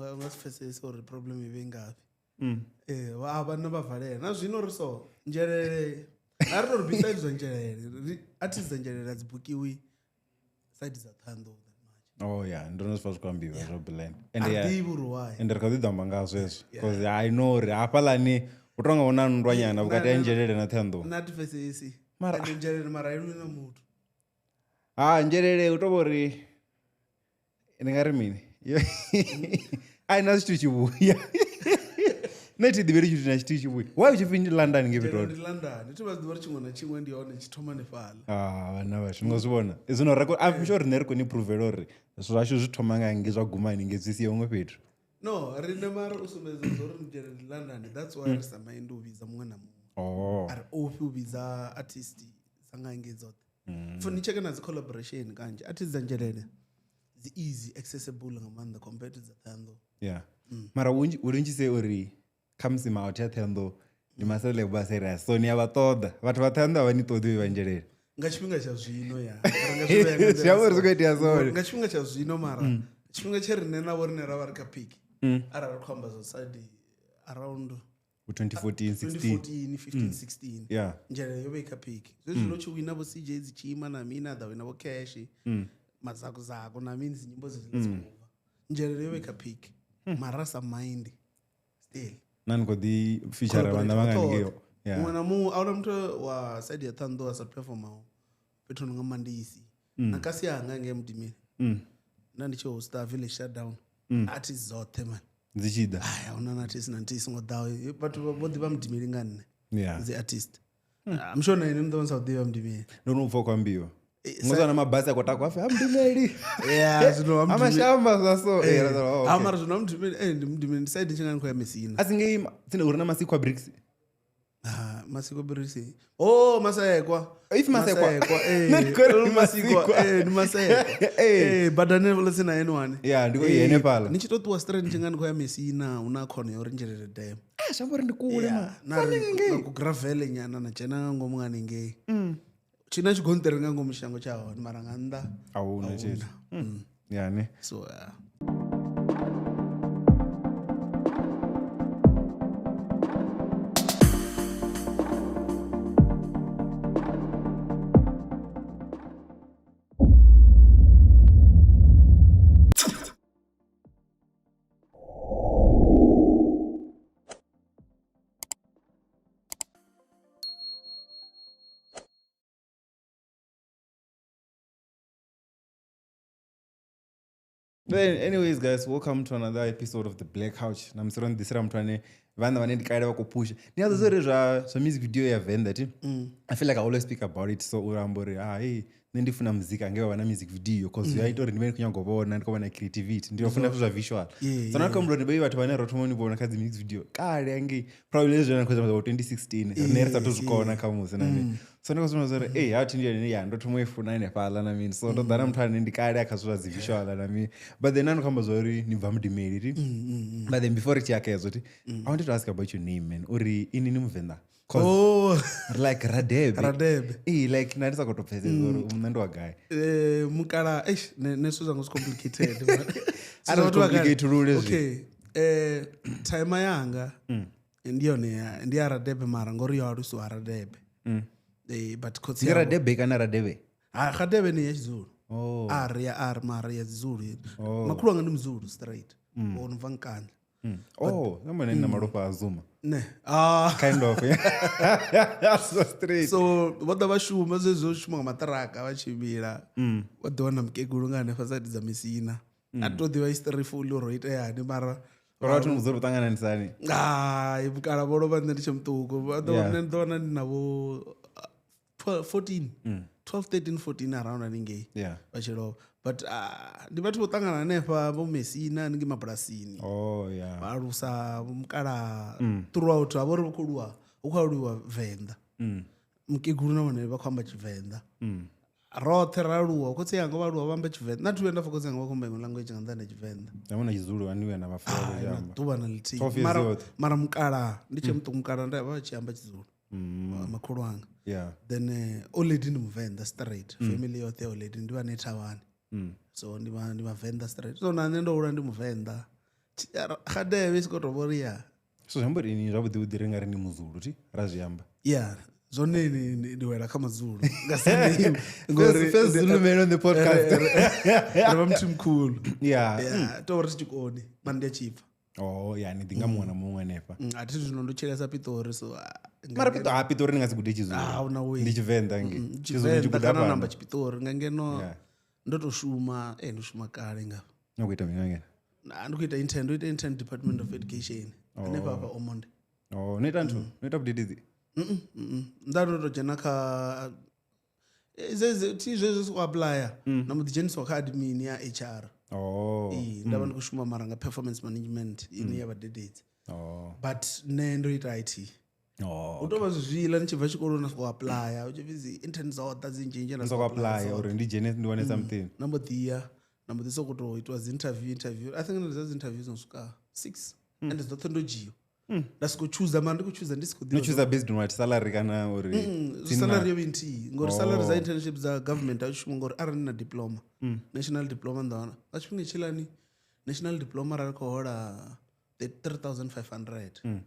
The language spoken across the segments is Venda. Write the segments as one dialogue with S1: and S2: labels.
S1: Nga si pfesese uri problem i vhe ngafhi. Ee, vhanna vha valela na zwino ri so nzhelele a ri tori besides zwa nzhelele artist dza nzhelele a dzi bukiwi side dza Ṱhohoyanḓou that much.
S2: Oh yeah, ndo no zwi pfa zwi khou ambiwa zwa Blend. And
S1: A
S2: yeah,
S1: ḓivhi uri why.
S2: and ri kha ḓi ḓo amba nga zwezwo because I know uri hafhaḽani hu tonga hu na nndwa nyana vhukati ha nzhelele na Ṱhohoyanḓou.
S1: Nṋe a thi pfesesi.
S2: Mara-
S1: Ende nzhelele mara a i lwi na muthu.
S2: Ha nzhelele hu tou vha uri ndi nga ri mini a i na zwithu tshivhuya nṋe thi ḓivheli tshithu na tshithihi tshivhuya why u tshi pfi ndi London nge
S1: Nzhelele
S2: Pitori
S1: ndi London. Thi vha zwi ḓivha uri tshiṅwe na tshiṅwe ndi hone tshi thoma hanefhaḽa.
S2: Ah, vhanna vhashu ni nga zwi vhona zwino ra I'm sure riṋe ri koni provela uri zwithu zwashu zwi thoma nga ngei zwa guma haningei zwi sie huṅwe fhethu.
S1: No, riṋe mara u sumbedza uri nzhelele ndi London that's why ri sa mind u vhidza muṅwe na muṅwe.
S2: Oh.
S1: A ri ofhi u vhidza artist dza nga ngei dzoṱhe. Pfo ni tsheke na dzi collaboration kanzhi artist dza nzhelele dzi easy accessible nga maanḓa compared to dza Ṱhohoyanḓou.
S2: Yeah. Mara wouldn't you say uri khamusi maothi a Ṱhohoyanḓou ndi maceleb a serious so ni a vha ṱoḓa vhathu vha Ṱhohoyanḓou a vha ni ṱoḓi vha nzhelele.
S1: Nga tshifhinga tsha zwino ya. Ri nga zwi vhea nga nḓila
S2: Zwi amba uri zwi khou itea zwone.
S1: Nga tshifhinga tsha zwino mara tshifhinga tshe riṋe na vho riṋe ra vha ri kha peak arali ri khou amba zwa side around
S2: 2014 16
S1: 2014 15 16
S2: Yeah.
S1: nzhelele yo vha i kha peak zwezwiḽa u tshi wina vho CJ dzi tshi ima na mini a ḓa wina vho Cash mazakuzaku na mini dzi nyimbo dzezwiḽa dzi khou bva nzhelele yo vha i kha peak mara sa mind still
S2: Na ni khou ḓi feature vhana vha nga haningei. Yeah.
S1: muṅwe na muṅwe a huna muthu wa side ya Ṱhohoyanḓou a sa performaho fhethu no nga Mandisi na kasi yanga ngei Mudimeli nda ndi tshi hosta village shutdown artist dzoṱhe man
S2: Dzi tshi ḓa.
S1: ai a huna na artist na nthihi i songo ḓaho vhathu vho ḓivha Mudimeli nga nṋe
S2: Yeah.
S1: dzi artist I'm sure na ine ni ḓo vha ni sa u ḓivha Mudimeli.
S2: Ndo no pfa u khou ambiwa. Ngo na mabasi a khou takuwa afhi ha Mudimeli.
S1: Yeah, zwino ha
S2: Ha
S1: Mudimeli.
S2: mashamba zwa so. Eh, ra oh,
S1: Ha
S2: okay.
S1: mara zwino ha Mudimeli ndi Mudimeli ndi side tshi nga ni khou ya Messina.
S2: A si ngei tsini hu re na Masikwa Bricks.
S1: Ah, Masikwa Bricks. Oh, Masekwa.
S2: If Masekwa.
S1: Eh.
S2: Nṋe ndi khou ri
S1: Oh, Masikwa.
S2: Masikwa.
S1: Eh, ndi Masekwa.
S2: Eh.
S1: Eh, badani henefhaḽa tsini na N1.
S2: Yeah, ndi khou
S1: Eh,
S2: henefhaḽa.
S1: Ni tshi to ṱuwa straight ni tshi nga ni khou ya Messina hu na khona ya uri Nzhelele Dam.
S2: Ah, zwi amba uri ndi kule
S1: Yeah,
S2: ma.
S1: na ri na ku gravel nyana na dzhena nga ngomu hanengei. Tshi na tshigonṱiri nga ngomu shango tsha hone mara nga nnḓa
S2: A huna tshithu. Yeah, ne.
S1: so yeah.
S2: Then, anyways, guys, welcome to another episode of the Black Couch. Na musi ro ni ḓisela muthu ane vhana vhane ndi kale vha khou pusha. Ni a ḓo uri zwa zwa music video ya Venḓa thi. I feel like I always speak about it so u amba uri ah hey nṋe ndi funa muzika nge vha vha na music video cause zwi a ita uri ndi vhe ndi khou nyanga u vhona ndi khou vhona creativity ndi funa zwithu zwa visual.
S1: Yeah,
S2: So na khou humbula uri vhei vhathu vhane ro thoma u ni vhona kha dzi music video kale hangei probably hezwi na khou zwa 2016 riṋe ri sathu zwi kona kha musi na mini. So ndi khou zwi uri hey ha thi ndi yone ya ndo thoma u i funa hanefhaḽa na mini so ndo ḓa na muthu ane ndi kale a kha zwithu zwa dzi visual na mini but then na khou amba zwa uri ni bva Mudimeli ti but then before ri tshi ya kha hezwo ti I wanted to ask about your name man uri ini ni Muvenḓa cause
S1: Oh,
S2: ri like Radebe
S1: Radebe.
S2: eh like na ndi sa khou tou pfesesa uri muṋe ndi wa gai
S1: Eh, mukala eish ne ne zwithu zwanga zwi complicated. man.
S2: A ri
S1: Zwithu zwa vhathu vha kale.
S2: complicate-ulule zwi.
S1: Okay. Eh, timer yanga ndi yone ya ndi ya Radebe mara ngori yo alusiwa Radebe. Eh, but khotsi
S2: ndi
S1: yavho-
S2: Radebe kana Radebe
S1: Ha Radebe ni ya Tshizulu.
S2: Oh.
S1: R ya R mara ya Zulu. Makhulu wanga ndi Mzulu straight. Mm. Ono bva Nkandla.
S2: Oh, na mone na malofha a Zuma.
S1: Ne. Ah.
S2: Kind of. Yeah. So straight.
S1: So vho ḓa vha shuma zwezwo shuma nga maṱiraka vha tshimbila. Vha ḓi wana mukegulu nga hanefha side dza Messina. A to ḓivha history fully uri ho itea hani mara
S2: Ro vhathu muzulu u ṱangananisani.
S1: Hai vhukala vho lovha nṋe ndi tshe muṱuku vha ḓo
S2: Yeah.
S1: nṋe ḓo wana ndi na vho 14 12 13 14 around haningei
S2: Yeah.
S1: vha tshi lovha but ndi vhathu vho ṱangana hanefha vho Messina haningei mabulasini
S2: Oh yeah.
S1: vha alusa vho mukalaha throughout ha vha uri vhu khou lwa hu khou aluwa Venḓa mukegulu na vhone vha khou amba Tshivenḓa roṱhe ra aluwa khotsi anga vha aluwa vha amba Tshivenḓa nṋe a thi vhuya nda pfa khotsi anga vha khou amba iṅwe language nga nnḓani ha Tshivenḓa
S2: Na mona Tshizulu ani wena vha funa
S1: Hai, na ḓuvha na ḽithihi
S2: 12 years
S1: mara,
S2: yoṱhe.
S1: mara mukalaha ndi tshe muṱuku mukalaha nda vha tshi amba Tshizulu makhulu anga
S2: Yeah.
S1: then already ndi muvenḓa straight family yoṱhe already ndi vha ne thavhani so ndi vha ndi vhavenḓa straight so na nṋe ndo hula ndi muvenḓa. Khadebe i sokou tou vha uri ya.
S2: So zwi amba uri ini zwavhuḓi vhuḓi ri nga ri ni muzulu thi ra zwi amba.
S1: Yeah, zwone ndi wela kha mazulu nga surname ngori
S2: First Zulu man on the podcast.
S1: Ri vha muthu mukhulu.
S2: Yeah.
S1: Yeah, to ri tshikoni mara ndi a tshipfa.
S2: Oh yeah, ni ḓi nga muṅwe na muṅwe hanefha.
S1: A thi zwino ndo tshilesa Pitori so
S2: mara Pitori ni nga si gude Tshizulu.
S1: A huna way.
S2: Ndi Tshivenḓa nge. Tshizulu ndi
S1: Tshivenḓa
S2: guda
S1: kana
S2: fhano.
S1: namba Tshipitori nga ngeno
S2: Yeah.
S1: ndo to shuma, ndo shuma kale nga.
S2: No kuita mina ngeno.
S1: Ndi khou ita intern, ndo ita intern Department of Education. Hanefha hafha Omonde.
S2: Oh, no ita nthu, no ita vhudededzi.
S1: Nda ndo to dzhena kha thi zwezwo soko applya na mbo ḓi dzheniswa kha admin ya HR.
S2: Oh.
S1: Nda vha ndi khou shuma mara nga performance management ine ya vhadededzi.
S2: Oh.
S1: But nṋe ndo ita IT.
S2: Oh.
S1: Hu tou vha zwiḽa ni tshi bva tshikoloni na soko applya, hu tshi pfi dzi intern dzo ḓa dzi nzhinzhi na
S2: Ndo
S1: soko
S2: apply uri ndi dzhene ndi wane something.
S1: Na mbo ḓi ya, na mbo ḓi soko tou itiwa dzi interview. I think ndo dza dzi interview dzo swika 6 and dzoṱhe ndo dzhiwa. Nda soko chooser mara ndi khou chooser ndi si khou
S2: No
S1: ḓivha.
S2: chooser based on what salary kana uri
S1: Salary yo vha nthihi ngori salary dza internship dza government a shuma ngori arali ni na diploma, national diploma nda wana nga tshifhinga tshilani national diploma arali khou hola 3500.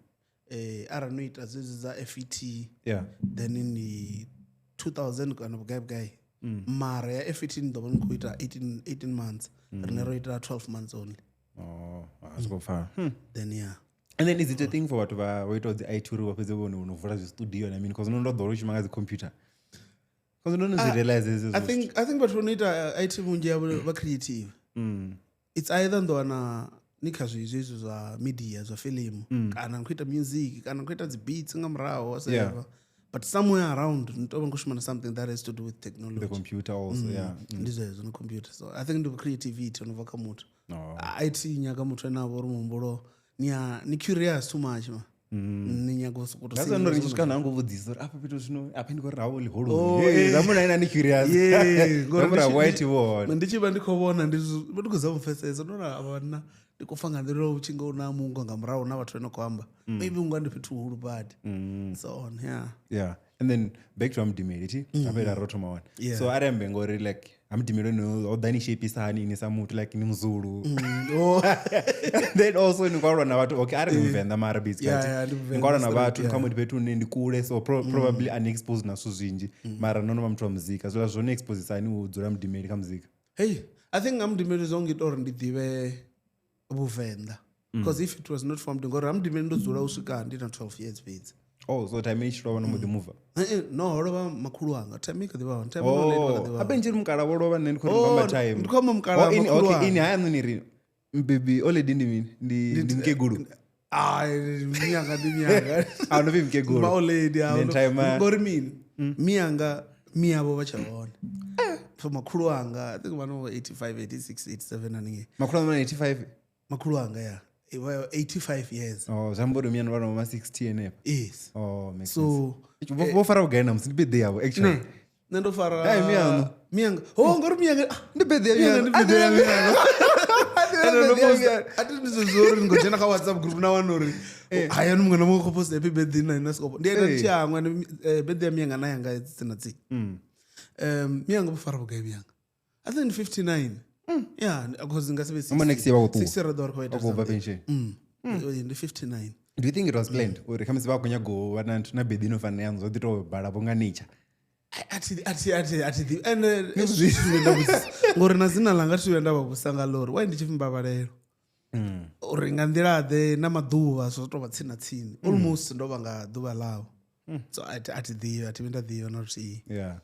S1: Arali no ita dzedzi dza FET
S2: yeah.
S1: then ni 2000 kana vhugai vhugai. Mara ya FET ni ḓo vha ni khou ita 18 months. Rine ro ita 12 months only.
S2: Oh, a zwi khou pfala.
S1: Then yeah.
S2: And then is it a thing for vhathu vha vho itaho dzi IT uri vha fhedze vhone vho no vula zwi studio na mini? Because no ndo ḓowela u shuma nga dzi computer. Because ndo no zwi realize hezwo
S1: I think vhathu vho no ita IT vhunzhi havho vha creative. It's either ndo wana ni kha zwezwi zwa media zwa film kana ni khou ita music kana ni khou ita dzi beats nga murahu whatever.
S2: Yeah.
S1: But somewhere around ni tou vha ni khou shuma na something that has to do with technology.
S2: The computer also, yeah.
S1: Ndi zwezwo na computer. So I think ndi creativity no bva kha muthu.
S2: No.
S1: IT nyaga muthu ane a vha uri muhumbulo ni curious too much ma. Ni nyaga u sokou tou
S2: That's
S1: singela
S2: why ndo ri
S1: zwiṅwe
S2: tshi swika na ngo vhudzisa uri afha fhethu zwino afha ndi khou ri hawo
S1: Oh,
S2: ḽiholoni. Hey, zwa munna ene a ni curious.
S1: Yeah, ngori
S2: Zwa murahu
S1: ndi
S2: IT vhone.
S1: Ndi tshi vha ndi khou vhona ndi khou zama u pfesesa ndo ra vhanna ndi khou pfa nga nḓila u tshi nga u na mungo nga murahu na vhathu vha no khou amba. Maybe unga ndi fhethu huhulu badi. So on, yeah.
S2: Yeah. And then back to Hamdimeli thi afha ro thoma hone.
S1: Yeah.
S2: So ari ambe ngori like Hamdimeli no o ḓa ni shape hani ini sa muthu like ni muzulu.
S1: Oh.
S2: Then also ni kwalwa na vhathu okay ari Muvenḓa mara basically.
S1: Yeah, yeah, ndi Muvenḓa,
S2: Ni kwalwa na
S1: sorry,
S2: vhathu
S1: yeah.
S2: kha muthu fhethu hune ndi kule so probably unexposed na zwithu zwinzhi mara no no vha muthu wa muzika. Zwiḽa zwo ni expose hani u dzula Mudimeli kha muzika?
S1: Hey, I think Hamdimeli zwo ngita uri ndi ḓivhe Vhuvenḓa. Because if it was not for Mudimeli, ngori Hamdimeli ndo dzula u swika ndi na 12 years fhedzi.
S2: Oh, so time i tshi lovha no mbo ḓi move.
S1: No, ho lovha makhulu anga. Time i kha ḓi vha hone. Time no late vha kha ḓi vha
S2: Oh, ape
S1: hone.
S2: ndi tshi ri mukala vho lovha nṋe ndi khou ri
S1: Oh,
S2: amba time.
S1: ndi khou amba mukala,
S2: Oh, ini,
S1: makhulu
S2: okay,
S1: anga.
S2: ini haya nṋe ni ri mbebi already ndi mini? Ndi mukegulu.
S1: Ah, miyanga ndi miyanga.
S2: Ah, no pfi mukegulu.
S1: Ma already, ah,
S2: Then
S1: no.
S2: time,
S1: Ngori mini? Miyanga, miyavho vha tshe hone. So makhulu anga, I think vha no 85, 86, 87 haningei.
S2: Makhulu anga 85.
S1: Makhulu anga, yeah. 85 years.
S2: Oh, zwi amba uri miyanu vha no ma 60 henefha.
S1: Yes.
S2: Oh, makes
S1: So,
S2: sense. Vho fara vhugai na musi ndi birthday yavho actually.
S1: Nṋe ndo fara
S2: Hey, miyanu.
S1: Miyanga. Oh, ngori miyanga.
S2: Ndi birthday ya
S1: Miyanga ndi
S2: miyanu.
S1: birthday ya miyanga.
S2: Ndi birthday ya miyanu.
S1: A thi ndi zwezwo uri ni khou dzhena kha WhatsApp group na wana uri hayani muṅwe na muṅwe khou post happy birthday na ina sikopo. Ndi enda ndi tshi hangwa ndi birthday ya miyanga na yanga tsini na tsini. Miyanga vho fara vhugai miyanga? I think ndi 59. Yeah, because nga si vhe 60.
S2: Amba next year vha khou ṱuwa.
S1: 60 ra ḓo ri khou ita
S2: Vha khou bva
S1: something.
S2: pension.
S1: Ndi 59.
S2: Do you think it was planned? Uri khamusi vha khou nyaga u vha na birthday ino fana na yaṋu zwo ḓi tou bala vho nga nature.
S1: A thi ḓivhi. And zwi vhuya nda vhudzisa. Ngori na dzina ḽanga thi vhuya nda vha vhudzisa nga ḽo uri why ndi tshi pfi Mbavhalelo. Uri nga nḓila ḓe na maḓuvha zwo tou vha tsini na tsini. Almost ndo vha nga ḓuvha ḽavho. So a thi ḓivhi, a thi vhuyi nda ḓivha na luthihi.
S2: Yeah.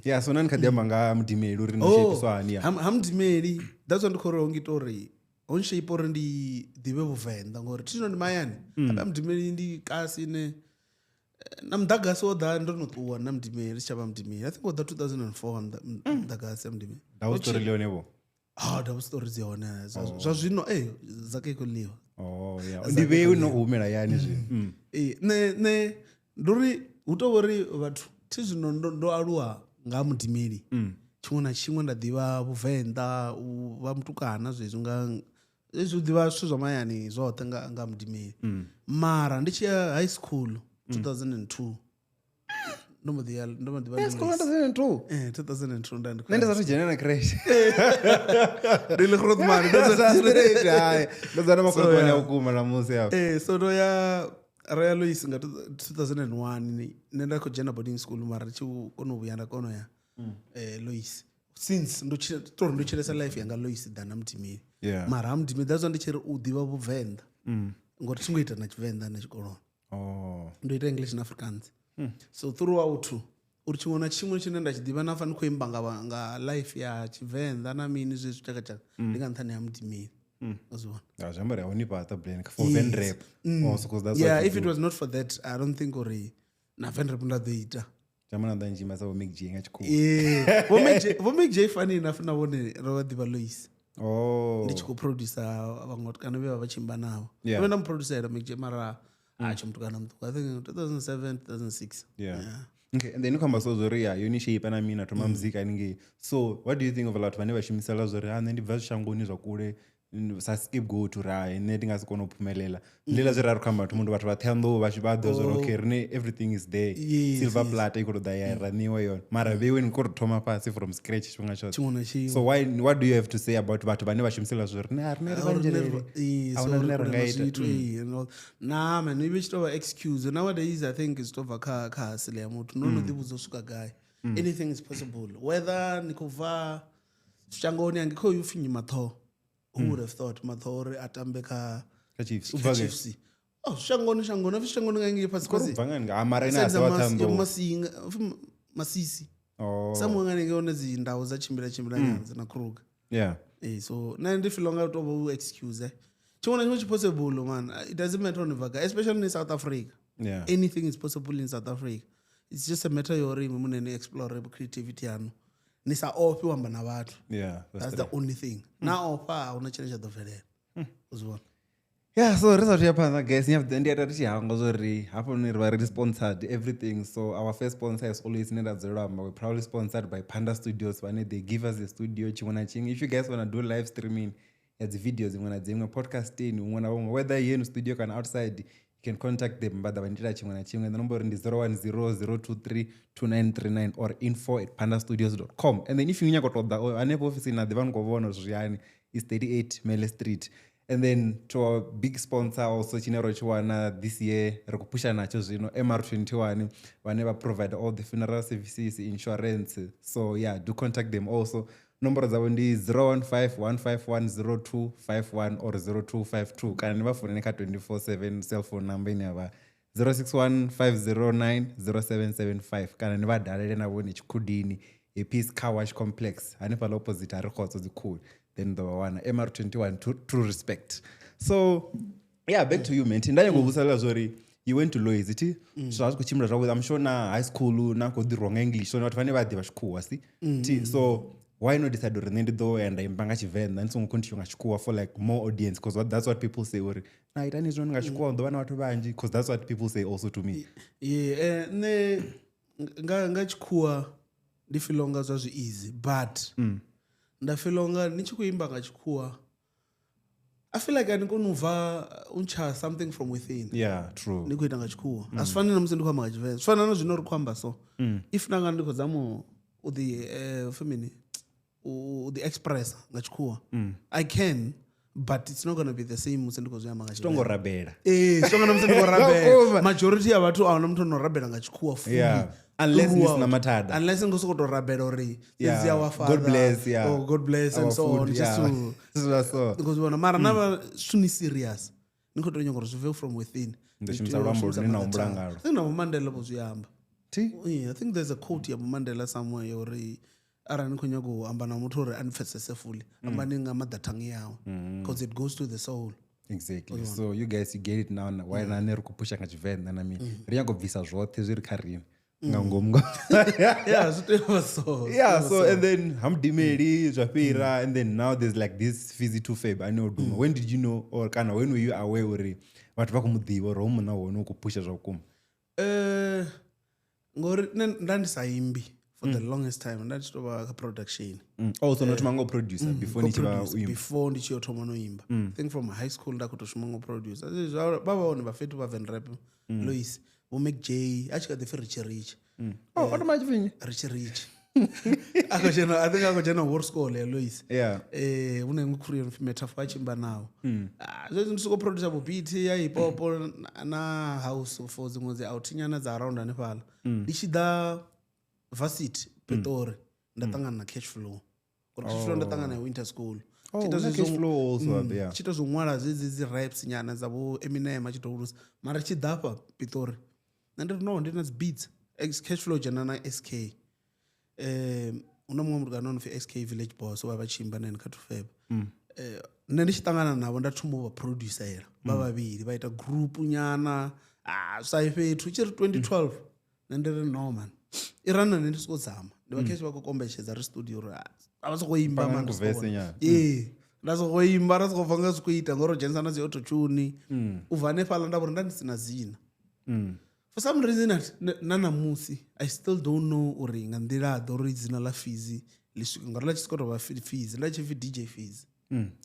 S2: Yeah, so nani kha ḓi amba nga Mudimeli uri no
S1: Oh,
S2: shapeiswa hani ya.
S1: Hamdimeli, that's why ndi khou uri ho ngita uri ho nshape uri ndi ḓivhe Vhuvenḓa ngori thi zwino ndi mahayani. Hamdimeli ndi kasi ine na muḓagasi wo ḓa ndo no ṱuwa na Mudimeli si tsha vha Mudimeli. I think wo ḓa 2004 muḓagasi ya Mudimeli.
S2: Double story le yone vho.
S1: Ah, double story dzi hone. Zwa zwino zaka i khou ḽiwa.
S2: Oh, yeah. Ndi vheiwe no humela yani zwino.
S1: Nṋe ndi uri hu tou uri vhathu thi zwino ndo aluwa nga Mudimeli. Tshiṅwe na tshiṅwe nda ḓivha Vhuvenḓa, u vha mutukana zwezwi nga hezwi u ḓivha zwithu zwa mahayani zwoṱhe nga Mudimeli. Mara ndi tshi ya high school 2002 Ndo mbo ḓi ya, ndo mbo ḓi vha
S2: Yeah,
S1: ndi
S2: school
S1: Lois.
S2: 2002.
S1: 2002 nda ndi
S2: Nṋe ndi sathu dzhena na creche.
S1: Ndi le groot man.
S2: Straight, hai. Ndo dzana makorokonya
S1: yeah.
S2: vhukuma na musi afho.
S1: So ndo ya ro ya Lois nga 2001, nṋe nda khou dzhena boarding school, mara tshi kona u vhuya nda kona u ya Lois. Since ndo tshila, to ri ndo tshilesa life yanga Lois ḓa na Mudimeli.
S2: Yeah.
S1: Mara ha Mudimeli, that's why ndi tshi ri u ḓivha vhuvenḓa. Ngori thi ngo ita na Tshivenḓa na tshikoloni.
S2: Oh.
S1: Ndo ita English na Afrikaans. So throughout uri tshiṅwe na tshiṅwe tshine nda tshi ḓivha na fa ndi khou imba nga life ya Tshivenḓa na mini zwezwi tshaka tshaka, ndi nga nṱhani ha Mudimeli. Wa zwi vhona?
S2: Ya, zwi amba uri a hu ni fhaṱa plan for Venrap. Also, 'cause that's
S1: Yeah,
S2: what you
S1: if it
S2: do.
S1: was not for that, I don't think uri na Venrap nda ḓo ita.
S2: Zwi amba na ḓa njima sa vho Mick J nga tshikhuwa.
S1: Eh, Vho Mick J, Vho Mick J funny enough na vhone ro vha ḓivha Lois.
S2: Oh.
S1: Ndi tshi khou producer vhaṅwe vhatukana vhe vha vha tshi imba navho.
S2: Yeah.
S1: Ndo vha nda mu producera Mick J, mara a tshe mutukana muṱuku. I think 2007, 2006.
S2: Yeah. Okay, and then ukhamba so zwo ya yoni shape na mina thoma muzika haningei. So what do you think of vhathu vhane vha shumisela zwo ri a nṋe ndi bva zwishangoni zwa kule, sa scapegoat uri hai nṋe ndi nga si kone u phumelela. Ndi ḽa zwe ra ri khou amba mathomo, ndi vhathu vha Ṱhohoyanḓou vha tshi vha ḓivha zwo ri okay rine everything is there.
S1: Yes,
S2: Silver
S1: yes.
S2: platter i khou tou ḓa ya ra ṋeiwa yone. Mara vheiwe ni khou tou thoma fhasi from scratch tshifhinga tshoṱhe.
S1: Tshiṅwe na tshiṅwe.
S2: So why, what do you have to say about vhathu vhane vha shumisela zwo ri ne rine ri vhanzhelele.
S1: Eh,
S2: A
S1: so
S2: huna
S1: ri
S2: zwine ra
S1: kule
S2: nga
S1: na
S2: ita.
S1: zwithu, and all. Nah, man, i vha i tshi tou vha excuse. Nowadays, I think zwi tou bva kha hasile ya muthu. No no ḓivhudza u swika gai. Anything is possible. Whether ni khou bva shangoni hangi khou upfi nnyi Mathoho. Who would have thought Mathoho uri a tambe kha
S2: Kha Chiefs. U
S1: kha
S2: bva gai?
S1: Chiefs? Oh, shangoni, shangoni, apfi shangoni nga ngei fhasi
S2: Khou
S1: fhasi.
S2: bva ngani? Ah, mara ene
S1: Side
S2: a si
S1: dza
S2: wa Ṱhohoyanḓou.
S1: Masinga, upfi Masisi.
S2: Oh.
S1: Somewhere nga ngei hone dzi ndau dza tshimbila tshimbila nyana dzi na Kruger.
S2: Yeah.
S1: So nṋe ndi feel unga tou vha u excuse. Tshiṅwe na tshiṅwe tshi possible, man. It doesn't matter on bva gai, especially in South Africa.
S2: Yeah.
S1: Anything is possible in South Africa. It's just a matter ya uri inwi muṋe ni explore creativity yanu. Ni sa ofhi u amba na vhathu.
S2: Yeah, that's
S1: That's the only thing. Na ofha a huna tshine tsha ḓo bvelela. U zwi vhona?
S2: Yeah, so ri sathu ya phanḓa guys, ndi a ita ri tshi hangwa zwo ri hafhanoni ri vha ri sponsored everything. So our first sponsor is always ine nda dzulela u amba, we're proudly sponsored by Panda Studios, vhane they give us the studio tshiṅwe na tshiṅwe. If you guys wanna do live streaming ya dzi videos dziṅwe na dziṅwe, podcasting huṅwe na huṅwe, whether yenu studio kana outside, you can contact them, vha ḓa vha nitela tshiṅwe na tshiṅwe. The number ndi 010 023 2939 or info@pandastudios.com. And then if you nyaga u ṱoḓa hanefho ofisini na ḓivha ni khou vhona uri zwi hani, is 38 Mele Street. And then to our big sponsor also tshine ro tshi wana this year, ri khou pusha natsho zwino, MR21, vhane vha provide all the funeral services, insurance. So yeah, do contact them also. Nomboro dzavho ndi 015 151 0251 or 0252, kana ni vha founele kha 24/7 cell phone number ine ya vha 061 509 0775, kana ni vha dalele na vhone Tshikhudini, Peace Car Wash Complex hanefhaḽa opposite ha Rikhotso Dzikhuli, then ḓo vha wana MR21, true respect. So yeah, back to you man. Nda nyago u vhudzisa zwa uri you went to Lois, thi zwa zwi khou tshimbila zwavhuḓi. I'm sure na high school na khou ḓirwa nga English, so vhathu vhane vha ḓivha tshikhuwa si thi, so why not decide uri nṋe ndi ḓo ya nda imba nga Tshivenḓa ndi songo continue nga tshikhuwa for like more audience, because that's what people say uri na itani hezwinoni nga tshikhuwa hu ḓo vha na vhathu vhanzhi, because that's what people say also to me.
S1: Yeah, nṋe nga tshikhuwa ndi feel unga zwa zwi easy, but nda feel unga ni tshi khou imba nga tshikhuwa, I feel like a ni koni u bva u ntsha something from within.
S2: Yeah, true.
S1: Ndi khou ita nga tshikhuwa. A zwi fani na musi ndi khou amba nga Tshivenḓa. Zwi fana na zwino ri khou amba so. If nda nga ndi khou zama u ḓi, pfi mini? U ḓi expressa nga tshikhuwa. I can, but it's not gonna be the same musi ndi khou zwi amba nga
S2: Zwi tongo
S1: Tshivenḓa.
S2: rabela.
S1: Zwi tonga na musi ndi khou rabela.
S2: Vhukuma.
S1: Majority ya vhathu a huna muthu ono rabela nga tshikhuwa fully.
S2: Yeah. Unless ni sina
S1: Throughout.
S2: mathada.
S1: Unless ni khou sokou tou rabela uri
S2: Yeah.
S1: fhedzi our
S2: God
S1: father,
S2: bless, yeah.
S1: or God bless and
S2: Our
S1: so
S2: food,
S1: on, just
S2: yeah.
S1: to
S2: Zwi so.
S1: because vhona mara na vha zwithu ni serious, ni khou tou nyaga uri zwi bve from within.
S2: Ndi
S1: Ni
S2: shumisa
S1: tea u
S2: luambo
S1: shumisa
S2: lune na
S1: mother
S2: humbula
S1: tongue.
S2: ngalo.
S1: I think na Vho Mandela vho zwi amba.
S2: Thi?
S1: Yeah, I think there's a quote ya Vho Mandela somewhere ya uri arali ni khou nyaga u amba na muthu uri a ni pfesese fully, ambani nga mother tongue yawe, because it goes to the soul.
S2: Exactly. So you guys, you get it now. Why na ne ri khou pusha nga Tshivenḓa na mini? Ri nyaga u bvisa zwoṱhe zwi re kha riṋe nga ngomu.
S1: Yeah, zwi tea u vha so.
S2: Yeah, so and then Hamdimeli zwa fhira, and then now there's like this Fizzy to Fab ane o duma. When did you know, or kana when were you aware uri vhathu vha khou mu ḓivha uri hoyu munna hone u khou pusha zwa vhukuma?
S1: Ngori nṋe nda ndi sa imbi For the longest time nda tshi tou vha kha production.
S2: Oh, so no thoma ngo producer before ni tshi vha u imba.
S1: Before ndi tshi yo thoma no imba. I think from high school nda khou tou shuma ngo producer. Vha vha hone vhafhethu vha Venrap, Lois, vho Mac J, a tshi kha ḓi pfi Richie Rich.
S2: Oh, o thoma a tshi pfi nnyi?
S1: Richie Rich. A khou dzhena, I think a khou dzhena war school ya Lois.
S2: Yeah.
S1: Hu na iṅwe crew yo no pfi Metaphor a tshi imba navho. Zwezwi ndi soko producer vho beat ya hip hop na house for dziṅwe dzi out nyana dza around hanefhaḽa. Ndi tshi ḓa varsity Pitori nda ṱangana na Cash Flow. Ngori Cash Flow nda ṱangana na winter school.
S2: Oh,
S1: Tshi ita
S2: huna
S1: zwezwo
S2: Cash Flow also up, yeah.
S1: Tshi ita zwo ṅwala dzedzi dzi raps nyana dza vho Eminem a tshi tou lusa. Mara tshi ḓa hafha Pitori nṋe ndi ri no ndi na dzi beats. Cash Flow dzhena na SK. Hu na muṅwe mutukana ono pfi SK Village Boss vha vha tshi imba na ene kha 2Fab. Nṋe ndi tshi ṱangana navho nda thoma u vha producera vha vhavhili vha ita group nyana sa fhethu tshi ri 2012 nṋe ndi ri no man i rana nṋe ndi soko dzama ndi vha cash vha khou kombetshedza ri studio uri a vha soko imba man
S2: Pangani kuvese nyana.
S1: Ee nda soko imba ra soko bva nga zwi khou ita ngori ro dzhenisa na dzi auto tune u bva hanefhaḽa nda vhori nda ndi sina dzina. For some reason na namusi I still don't know uri nga nḓila ḓo uri dzina ḽa Fizzy ḽi swike ngori ḽa tshi soko tovha Fizzy ḽa tshi pfi DJ Fizzy.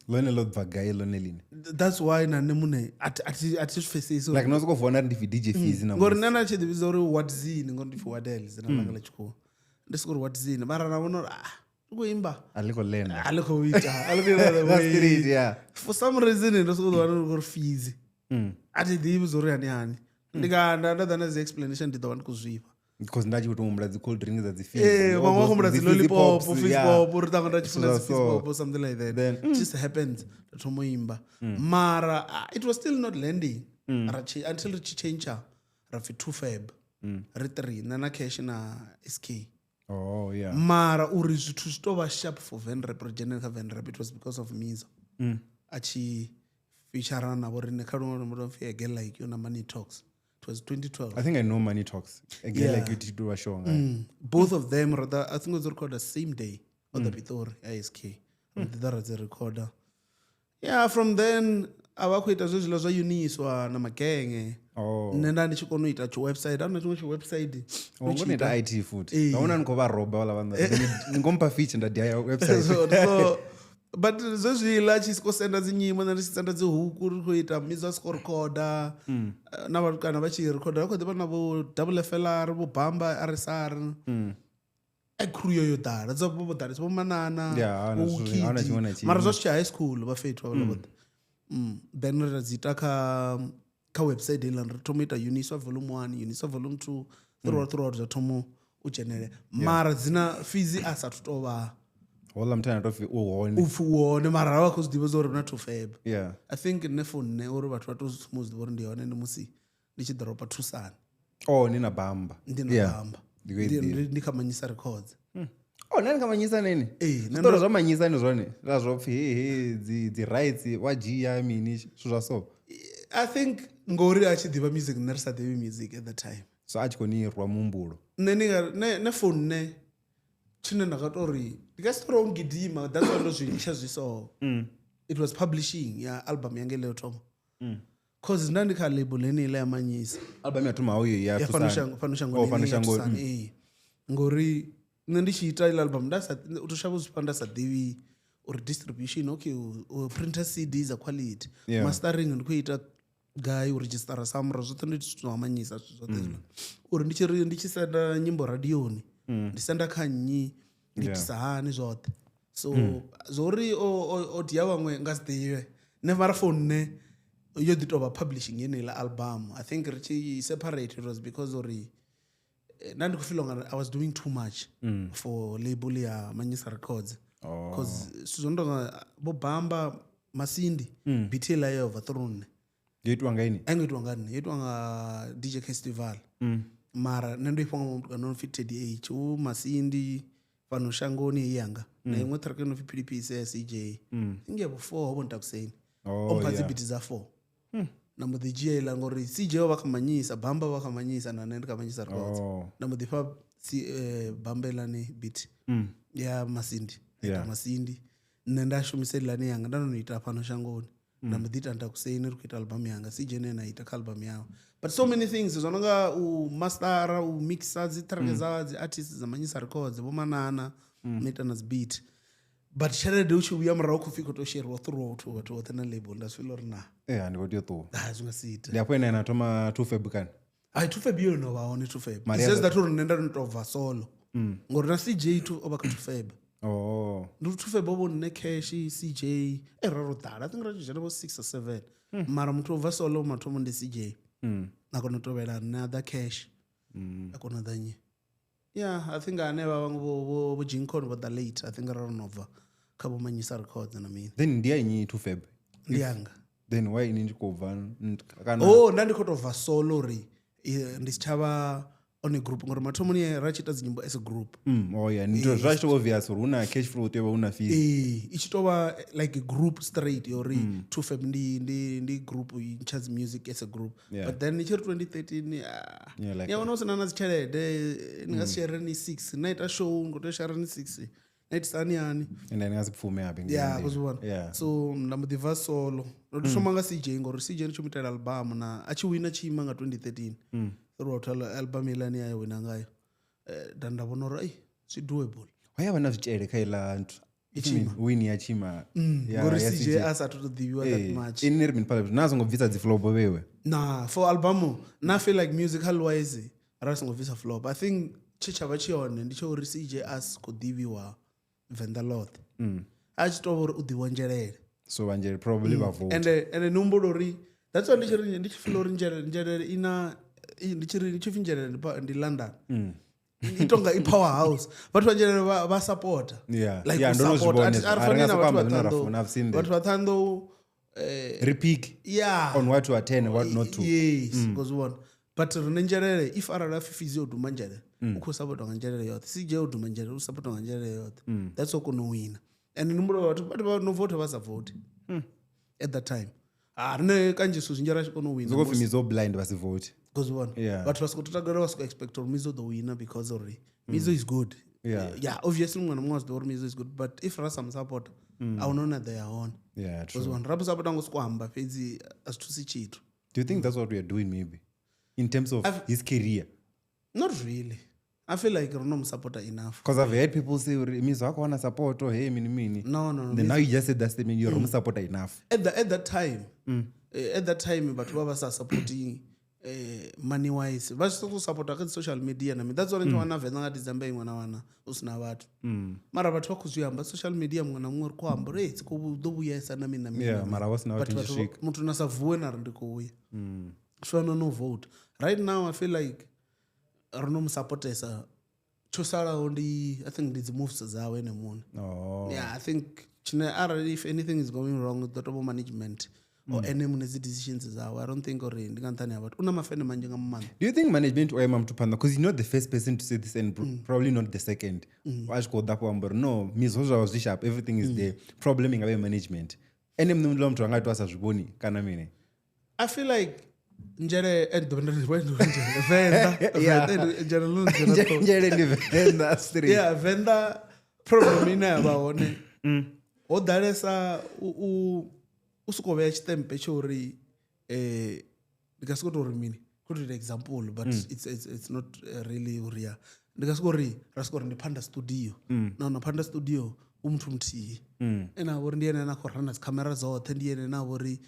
S2: Ḽone ḽo bva gai ḽone ḽine?
S1: That's why na nṋe muṋe a thi zwi pfesesi.
S2: Like no soko vhona uri ndi pfi DJ Fizzy na
S1: ngori nṋe na tshi ḓi vhidza uri what zini ngori ndi pfi Wadel dzina ḽanga ḽa tshikhuwa. Ndi soko uri what zini mara na vhona uri ndi khou imba.
S2: A ḽi khou lenda.
S1: A ḽi khou ita. A ḽi khou ita the
S2: That's
S1: way.
S2: straight, yeah.
S1: For some reason ndo soko ḓi wana uri Fizzy. A thi ḓivhi zwo uri hani hani. Ndi nga nda ḓa na dzi explanation ndi ḓo vha ndi khou zwifha.
S2: Because nda tshi khou tou humbula dzi cold drink dza dzi fizz.
S1: Vhaṅwe vha humbula dzi lollipop, fizz pop, uri ṱangwe nda tshi funa dzi
S2: So,
S1: fizz
S2: so.
S1: pop or something like that.
S2: Then,
S1: It just happens. Nda thoma u imba. Mara it was still not landing. Until ri tshi change ra pfi 2Fab. Ri 3 nṋe na Cash na SK.
S2: Oh, yeah.
S1: Mara uri zwithu zwi tou vha sharp for Venrap, ri dzhenele kha Venrap, it was because of Mizo. A tshi feature na vho riṋe kha luṅwe luimbo lwo pfi A Girl Like You na Money Talks. It was 2012.
S2: I think I know Money Talks. A Girl
S1: Yeah.
S2: Like You did a show.
S1: Both of them, rather, I think it was recorded the same day on the Pitori ISK. The recorder. Yeah, from then, a vha khou ita zwezwiḽa zwa Uniswa na magenge.
S2: Oh.
S1: Nṋe nda ndi tshi kona u ita tshi website. A hu na tshiṅwe tshi website.
S2: Oh, ngone ita IT futhi. Naona ni khou vha roba vhaḽa vhanna. Ni ngompha feature nda dia website.
S1: So, but zwezwiḽa tshi soko senda dzi nyimbo, nṋe ndi tshi senda dzi huku ri khou ita Mizo a soko recorda. Na vhatukana vha tshi recorda vha khou ḓi vha na vho double FLR, vho Bamba RSR. A crew yo ḓala, dzo vho ḓala, vho Manana,
S2: Yeah,
S1: vho
S2: ha huna tshiṅwe na
S1: Wukidi.
S2: tshiṅwe.
S1: Mara zwa tshi high school vha fhethu vha vhoṱhe. Then ri dzi ita kha website heiḽa ri thoma u ita Uniswa volume 1, Uniswa volume 2, throughout zwa thoma u dzhenele. Mara dzina Fizzy a sathu tou vha
S2: Hola mthana to pfi u hone.
S1: u pfi u hone, mara ra vha khou zwi ḓivha uri na 2Fab.
S2: Yeah.
S1: I think nṋe for nṋe uri vhathu vha tou thoma u zwi ḓivha uri ndi hone ndi musi ndi tshi ḓoropa Thusani.
S2: Oh, ni na Bamba.
S1: Ndi na Bamba.
S2: Ndi khou i ḓivha.
S1: Ndi kha Manyisa Records.
S2: Oh, nani kha Manyisa nini?
S1: Ee, nṋe
S2: Zwiṱori zwa Manyisa ni zwone. Zwa zwo pfi he dzi rights wa dzhia mini zwithu zwa so.
S1: I think ngori a tshi ḓivha music nṋe ri sa ḓivhi music at the time.
S2: So a tshi khou ni rwa muhumbulo.
S1: Nṋe ndi nga ne for nṋe tshine nda nga tou ri ndi nga si tou ri o ngidima, that's why ndo zwi litsha zwi so. It was publishing ya album yanga ile yo thoma. Cause nda ndi kha label heneiḽa ya Manyisa.
S2: Album ya thoma hoyo ya
S1: Ya fhano
S2: Thusani.
S1: shango, fhano shangoni
S2: Oh, fhano
S1: henei ya
S2: shangoni.
S1: Thusani, ee. Ngori nṋe ndi tshi ita iḽa album nda sa u tou shavha u zwifha nda sa ḓivhi uri distribution, okay, u printer CD dza quality,
S2: Yeah.
S1: mastering ndi khou ita gai, u registera samra, zwoṱhe ndi zwithu zwa Manyisa zwithu zwoṱhe hezwiḽa. Uri ndi tshi ri ndi tshi senda nyimbo radioni, ndi senda kha nnyi, ndi itisa hani zwoṱhe. So zwo uri o dia vhaṅwe nga si ḓivhe. Nṋe mara for nṋe yo ḓi tou vha publishing yeneiḽa album. I think ri tshi separate it was because uri nda ndi khou feel unga I was doing too much for label ya Manyisa Records. Cause zwithu zwo no tonga vho Bamba Masindi, BT ḽa yo overthrown nṋe.
S2: Yo itiwa nga ini?
S1: A i ngo itiwa nga nṋe, yo itiwa nga DJ Festival. Mara nṋe ndo ifha nga muthu no pfi Teddy H, u Masindi fhano shangoni heyi yanga. Na iṅwe track no pfi PDP ya CJ. I think ya vho 4 ho vho ntakuseni.
S2: Oh,
S1: O mpha dzi
S2: yeah.
S1: beat dza 4. Na mbo ḓi dzhia iḽa ngori CJ o vha kha Manyisa, Bamba vha kha Manyisa na nṋe ndi kha Manyisa Records.
S2: Oh.
S1: Na mbo ḓi fha Bamba iḽani beat ya Masindi.
S2: Yeah.
S1: Masindi. Nṋe nda shumisa iḽani yanga nda no ita fhano shangoni. Nda mbo ḓi ita Ntakuseni, ri khou ita album yanga, CJ na ene a ita kha album yawe. But so many things zwo no nga u mastera, u mixa dzi track dza dzi artists dza Manyisa Records, vho Manana, na ita na dzi beat. But tshelede u tshi vhuya murahu khou pfi khou tou sheriwa throughout vhathu vhoṱhe na label, nda zwi feel uri na
S2: Ee, ndi khou tea u ṱuwa.
S1: Ha, zwi nga si ite.
S2: Ndi hafho ine na thoma 2Feb kani?
S1: Hai, 2Feb yo no vha hone 2Feb.
S2: Mara
S1: It's
S2: ya
S1: just that uri nṋe nda ndo tou bva solo, ngori na CJ tu o vha kha 2Feb.
S2: Oh.
S1: Ndi 2Feb o vho nṋe, Cash, CJ, e ra ro ḓala, I think ra tshi dzhena vho 6 or 7, mara muthu o bva solo mathomo ndi CJ, na kona u tovhela nṋe, a ḓa Cash, a kona u ḓa nnyi. Yeah, I think ane vha vhaṅwe vho Jinkon vho ḓa late. I think ra ro no bva kha vho Manyisa Records na mini.
S2: Then ndi ya nnyi 2Feb?
S1: Ndi yanga.
S2: Then why ini ndi khou bva kana?
S1: Oh, nda ndi khou tou bva solo uri ndi si tshavha on a group, ngori mathomoni ra tshi ita dzinyimbo as a group.
S2: Oh yeah, ndi zwa tshi to obvious uri hu na cash flow, tea u vha hu na fees.
S1: Ee, i tshi tou vha like a group straight yori 2Feb ndi group in charge music as a group. But then ni tshi ri 2013, ah,
S2: Yeah, like
S1: ni a wana hu sina na dzi tshelede, ni nga si share ni 6, na ita show ni khou tea u share ni 6, na itisa hani hani.
S2: And then nga si pfume habe nga
S1: Yeah,
S2: nḓila.
S1: khou zwi vhona. So nda mbo ḓi bva solo, ndo tou thoma nga CJ, ngori CJ ndi tshi mu itela album na a tshi wina tshiima nga 2013 throughout album heiḽani ya wina ngayo. Nda vhona uri ei, zwi doable.
S2: Ho ya vha na zwitshele kha iḽa nthu.
S1: Tshima.
S2: Win ya Tshima.
S1: Ngori
S2: Ya
S1: CJ
S2: CJ.
S1: a sathu to ḓivhiwa that much.
S2: Ini ri mini phala na songo bvisa dzi flop vhewe.
S1: Na for album na feel like musical wise ra songo bvisa flop. I think tshe tsha vha tshi hone ndi tsha uri CJ a si khou ḓivhiwa Venḓa ḽoṱhe, a tshi tou vha uri u ḓivhiwa Nzhelele.
S2: So vhanzhele probably vha vote.
S1: And ni humbula uri that's why ndi tshi ri ndi tshi feel uri Nzhelele, Nzhelele ina ndi tshi ri ndi tshi pfi Nzhelele ndi London. I tonga i power house, vhathu vha Nzhelele vha supporta. Like
S2: Yeah,
S1: u
S2: ndo no zwi
S1: supporta.
S2: vhona
S1: A
S2: hezwo.
S1: ri
S2: A ri
S1: fani
S2: nga
S1: na
S2: sokou
S1: vhathu
S2: amba
S1: vha
S2: zwine ra
S1: Ṱhohoyanḓou.
S2: funa, I've seen that.
S1: Vhathu vha Ṱhohoyanḓou,
S2: Ri pick on what to attend and what not to.
S1: Yes, because one. But rine Nzhelele, if arali a Fifizi o duma Nzhelele, u khou supportwa nga Nzhelele yoṱhe. CJ o duma Nzhelele, u supportwa nga Nzhelele yoṱhe. That's o kona u wina. And ni humbula vhathu vha no vote vha sa vote at that time. Ah, rine kanzhi zwithu zwinzhi ra tshi kona u wina.
S2: Zwo pfi Mizo blind vha si vote.
S1: Because one, vhathu vha soko takalela, vha soko expect uri Mizo ḓo wina because uri Mizo is good. Yeah, obviously muṅwe na muṅwe a zwi ḓivha uri Mizo is good, but if ra sa mu support, a huna hune a ḓo ya hone.
S2: Yeah, true.
S1: Because one, ra mu support ngo soko amba fhedzi a zwi thusi tshithu.
S2: Do you think that's what we are doing maybe in terms of his career?
S1: Not really. I feel like ro no mu supporta enough.
S2: Because I've heard people say uri Mizo a khou wana support, oh, hey, mini mini.
S1: No, no, no.
S2: Then now you just said that statement, you're mm. supporter enough.
S1: At that time, at that time batho ba ba sa supporting money wise, vha tshi sokou supporta kha dzi social media na mini. That's why mm. wana Venḓa nga December iṅwe na wana u sina vhathu. Mara vhathu vha khou zwi amba social media, muṅwe na muṅwe ri khou amba uri hey, tsi khou ḓo vhuyesa na mini na mini.
S2: Yeah, mara vha sina
S1: But
S2: vhathu
S1: vhathu
S2: swika.
S1: muthu na sa vuwe na ri ndi khou uya. Zwi fana no vote. Right now I feel like ro no mu supportesa, tsho salaho ndi I think ndi dzi moves dzawe ene muṋe.
S2: Oh.
S1: Yeah, I think tshine arali if anything is going wrong, ḓo tou vha management or ene muṋe dzi decisions dzawe. I don't think uri ndi nga nṱhani ha vhathu, u na mafene manzhi nga maanḓa.
S2: Do you think management o ema muthu phanḓa? Because you're not the first person to say this and probably not the second. A tshi khou ḓa afho amba uri no, Mizo zwa zwi sharp, everything is there. Problem i nga vha management. Ene muṋe muthu muthu anga tou a sa zwi vhoni kana mini.
S1: I feel like Nzhelele and Venḓa, Venḓa, Nzhelele ḽo ndzhena ṱhoho.
S2: Nzhelele ndi Venḓa straight.
S1: Yeah, Venḓa problem ine ya vha hone, ho ḓalesa u sokou vhea tshiṱempe tsho uri ndi nga sokou tou ri mini, khou tou ita example, but it's not really uri ya ndi nga sokou ri ra sokou ri ndi Phanda Studio, na Phanda Studio u muthu muthihi ene a vha uri ndi ene ane a khou rana dzi khamera dzoṱhe, ndi ene ane a vha uri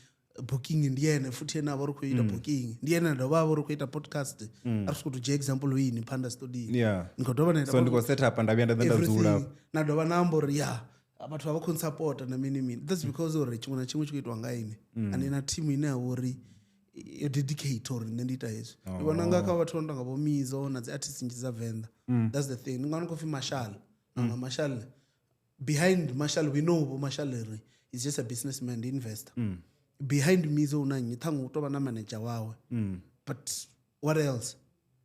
S1: booking ndi ene futhi ene a vha uri khou ita booking, ndi ene a dovha a vha uri khou ita podcast. A ri sokou tou dzhia example ini Phanda Studio. Ndi khou dovha na ita
S2: So ndi khou set up nda vhuya nda ḓa nda dzula.
S1: everything, na dovha na amba uri ya vhathu vha vha khou nsapota na mini mini. That's because uri tshiṅwe na tshiṅwe tshi khou itiwa nga ini, ani na team ine ya vha uri yo dedicate uri nṋe ndi ita hezwi. Ndi vhona nga kha vhathu vha no tonga vho Mizo na dzi artist nnzhi dza Venḓa, that's the thing. Ndi nga ni khou pfi Mashal na Mashal, behind Mashal we know vho Mashal ri is just a businessman, ndi investor. Behind Mizo una nnyi? Ṱhaṅwe u tou vha na manager wawe, but what else?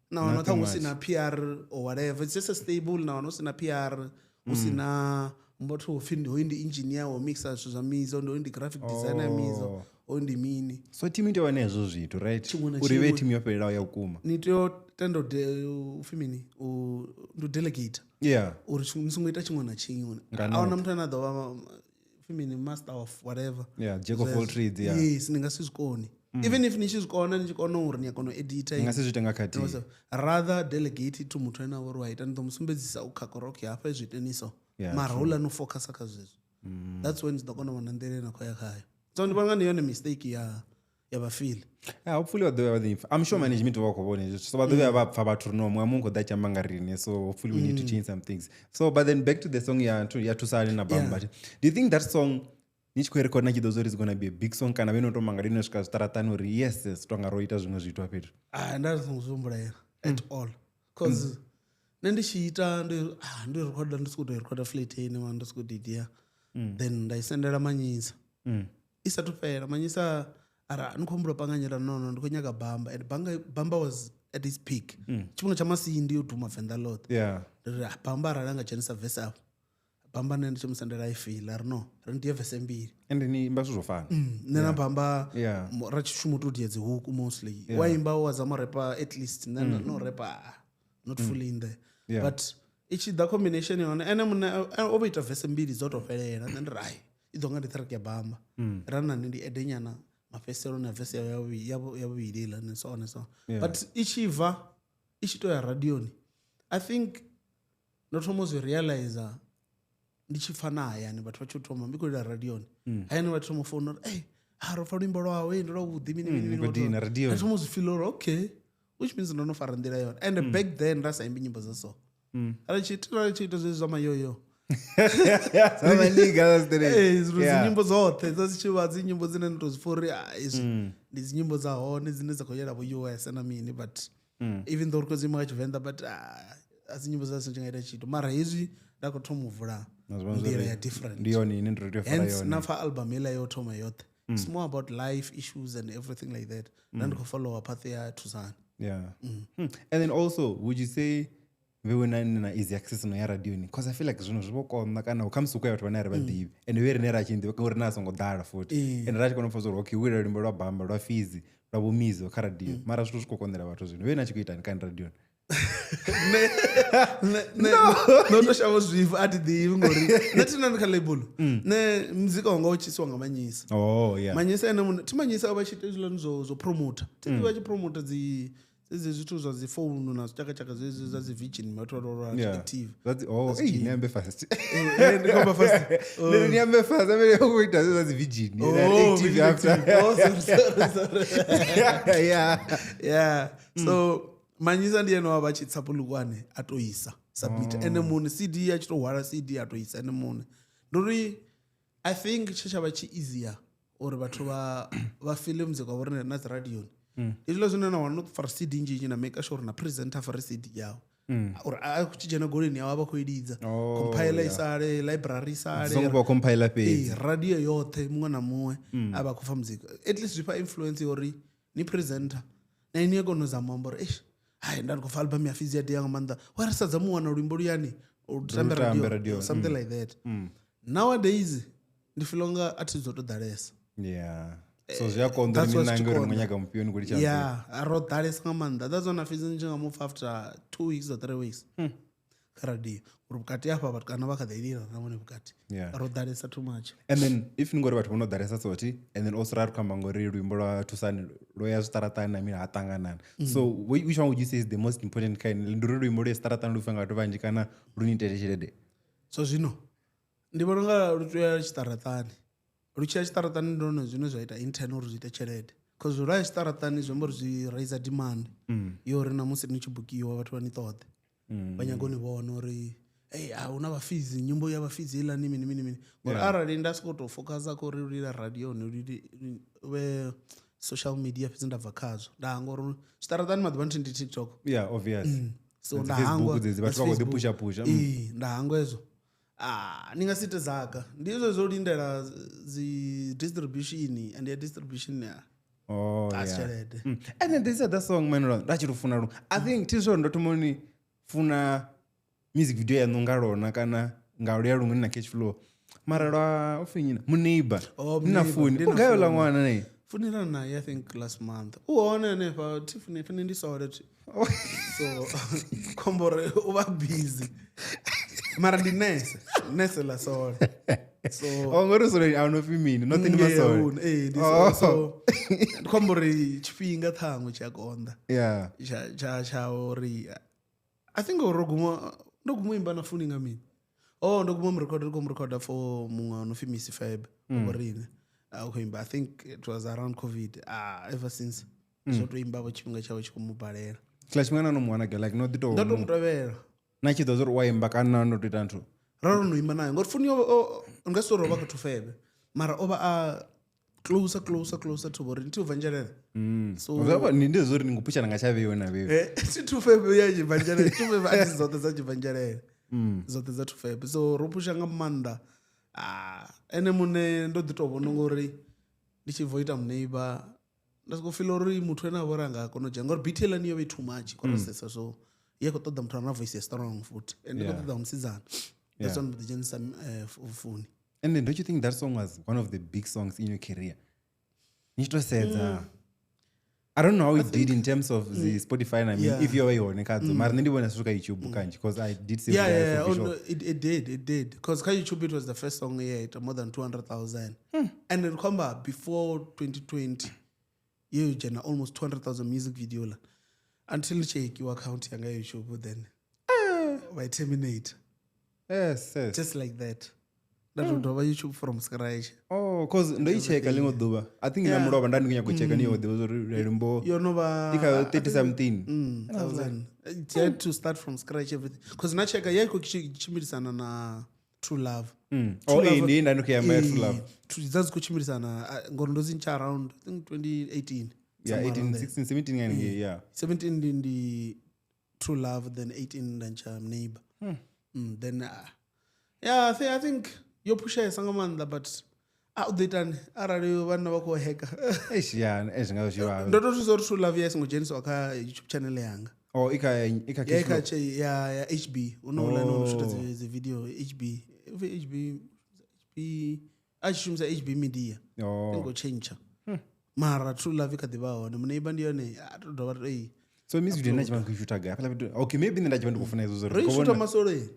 S1: Na wana ṱhaṅwe hu si na PR or whatever, it's just a stable. Na wana hu si na PR, hu si na muthu upfi ndi hoyu ndi engineer wo mixa zwithu zwa Mizo, ndi hoyu ndi graphic designer ya Mizo, hoyu ndi mini.
S2: So team i tea u vha na hezwo zwithu, right?
S1: Tshiṅwe na
S2: Uri vhe
S1: tshiṅwe.
S2: team yo fhelelaho ya vhukuma.
S1: Ni tea u tenda upfi mini, ndi u delegate. Uri ni songo ita tshiṅwe na tshiṅwe.
S2: Nga
S1: A huna muthu ane a ḓo vha Upfi mini, master of whatever.
S2: Yeah, jack of all trades, yeah.
S1: Yes, ni nga si zwi koni. Even if ni tshi zwi kona, ni tshi kona uri ni a kona u edita,
S2: Ni nga si zwi ite nga khathihi.
S1: Rather delegate to muthu ane a vha uri wa ita, ni ḓo mu sumbedzisa u khakha uri okay, hafha zwi iteni so.
S2: Yeah,
S1: Mara houḽa no focusa kha zwezwo, that's when zwi ḓo kona u vhona nḓila ine a khou ya khayo. So ndi vhona nga ndi yone mistake ya vhafili.
S2: Yeah, hopefully vha ḓo vhuya vha ḓi pfa. I'm sure management vha khou vhona hezwi. So vha ḓo vhuya vha pfa vhathu uri no muṅwe muṅwe khou ḓa tshi amba nga riṋe, so hopefully we need to change some things. So but then back to the song ya Thusani na Bamba. Do you think that song ni tshi khou i record na tshi ḓo zwa uri it's gonna be a big song, kana vhe no to mangala ino swika zwiṱaraṱani uri yes, yes, to nga ro ita zwiṅwe zwithu hafha fhethu?
S1: Ah, nda ndi songo zwi humbulela at all, cause nṋe ndi tshi ita ndi recorda, ndi sokou tou recorda flateni man, ndi sokou tou itea, then nda i sendela Manyisa. I sathu fhela, Manyisa ara ni khou humbula u panganyela, no, ndi khou nyaga Bamba, and Bamba was at his peak, tshifhinga tsha Masindi yo duma Venḓa ḽoṱhe. Ndi ri, ah, Bamba arali a nga dzhenisa verse afho, Bamba nṋe ndi tshi mu sendela i feel, a ri no, ri ndi verse mbili.
S2: And ni imba zwithu zwo fana.
S1: Nṋe na Bamba ra tshi shuma u tou dia dzi huku mostly. Wa imba wa zama u repa, at least nṋe no repa, not fully in there. But i tshi ḓa combination ya hone, ene muṋe o vho ita verse mbili dzo to fhelela, nṋe ndi ri ai i ḓo nga ndi track ya Bamba, ra na nṋe ndi ede nyana mafhedziselo na verse ya vhuvhili iḽa and so on and so on. But i tshi bva i tshi to ya radioni, I think ndo thoma u zwi realize ndi tshi pfa na hayani vhathu vha tshi thoma ndi khou lila radioni, hayani vha thoma u founa uri ei, ha ro pfa luimbo lwawe, ndi lwavhuḓi, mini mini mini.
S2: Ni khou dina radioni.
S1: Nda thoma u zwi feel uri okay, which means ndo no fara nḓila yone. And back then nda sa imbi nyimbo dza so, ra tshi ita zwezwi zwa mayoyo.
S2: Sama nigga, that's the name.
S1: Ee, zwino dzi nyimbo dzoṱhe dza dzi tshi vha dzi nyimbo dzine ni to zwi pfa uri ah, izwi ndi dzi nyimbo dza hone dzine dza khou yela vho US na mini, but even though ri khou dzi imba nga Tshivenḓa, but a dzi nyimbo dza si tshi nga ita tshithu, mara hezwi nda khou thoma u vula
S2: Na zwi vhona zwa
S1: nḓila
S2: uri
S1: ya different.
S2: Ndi yone ine ndo tea u fara
S1: Hence
S2: yone.
S1: na pfa album heiḽa yo thoma yoṱhe, it's more about life issues and everything like that, nda ndi khou followa path ya Thusani.
S2: Yeah. And then also, would you say vhe na na easy access no ya radioni? Because I feel like zwino zwi vho konḓa, kana khamusi ku ya vhathu vhane a ri vha ḓivhi, and vhe rine ra tshi ḓivha ngori na songo ḓala futhi, and ra tshi kona u pfa uri okay, hu ila luimbo lwa Bamba, lwa Fizi, lwa Vho Mizo kha radio, mara zwithu zwi khou konḓela vhathu zwino. Vhe na tshi khou itani kani radioni?
S1: Nṋe ndo to shavha zwifha, a thi ḓivhi ngori nṋe thina ndi kha label, nṋe muzika wanga u tshisiwa nga Manyisa.
S2: Oh yeah.
S1: Manyisa ene muṋe, thi Manyisa o vha tshi ita hezwiḽani zwo promoter, thi vha tshi promoter dzi dzedzi zwithu zwa dzi founu na zwitshakatshaka zwezwi zwa dzi virgin, vhathu vha tou active.
S2: That's oh, hey, ni ambe fast.
S1: Ndi khou amba fast.
S2: Ni ambe fast, ambe u ita zwa dzi virgin.
S1: Oh,
S2: Active
S1: virgin
S2: after.
S1: active. Oh, sorry, sorry, sorry. Yeah. So Manyisa ndi ene wa vha tshi tsa Polokwane a to isa submit ene muṋe CD, a tshi to hwala CD a to isa ene muṋe. Ndi uri I think tshe tsha vha tshi easier uri vhathu vha feel muzika wa vhorine na dzi radioni, hezwiḽa zwine na wana no fara CD nnzhi nnzhi na make sure uri na presenter fare CD yawe, uri a tshi dzhena goleni yawe a vha khou i lidza,
S2: Oh,
S1: compiler i sale, library i sale.
S2: Songo vha compiler fhedzi.
S1: Ee, radio yoṱhe muṅwe na muṅwe a vha khou pfa muzika, at least zwi fha influence ya uri ni presenter na ini ya kona u zama amba uri eish, hai, nda ndi khou pfa album ya Fizi ya dia nga maanḓa, wa ri sadza mu wana luimbo luyani u tambe
S2: tambe
S1: radio,
S2: radio,
S1: something like that. Nowadays ndi feel unga a thi dzo to ḓalesa.
S2: Yeah. So zwi a konḓa
S1: That's
S2: uri ni
S1: why zwi tshi
S2: nange uri ni khou
S1: konḓa.
S2: nyaga mufhio, ni khou litsha.
S1: Yeah, ro ḓalesa nga maanḓa. That's why na Fizi ndi tshi nga mupfa after 2 weeks or 3 weeks kha radio, uri vhukati hafha vhathu kana vha kha ḓi lila na vhone vhukati. Ro ḓalesa too much.
S2: And then if ni ngori vhathu vho no ḓalesa soti, and then also ra ri khou amba ngori luimbo lwa Thusani lwo ya zwiṱaraṱani na mini ha ṱanganana. So which one would you say is the most important kind? Ndi uri luimbo lu ye zwiṱaraṱani lu pfe nga vhathu vhanzhi kana lu ni itele tshelede?
S1: So zwino ndi vhona unga lu tea tshiṱaraṱani, lu tshi ya tshiṱaraṱani ndi lwone zwine zwa ita intern uri zwi ite tshelede, cause lwa ya tshiṱaraṱani zwi amba uri zwi raise demand yo uri na musi ni tshi bukiwa vhathu vha ni ṱoḓe, vha nyaga u ni vhona uri ei, a huna vhafizi, nyimbo ya vhafizi heiḽani mini mini mini. Ngori arali nda sokou tou focusa kha uri lu lila radioni, lu vhe social media fhedzi, nda bva khazwo nda hangwa uri zwiṱaraṱani maḓuvha ndi TikTok.
S2: Yeah, obvious.
S1: So
S2: Na dzi
S1: nda
S2: Facebook
S1: hangwa
S2: dzedzi,
S1: na
S2: vhathu vha khou ḓi
S1: Facebook.
S2: pusha pusha.
S1: Ee, nda hangwa hezwo. Ah, ni nga si ite zaka, ndi hezwo zwo lindela dzi distribution, and ya distribution ya
S2: Oh,
S1: a si
S2: yeah.
S1: tshelede.
S2: And then this other song, man, nda tshi lu funa lu. I think thi zwone ndo thoma ni funa music video yaṋu nga lona kana nga luya luṅwe ni na cash flow. Mara lwa u pfi nnyi na? Muneighbor.
S1: Oh,
S2: Ni na
S1: Muneighbor,
S2: funi.
S1: ndi
S2: U
S1: na
S2: gai uḽa
S1: funi.
S2: ṅwana ne?
S1: Funela naye I think last month. U hone hanefha thi funi funi ndi sole thi. So khombo uri u vha busy. Mara ndi nese, nese ḽa sole. So
S2: Oh, ngori Soleni a no pfi mini nothing
S1: Yeah,
S2: Masole.
S1: huna, eh, ndi
S2: Oh.
S1: so ndi khou amba uri tshifhinga ṱhaṅwe tshi a konḓa
S2: Yeah.
S1: tsha uri I think ro guma ndo guma u imba na Funi nga mini. Oh, ndo guma murekhoda, ndo guma murekhoda for muṅwe ono pfi Missy Fab vho riṋe. A khou imba, I think it was around COVID. Ever since zwo to imba vho tshifhinga tshawe tshi khou mu balela.
S2: Tshiḽa tshifhinga na no mu wana gai like no ḓi to
S1: Ndo to mu tovhela.
S2: na tshi ḓo zwa uri wa imba kana no to ita nthu.
S1: Ra ro no imba naye ngori Funi nga si uri o vha kha Thufebe mara o vha a closer closer closer to vhori ndi ubva Nzhelele. So
S2: Zwa ndi zwo uri ni nguphushana nga tsha vheiwe na vheiwe.
S1: Thi Thufebe ya tshibva Nzhelele, Thufebe a thi dzoṱhe dza tshibva Nzhelele. Dzoṱhe dza Thufebe. So ro phusha nga maanḓa. Ene muṋe ndo ḓi to vhona ngori ndi tshi bva u ita muneiba nda soko feel uri muthu ane a vha uri a nga kona u dzhia ngori beat heiḽani yo vha i too much khou so ye khou ṱoḓa muthu a re na voice ya strong futhi and ndi khou ṱoḓa musidzana. That's why ndo ḓi dzhenisa Funi.
S2: And then don't you think that song was one of the big songs in your career? Ni tshi to sedza. I don't know how it did in terms of the Spotify. I mean, if you're on khadzo, mara nṋe ndi vhona zwithu kha YouTube kanzhi because I did see
S1: Yeah,
S2: that
S1: yeah, yeah.
S2: for
S1: Oh,
S2: sure.
S1: no, it did. Because kha YouTube it was the first song yeah, it more than 200,000. And then remember before 2020, you generate almost 200,000 music video la. Until check your account yanga YouTube then by terminate.
S2: Yes, yes.
S1: Just like that. That would over YouTube from scratch.
S2: Oh, cause ndo i checka ḽiṅwe ḓuvha. I think na mulovha nda ndi khou nyaka u checka ni yo ḓivha uri lumbo
S1: Yo no ba
S2: i kha 30 something.
S1: Thousand. It had to start from scratch everything. Cause na checka ya iko tshimbilisana na True Love.
S2: Oh, eh, ndi nda ndi khou yamba ya True Love.
S1: Dza dzi khou tshimbilisana ngori ndo dzi ntsha around I think 2018.
S2: Yeah,
S1: somewhere
S2: 18,
S1: around there.
S2: 16, 17 ngani ngei, yeah.
S1: 17 ndi True Love, then 18 nda ntsha Neighbor. Then yeah, I think yo phushesa nga maanḓa but a u ḓo itani arali vhanna vha khou heka.
S2: Eish, yeah, eish nga zwi vhavha.
S1: Ndo to thusa uri True Love ya songo dzhenisiwa kha YouTube channel yanga.
S2: Oh, i kha
S1: Ya kha ya HB. Uno ula no shoota dzi video HB. HB a tshi shumisa HB Media.
S2: Oh.
S1: Ngo change. Mara True Love kha ḓivha hone. Muneiba ndi yone a to dovha to ei.
S2: So music video na tshi vha khou shoota gai? Hafhaḽa fhethu. Okay, maybe nṋe nda tshi vha ndi khou funa hezwo zwo
S1: Ri
S2: ri
S1: shoota Masoleni.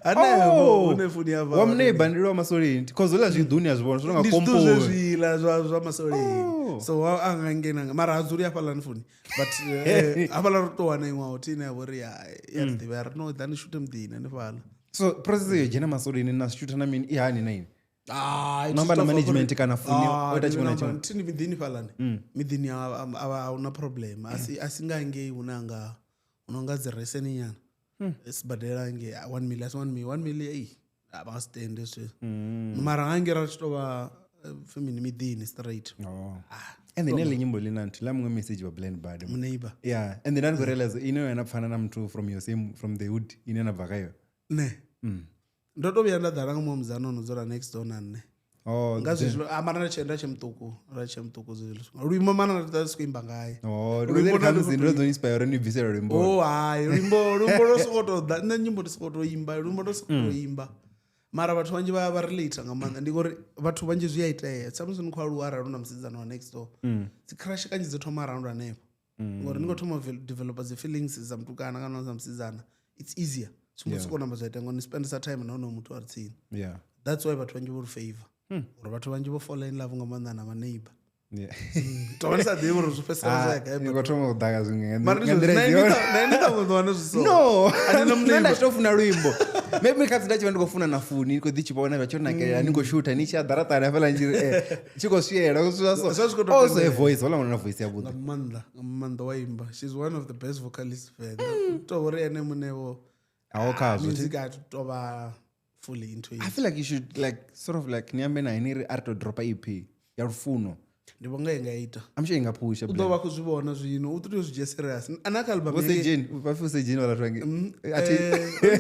S1: Hanefho hune funi ya vha.
S2: Wa muneiba ndi lwa Masoleni. Cause hezwiḽa zwiḓuni a zwi vhona zwi no nga
S1: Ndi zwithu
S2: kompowe.
S1: zwezwiḽa zwa Masoleni. So a nga ngena mara ha dzuli hafhaḽani funi. But hafhaḽa ro to wana iṅwe hothi ine ya vha uri ya ri ḓivha ya ri no ḓa ni shute muḓini hanefhaḽa.
S2: So process yo dzhena Masoleni na shoota na mini i hani na ini?
S1: Ah,
S2: No amba na management kana funi o ita tshiṅwe na tshiṅwe.
S1: Thi ndi miḓini fhaḽani. Miḓini a huna problem. A si nga ngei hune anga hu nga dzi reseni nyana. Sibadela ngei 1 million, asi 1 million, 1 million ei a vha nga si tende zwezwo. Mara nga ngei ra tshi tou vha femini miḓini straight.
S2: Oh. And then heḽi nyimbo ḽi na nthu ḽa muṅwe message wa Blind Bad.
S1: Muneiba.
S2: Yeah, and then I realize ine wena pfana na muthu from your same from the hood ine na bva khayo.
S1: Ne. Ndo to vhuya nda ḓala nga muṅwe mudzana ono dzula next door na nṋe.
S2: Oh,
S1: Nga zwezwo mara nda tshe nda tshe muṱuku zwezwo. Luimbo mana nda siko imba ngaye.
S2: Oh, ndi kha musi ndo ḓo inspire uri ni bvisela luimbo.
S1: Oh, hai, luimbo lwo soko to ḓa. Nṋe nyimbo ndi soko to imba, luimbo ndo soko to imba. Mara vhathu vhanzhi vha relate nga maanḓa. Ndi ngori vhathu vhanzhi zwi a itea. Samusi ni khou aluwa arali u na musidzana wa next door. Dzi crush kanzhi dzi thoma around hanefho. Ngori ni khou thoma developer dzi feelings dza mutukana kana dza musidzana. It's easier. Tsumbo soko namba zwa ita ngori ni spendesa time na honoyo muthu a re tsini.
S2: Yeah.
S1: That's why vhathu vhanzhi vho ri favor. Uri vhathu vhanzhi vho fall in love nga maanḓa na ma neighbor.
S2: Yeah.
S1: To vha ndi sa ḓivhi uri zwi fhedzisela zwo ya gai,
S2: Ni
S1: but
S2: khou thoma u ḓaka zwiṅwe
S1: mara
S2: nga
S1: ndi
S2: nḓila
S1: zwezwo,
S2: i yone.
S1: na ini ṱhaṅwe ḓo wana zwi so.
S2: No,
S1: A ni na
S2: nṋe nda
S1: muneighbor.
S2: tshi to funa luimbo. Maybe kha nda tshi vha ndi khou funa na funi, ni khou ḓi tshi vhona vha tsho nakelela, ni khou shutha, ni tshi ya ḓaraṱani hafhaḽa ni tshi ri, tshi khou swiela, zwa so.
S1: Zwa zwi khou tou
S2: Also a
S1: tendela.
S2: voice, hola ṅwana na voice yavhuḓi.
S1: Nga maanḓa wa imba. She's one of the best vocalists Venḓa. To uri ene muṋe vho
S2: Aho khazwo.
S1: music a to vha fully into it.
S2: I feel like you should like sort of like ni ambe naye ni ri a ri to dropa EP ya lufuno.
S1: Ndi vho nga i nga ita.
S2: I'm sure i nga phusha.
S1: U ḓo vha khou zwi vhona zwino, u ḓo tea u zwi dzhia serious. A na kha album
S2: Vho
S1: yake-
S2: Sejeni, vha pfi Sejeni vhaḽa vhathu vhange. A thi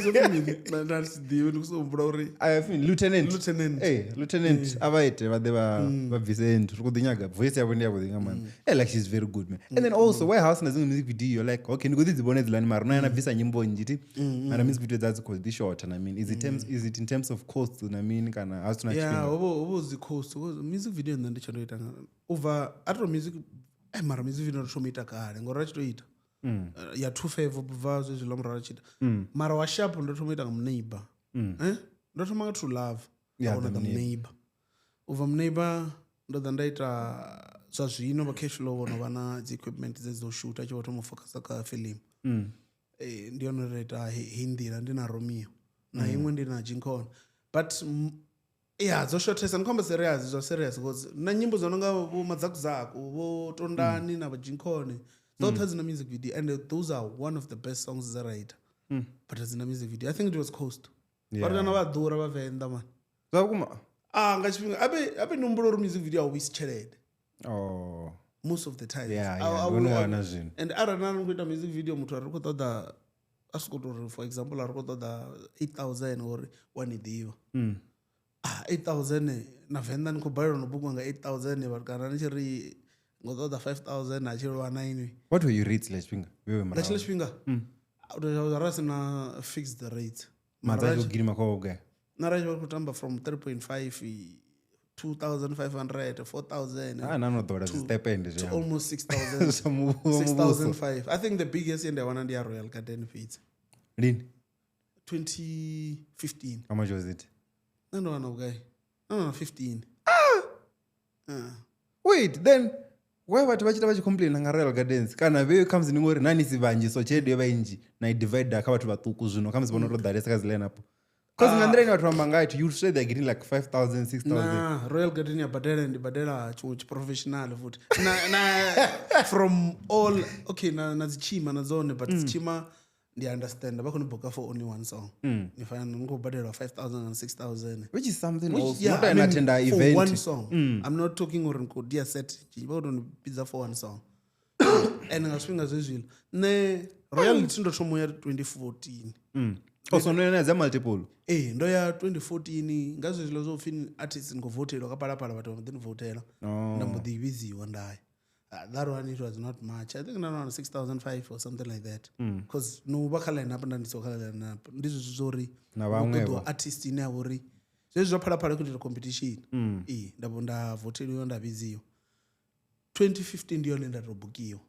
S1: Zwo pfi mini? Na si ḓivhi, ndi khou sokou humbula uri
S2: I feel Lieutenant.
S1: Lieutenant.
S2: Lieutenant a vha ite vha ḓe vha bvise nthu. Ri khou ḓi nyaga voice yavho ndi yavhuḓi nga maanḓa. Like she's very good man. And then also warehouse na dziṅwe music video like okay ndi khou ḓi dzi vhona hedzilani mara no ya na bvisa nyimbo nnzhi thi. Mara music video dza dzi khou ḓi shorta na mini. Is it terms is it in terms of cost na mini kana ha zwi na
S1: Yeah,
S2: tshifhinga?
S1: ho vho dzi cost. Music video nṋe ndi tsha ndo ita nga u bva a to music mara music video ndo thoma ita kale ngori ra tshi to ita. Ya 25 bva zwezwiḽa murahu ra tshi ita. Mara wa sharp ndo thoma ita nga muneighbor. Ndo thoma nga True Love.
S2: Yeah,
S1: kona
S2: The
S1: ḓa Neighbor. U bva Neighbor ndo ḓa nda ita zwa zwino vha Cash Flow vho no vha na dzi equipment dze dzo shoota tshi vho thoma u focusa kha film. Ndi yone ri ita heyi nḓila ndi na Romeo na iṅwe ndi na Jinkona. But yeah, dzo shothesa ndi khou amba serious, zwa serious because na nyimbo dzo no nga vho Madzakuzaku, vho Tondani na vha Jinkone dzoṱhe dzina music video and those are one of the best songs dze ra ita. But dzina music video. I think it was Coast.
S2: Yeah.
S1: Vha kana vha ḓura vha Venḓa man.
S2: Zwa vhukuma.
S1: Ah, nga tshifhinga abe ni humbula uri music video a u vhuisi tshelede.
S2: Oh.
S1: Most of the time.
S2: Yeah, yeah, ndo no wana zwino.
S1: And arali na ni khou ita music video muthu a ri khou ṱoḓa a sokou tou ri for example a ri khou ṱoḓa 8000 uri wa ni ḓivha. Ah, 8000 na Venḓa ni khou balelwa no bukiwa nga 8000 vhathu kana ni tshi ri ngo ṱoḓa 5000 a tshi lwa na inwi.
S2: What were your rates ḽa tshifhinga? Vhewe
S1: Nga
S2: murahu.
S1: tshiḽa tshifhinga ra si na fixed rates.
S2: Madza tshi khou gidima kha vhugai?
S1: Na ra tshi vha khou tamba from 3.5, 2500, 4000.
S2: Ah, na no ḓowela zwistepende
S1: to
S2: zwi.
S1: almost 6000.
S2: Zwa muvhuso.
S1: 6005. I think the biggest ye nda wana ndi ya Royal Garden fhedzi.
S2: Lini?
S1: 2015.
S2: How much was it?
S1: Nṋe ndo wana vhugai? Nṋe ndo wana 15.
S2: Wait, then why vhathu vha tshi ita vha tshi complain nga Royal Gardens kana vhe khamusi ndi ngori na ni si vhanzhi so tshelede yo vha nnzhi na i divide kha vhathu vhaṱuku zwino khamusi vhono to ḓalesa kha dzi line up. Because nga nḓila ine vhathu vha amba ngayo you say they're getting like 5000, 6000.
S1: Na Royal Garden ya badela ndi badela tshiṅwe tshi professional futhi. Na from all okay na dzi tshima na dzone but dzi tshima ndi understand vha khou ni buka for only one song. Ni fana ni khou badelwa 5000 and 6000.
S2: Which is something
S1: Which,
S2: also.
S1: yeah,
S2: Not
S1: I
S2: an
S1: mean,
S2: attender
S1: for
S2: event.
S1: one song. I'm not talking uri ni khou dia set. Vha khou tou ni vhidza for one song. And nga zwifhinga zwezwiḽa nṋe Royal ndo thoma u ya 2014.
S2: Oh, so no dza multiple.
S1: Ee, ndo ya 2014 nga zwezwiḽa zwo pfhi artist ni khou votelwa kha Phalaphala vhathu vha mbo ḓi ni vothela. Nda mbo ḓi vhidziwa nda ya. That one it was not much. I think nda wana 6005 or something like that. Because no vha kha line up nda ndi siho kha line up. Ndi zwezwi zwo uri
S2: Na
S1: hu
S2: vhaṅwe
S1: ṱoḓiwa artist ine ya vha uri zwezwi zwa Phalaphala khou ita competition. Ee, nda vho nda votheliwa nda vhidziwa. 2015 ndi yone nda tou bukiwa.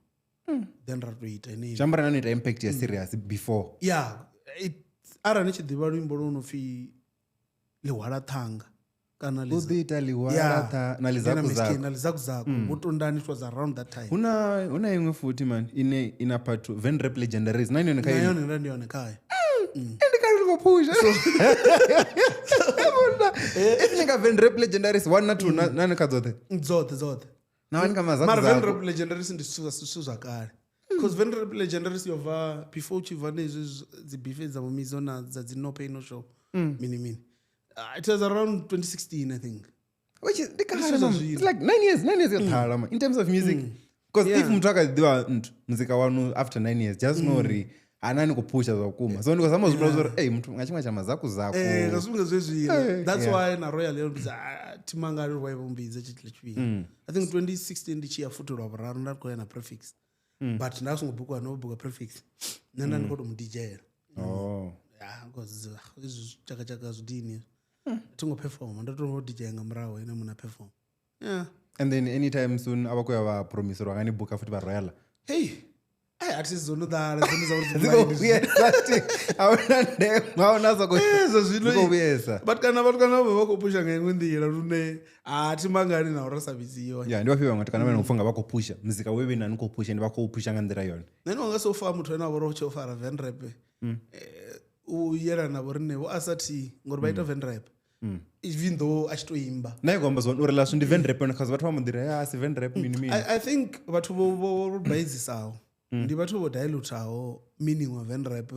S1: Then ra tou ita yeneyi.
S2: Zwi amba uri na no ita impact ya serious before.
S1: Yeah, arali ni tshi ḓivha luimbo lwo no pfi Ḽihwala Ṱhanga kana
S2: U ḓi ita ḽihwala ṱha na ḽizakuzaku.
S1: na ḽizakuzaku vho Tondani, it was around that time.
S2: Huna iṅwe futhi man ine ina part 2 Van Rap Legendaries na yone kha
S1: Na
S2: ine.
S1: yone nda ndi yone khayo.
S2: Ndi kale ri khou phusha. If ni nga Van Rap Legendaries 1 na 2 na ni kha dzoṱhe.
S1: Dzoṱhe dzoṱhe.
S2: Na wani kha
S1: Mara Van
S2: mazakuzaku.
S1: Rap Legendaries ndi zwithu zwa kale. Because Van Rap Legendaries yo bva before u tshi bva na hezwi dzi beef dza vho Mizo na dza dzi No Pain No Show. Mini mini. It was around 2016 I think.
S2: Which is ndi kale
S1: Zwithu zwa
S2: man.
S1: zwino.
S2: It's like 9 years, 9 years yo ṱhala man in terms of music. Because if muthu a kha ḓivha nthu muzika wanu after 9 years just know uri ana ni khou phusha zwa vhukuma. So ndi khou zama u zwi vhona uri muthu nga tshiṅwe tsha mazakuzaku.
S1: Nga zwifhinga zwezwiḽa. That's
S2: yeah.
S1: why na Royal yo mbidza thimangali uri vho mbidza tshithu tshifhinga. I think 2016 ndi tshi ya futhi lwa vhuraru nda khou ya na Prefix. But nda songo bukiwa no buka Prefix. Nṋe nda ndi khou tou mu DJ-ela.
S2: Oh.
S1: Yeah, because izwi tshakatshaka zwidini. Thi ngo perform, ndo tou DJ nga murahu ene muṋe a perform. Yeah.
S2: And then anytime soon a vha khou ya vha promise uri vha nga ni buka futhi vha Royal.
S1: Hey, ai artists dzo no ḓala dzone dza uri
S2: Dzi khou vhuyesa thi. A huna ndeme, a huna soko.
S1: Zwa zwino
S2: Dzi khou vhuyesa.
S1: Vhatukana vha vha khou phusha nga iṅwe nḓila lune a thi mangali na uri sa vhidziwa.
S2: Yeah, ndi vhafhio vhaṅwe vhatukana vhane upfha nga vha khou phusha muzika we vhina ni khou phusha ndi vha khou phusha nga nḓila yone.
S1: Nṋe ndi nga so fa muthu ane a vha uri u tshi fara Van Rap. U yelana na vho riṋe vho Asati ngori vha ita Van Rap. Even though a tshi to imba.
S2: Na i khou amba zwone uri ḽashu ndi Van Rap yone cause vhathu vha mbo ḓi ri a si Van Rap mini mini.
S1: I think vhathu vho baizisaho ndi vhathu vho dilutaho meaning wa Van Rap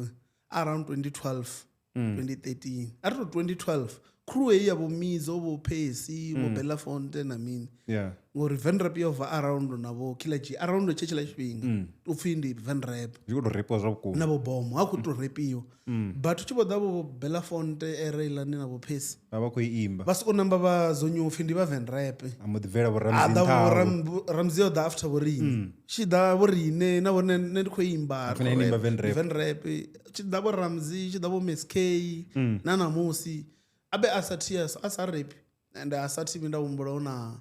S1: around 2012, 2013. A ri to 2012 crew heyi ya vho Mizo, vho Percy, vho Belafonte na mini.
S2: Yeah.
S1: Ngori Van Rap yo bva around na vho Killer G around tshetshila tshifhinga. U pfi ndi Van Rap.
S2: Zwi khou tou repiwa zwa vhukuma.
S1: Na vho Bomo ha khou tou repiwa. But u tshi vho ḓa vho Belafonte era eiḽani na vho Percy
S2: Vha vha khou i imba.
S1: vha soko namba vha zonyo upfi ndi vha Van Rap.
S2: A mbo ḓi bvela vho
S1: A
S2: Ramzi
S1: ḓa vho
S2: nṱha.
S1: Ramzi o ḓa after vho riṋe. Tshi ḓa vho riṋe na vhone nṋe ndi khou imba.
S2: Funa ini imba Van Rap.
S1: Van Rap. Tshi ḓa vho Ramzi, tshi ḓa vho Miss K na namusi. Abe a sa thi a sa rap and a sa thi nda humbula hu na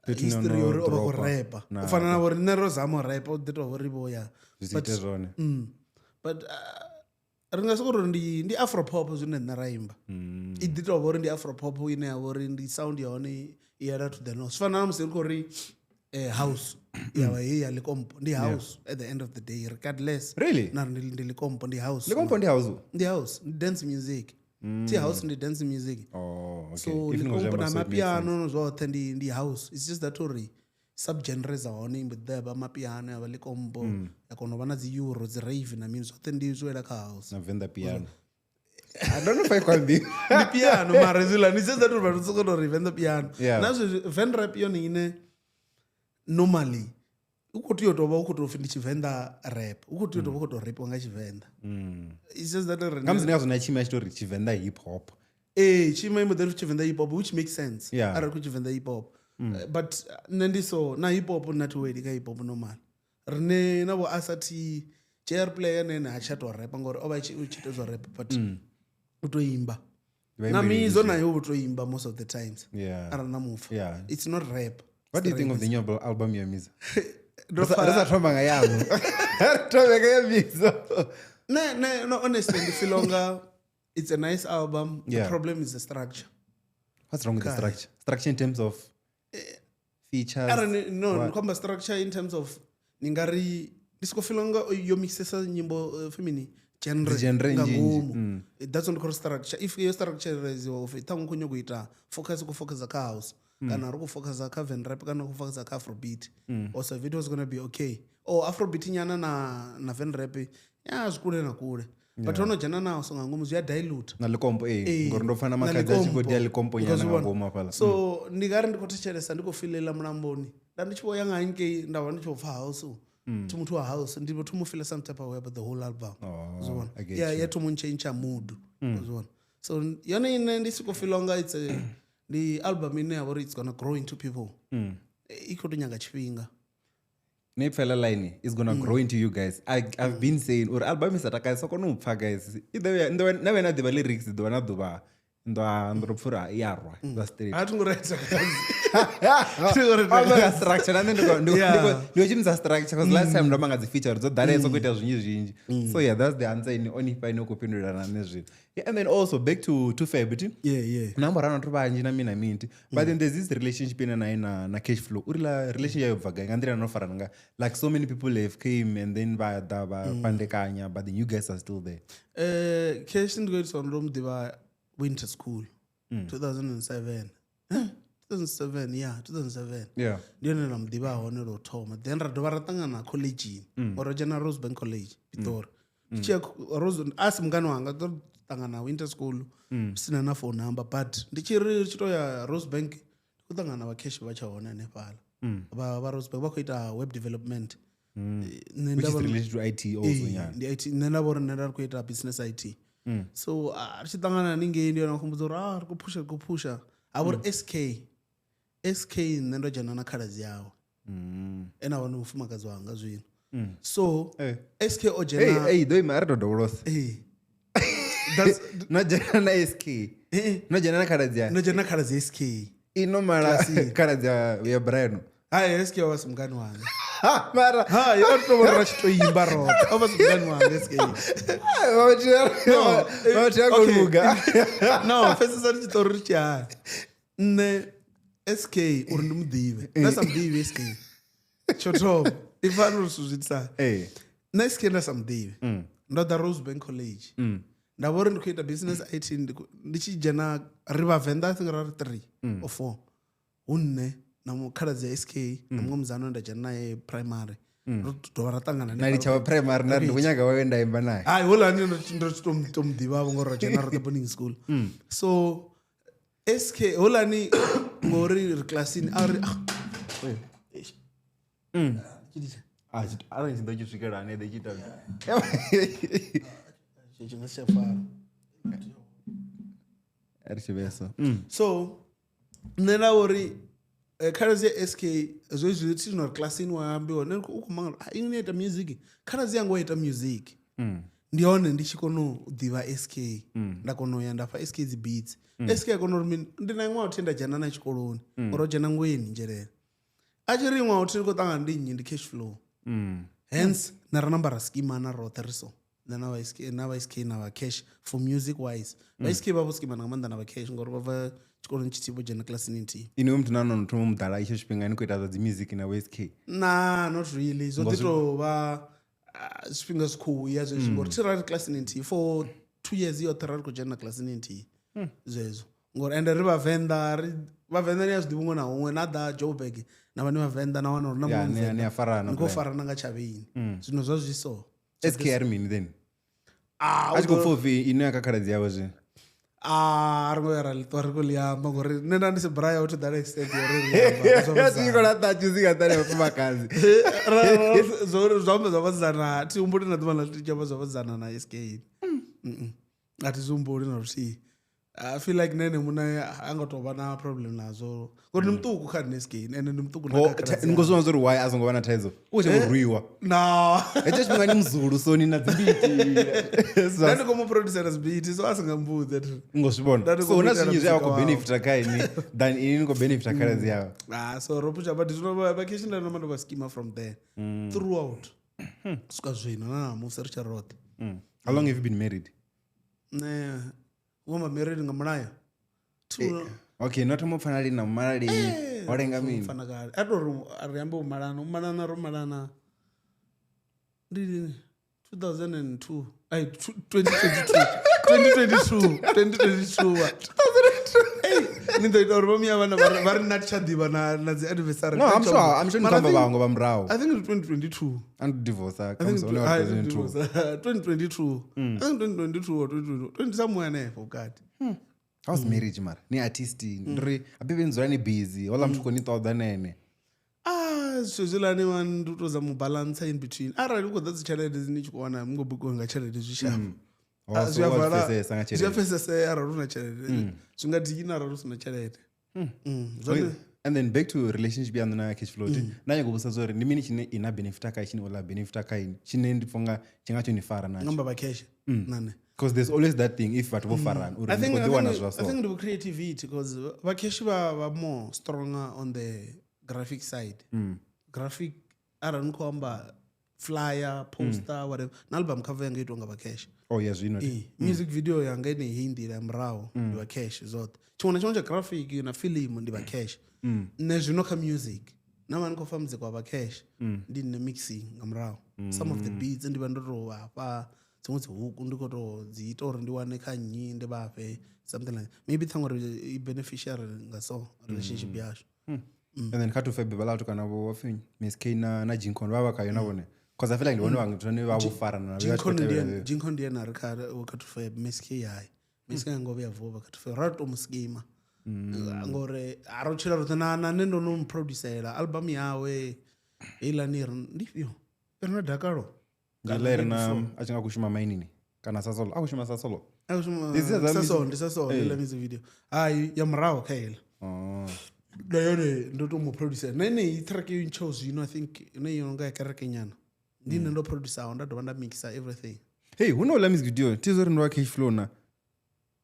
S2: Fhethu hune
S1: history
S2: no
S1: uri o vha khou
S2: dropa.
S1: repa.
S2: Na
S1: U fana na vho riṋe ro zama u repa u ḓi tou vho ri vho ya.
S2: Zwi si ite zwone.
S1: But Ri nga soko uri ndi afropop zwine nṋe ra imba. I ḓi tovha uri ndi afropop ine ya vha uri ndi sound ya hone i yela to the north. Zwi fana na musi ri khou ri house ya vha heyi ya Likompo, ndi house at the end of the day regardless.
S2: Really?
S1: Na ri ndi Likompo, ndi house.
S2: Likompo ndi house?
S1: Ndi house, ndi dance music. Thi house ndi dance music.
S2: Oh, okay.
S1: So
S2: If ni khou zwi
S1: Likompo
S2: amba
S1: na
S2: so it makes sense.
S1: mapiano zwoṱhe ndi house. It's just that uri subgenre dza hone imbo ḓi ya vha mapiano, ya vha Likompo, ya kona u vha na dzi euro, dzi rave na mini, zwoṱhe ndi zwi wela kha house.
S2: Na Venḓa piano. I don't know if I can be.
S1: Ndi piano mara hezwiḽa ndi just that uri vhathu soko tori Venḓa piano.
S2: Yeah.
S1: Na zwezwi Venḓa rap yone ine normally u khou tea u tovha u khou tou pfi ndi Tshivenḓa rap, u khou tea u tovha u khou tou rapiwa nga Tshivenḓa. It's just that ri
S2: Nga musi ndi ngazwo na tshima tshi tou ri Tshivenḓa hip hop.
S1: Ee, tshima imbo ḓi ri Tshivenḓa hip hop, which makes sense.
S2: Yeah.
S1: Arali ku Tshivenḓa hip hop. But nṋe ndi so na hip hop nna thi weli kha hip hop normal. Rine na vho Asati JR Player ene ha tsha tou rap ngori o vha tshi ita zwa rap but u tou imba.
S2: Vha
S1: Na
S2: imbeli
S1: Mizo nayo u tou imba most of the times.
S2: Yeah.
S1: Arali na mupfa.
S2: Yeah.
S1: It's not rap.
S2: What do you think of the new album ya Mizo?
S1: Ndo
S2: Ri sa
S1: pfa-
S2: thoma nga yaṋu. Ri thome nga ya Mizo.
S1: Ne, no, honestly, ndi feel unga it's a nice album. The
S2: Yeah.
S1: problem is the structure.
S2: What's wrong with the structure? Structure in terms of features.
S1: Arali no,
S2: what?
S1: ndi khou amba structure in terms of ni nga ri ndi soko feel unga yo mixesa nyimbo femini genre
S2: Dzi genre
S1: nga
S2: nnzhi nnzhi,
S1: ngomu. That's what ndi khou ri structure. If yo structureiziwa upfi ṱhaṅwe u khou nyanga u ita focus, u khou focusa kha house kana ri khou focusa kha van rap kana ri khou focusa kha afrobeat. Also if it was gonna be okay. Or afrobeat nyana na van rap ya zwi kule na kule. But hono dzhena na house nga ngomu zwi a dilute.
S2: Na Likompo,
S1: Ee,
S2: ngori ndo pfa na
S1: na
S2: makhadzi a tshi khou
S1: Likompo.
S2: dia Likompo nyana
S1: Because
S2: nga
S1: vhona,
S2: ngomu hafhaḽa.
S1: So ndi nga ri ndi khou thetshelesa ndi khou filela mulamboni nda ndi tshi vho ya nga hangei nda vha ndi tshi vho pfa house. Thi muthu wa house ndi vho thoma u feel some type of way about the whole album.
S2: Oh,
S1: Zwi vhona?
S2: I get
S1: Yeah,
S2: you.
S1: ya thoma u ntshentsha mood. Zwi vhona? So yone ine ndi siko feel unga it's a, ndi album ine ya vha uri it's gonna grow into people. I khou tou nyaga tshifhinga.
S2: Ne pfela line is gonna grow into you guys. I've been saying uri album isa takadza kona u pfa guys. I ḓo ya na vhe na ḓivha lyrics ḓuvha na ḓuvha ndo pfa uri i a rwa zwa straight.
S1: A thi ngo ri takadzi.
S2: Amba nga structure na nṋe ndi khou-
S1: Yeah.
S2: ndi khou shumisa structure because last time ndo amba nga dzi feature dzo ḓalesa khou ita zwinzhi zwinzhi. So yeah, that's the answer ine on ifa ine u khou fhindula na nṋe zwino. Yeah, and then also back to Feb ti.
S1: Yeah, yeah.
S2: Na mbo rana vhathu vhanzhi na mina minti. But then there's this relationship ine naye na cash flow. Uri la relationship ya bva gai nga nḓila no farana nga like so many people have came and then vha ḓa vha fhandekanya but then you guys are still there.
S1: Cash ndi khou itiswa ndo mu ḓivha winter school 2007. 2007, yeah, 2007.
S2: Yeah.
S1: Ndi yone nda mu ḓivha hone lwo thoma. Then ra dovha ra ṱangana collegeini. Ro dzhena Rosebank College, Pitori. Tshi ya Rose a si mungani wanga ndo ṱangana winter school sina na phone number but ndi tshi ri tshi to ya Rosebank ndi khou ṱangana vha cash vha tsha hone hanefhaḽa. Vha Rosebank vha khou ita web development. Nṋe
S2: Which
S1: nda
S2: is
S1: vha-
S2: related to IT also
S1: Ee,
S2: yeah.
S1: ndi IT nṋe nda vha uri nṋe nda ri khou ita business IT. So ri tshi ṱangana haningei ndi yone khumbudza uri ri khou phusha ri khou phusha. Ha vha uri SK SK nṋe ndo dzhena na khaladzi yawe. Ene avha ndi mufumakadzi wanga zwino. So SK o dzhena
S2: Hey, hey, ḓo ima a ri to dovholosa.
S1: Ee. That's
S2: No dzhena na SK. No dzhena na khaladzi ya.
S1: ndo dzhena na khaladzi ya SK.
S2: Ino mala khaladzi ya Brian.
S1: Hai SK o vha si mungani wanga.
S2: Ha, mara
S1: Hai o to vhona ri tshi to imba roṱhe. O vha si mungani wanga SK.
S2: vhathu ya khou
S1: okay.
S2: luga.
S1: No, pfesesa ndi tshiṱori ri tshi hani. Nṋe SK uri ndi muḓivhe. Nda sa muḓivhi SK. Tsho thoma. I fana uri zwithu zwi itisa.
S2: Eh.
S1: Nṋe SK nda sa muḓivhi. Ndo ḓa Rosebank College. Nda vha uri ndi khou ita business IT ndi tshi dzhena ri vhavenḓa I think ra ri 3 or 4. Hu nṋe na mukhaladzi ya SK na muṅwe mudzana nda dzhena naye primary. Ro dovha ra ṱangana
S2: Na litsha wa primary na ri ndi khou nyaga wawe nda imba naye.
S1: Hai houḽani ndo to mu ḓivha vho ngori ro dzhena roṱhe boarding school. So SK houḽani ngori ri kilasini a ri
S2: Ah, arali tshi ḓo tshi swikela ane ḓo tshi ita.
S1: tshi nga si tsha fara.
S2: A ri tshi vhea so.
S1: So nṋe nda uri khaladzi ya SK zwezwi thi zwino ri kilasini wa ambiwa nṋe u khou mangala ini ni ita music khaladzi yanga wa ita music. Ndi hone ndi tshi kona u ḓivha SK nda kona u ya nda fha SK dzi beats. SK a kona uri mini ndi na ṅwaha uthi nda dzhena na tshikoloni uri o dzhena ngweni nzhelele. A tshi ri ṅwaha uthi ndi khou ṱangana ndi nnyi ndi cash flow. Hence na ra namba ra skimana roṱhe ri so Nṋe na vha SK, na vha SK na vha Cash for music wise. Vha SK vha vho skima nga maanḓa na vha Cash ngori vha bva tshikoloni tshithihi, vho dzhena kilasini nthihi.
S2: Inwe muthu na no thoma muḓala itsho tshifhinga ni khou ita zwa dzi music na vho SK?
S1: Na, not really. Zwo ḓi tou vha zwifhinga zwi khou ya zwezwi, ngori thi ra ri kilasini nthihi for 2 years yoṱhe, ra ri khou dzhena kilasini nthihi zwezwo, ngori ende ri vhavenḓa, ri vhavenḓa, ni a zwi ḓivha huṅwe na huṅwe na ḓa Joburg na vhane vhavenḓa na wana uri na
S2: Yeah,
S1: muṅwe
S2: ni a
S1: Muvenḓa.
S2: Farana
S1: Ni khou
S2: plan.
S1: farana nga tshavhini, zwino zwa zwi so.
S2: SK ari mini then?
S1: Ah,
S2: A tshi khou pfa upfi ino ya kha khaladzi yawe zwino.
S1: Ah, ri ngo ya ra ḽi ṱwa ri khou ḽi amba, ngori nṋe nda ndi si braya to that extent uri ri amba zwa vhasidzana.
S2: Kola ṱatshi nga nṱhani ha vhafumakadzi.
S1: Zwa amba zwa vhasidzana, thi humbuli na ḓuvha na ḽithihi tshi amba zwa vhasidzana na SK. A thi zwi humbuli na luthihi. I feel like nene muṋe a nga tou vha na problem nazwo, ngori ndi muṱuku kha nṋe SK, ende ndi muṱuku na kha khaladzi
S2: Ni khou zwi vhona uri why a songo vha na thaidzo, u tshi vho rwiwa
S1: na
S2: hetsho tshifhinga ni muzulu, so ni na dzimbiti.
S1: Nda ndi khou mu producera zibiti, so a si nga mbudze thi.
S2: Ngo zwi vhona.
S1: Nda ndi
S2: So hu na
S1: khou mu itela
S2: zwinzhi zwe a
S1: muzika
S2: khou
S1: wawe.
S2: benefita kha ini than ini ni khou benefita khaladzi yawe.
S1: Ah, so ro pusha, but zwino vha Cash nda noma ndo vha skima from there throughout swika zwino na musi ri tshe roṱhe.
S2: How long have you been married?
S1: Nṋe vho married nga mulayo.
S2: Okay, no thoma u pfana lini na mala lini, ho lenga mini?
S1: Fana kale a to ri a ri ambe u malana, u malana, ro malana ndi lini? 2002, ai, 2022, 2022, 2022 wa. Ei, ni ḓo ita uri vho miya vhana vha ri na thi tsha ḓivha na dzi anniversary.
S2: No, I'm sure, I'm sure ni
S1: Mara
S2: khou amba vhaṅwe vha murahu.
S1: I think it's 2022.
S2: And divorce
S1: I think
S2: comes only 2002.
S1: 2022. I think 2022 or 2022, 20 somewhere hanefho vhukati.
S2: How's marriage mara? Ni artist, ndi ri abibi ni dzula ni busy, hola muthu khou ni ṱoḓa nene.
S1: Ah, zwithu hezwiḽani man, ndi u tou zama u balancer in between. Arali u khou ḓa dzi tshelede ni tshi khou wana, mu khou bukiwa nga tshelede, zwi sharp.
S2: Oh,
S1: Ah,
S2: so
S1: zwi a
S2: wa zwi
S1: vala-
S2: pfesesa nga
S1: zwi a
S2: tshelede.
S1: pfesesea arali u na tshelede, zwi nga dina arali u si na tshelede. Zwone.
S2: Okay, and then back to relationship yaṋu na Cash Flow, nda nyaga u vhudzisa zwa uri ndi mini tshine ina benefita kha tshine ola benefita kha ini, tshine ndi pfha unga tshi nga tsho ni fara natsho?
S1: Ngamba vha Cash nane.
S2: Because there's always that thing if vhathu vho farana uri
S1: I
S2: ni
S1: think,
S2: khou
S1: I
S2: ḓi wana
S1: think,
S2: zwa
S1: I
S2: so.
S1: think ndi creativity, because vha Cash vha more stronger on the graphic side. Graphic, arali ni khou amba flyer, poster, whatever. Na album cover yanga itwa nga vha Cash.
S2: Oh yeah, zwino.
S1: Ee, music video yanga ine heyi nḓila ya murahu ndi vha Cash zwoṱhe. Tshiṅwe na tshiṅwe tsha graphic na film ndi vha Cash. Nṋe zwino kha music, na vha ni khou fa muzika wa vha Cash, ndi nṋe mixing nga murahu. Some of the beats ndi vha ndo tou vhafha, dziṅwe dzi huku ndi khou tou dzi ita uri ndi wane kha nnyi ndi vhafhe, something like maybe ṱhaṅwe uri i beneficiary nga so relationship yashu.
S2: And then kha to febe vhala vhathu kana vho pfi Miss K na Jinkon vha vha khayo na vhone, because I feel like ndi vhone vhaṅwe vhane vha vho farana na vha tshi khou
S1: Jinkon ndi
S2: tevhela
S1: ene, Jinkon ndi ene a re kha Tufeb, Miss K hai. Miss K ngo vhuya vuwa kha Tufeb, ra to mu skima. Ngori a ro tshila roṱhe na nṋe ndo no mu producela album yawe heiḽani i re ndi ifhio? I re na dakalo.
S2: Ndi ḽa ire na a tshi nga khou shuma mainini kana Sasolo, a khou shuma Sasolo.
S1: A khou shuma-
S2: Ndi dzia dza
S1: Sasol, ndi Sasol, heiḽa music video. Hai, ya murahu kha heiḽa.
S2: Oh.
S1: Na yone ndo to mu producer. Na yeneyi track yo ntshaho zwino, I think ine yo nga ya kereke nyana. Ndi nṋe ndo producer, nda dovha nda mixa everything.
S2: Hey, hu na uḽa music video thi zwo ri ndi wa Cash Flow na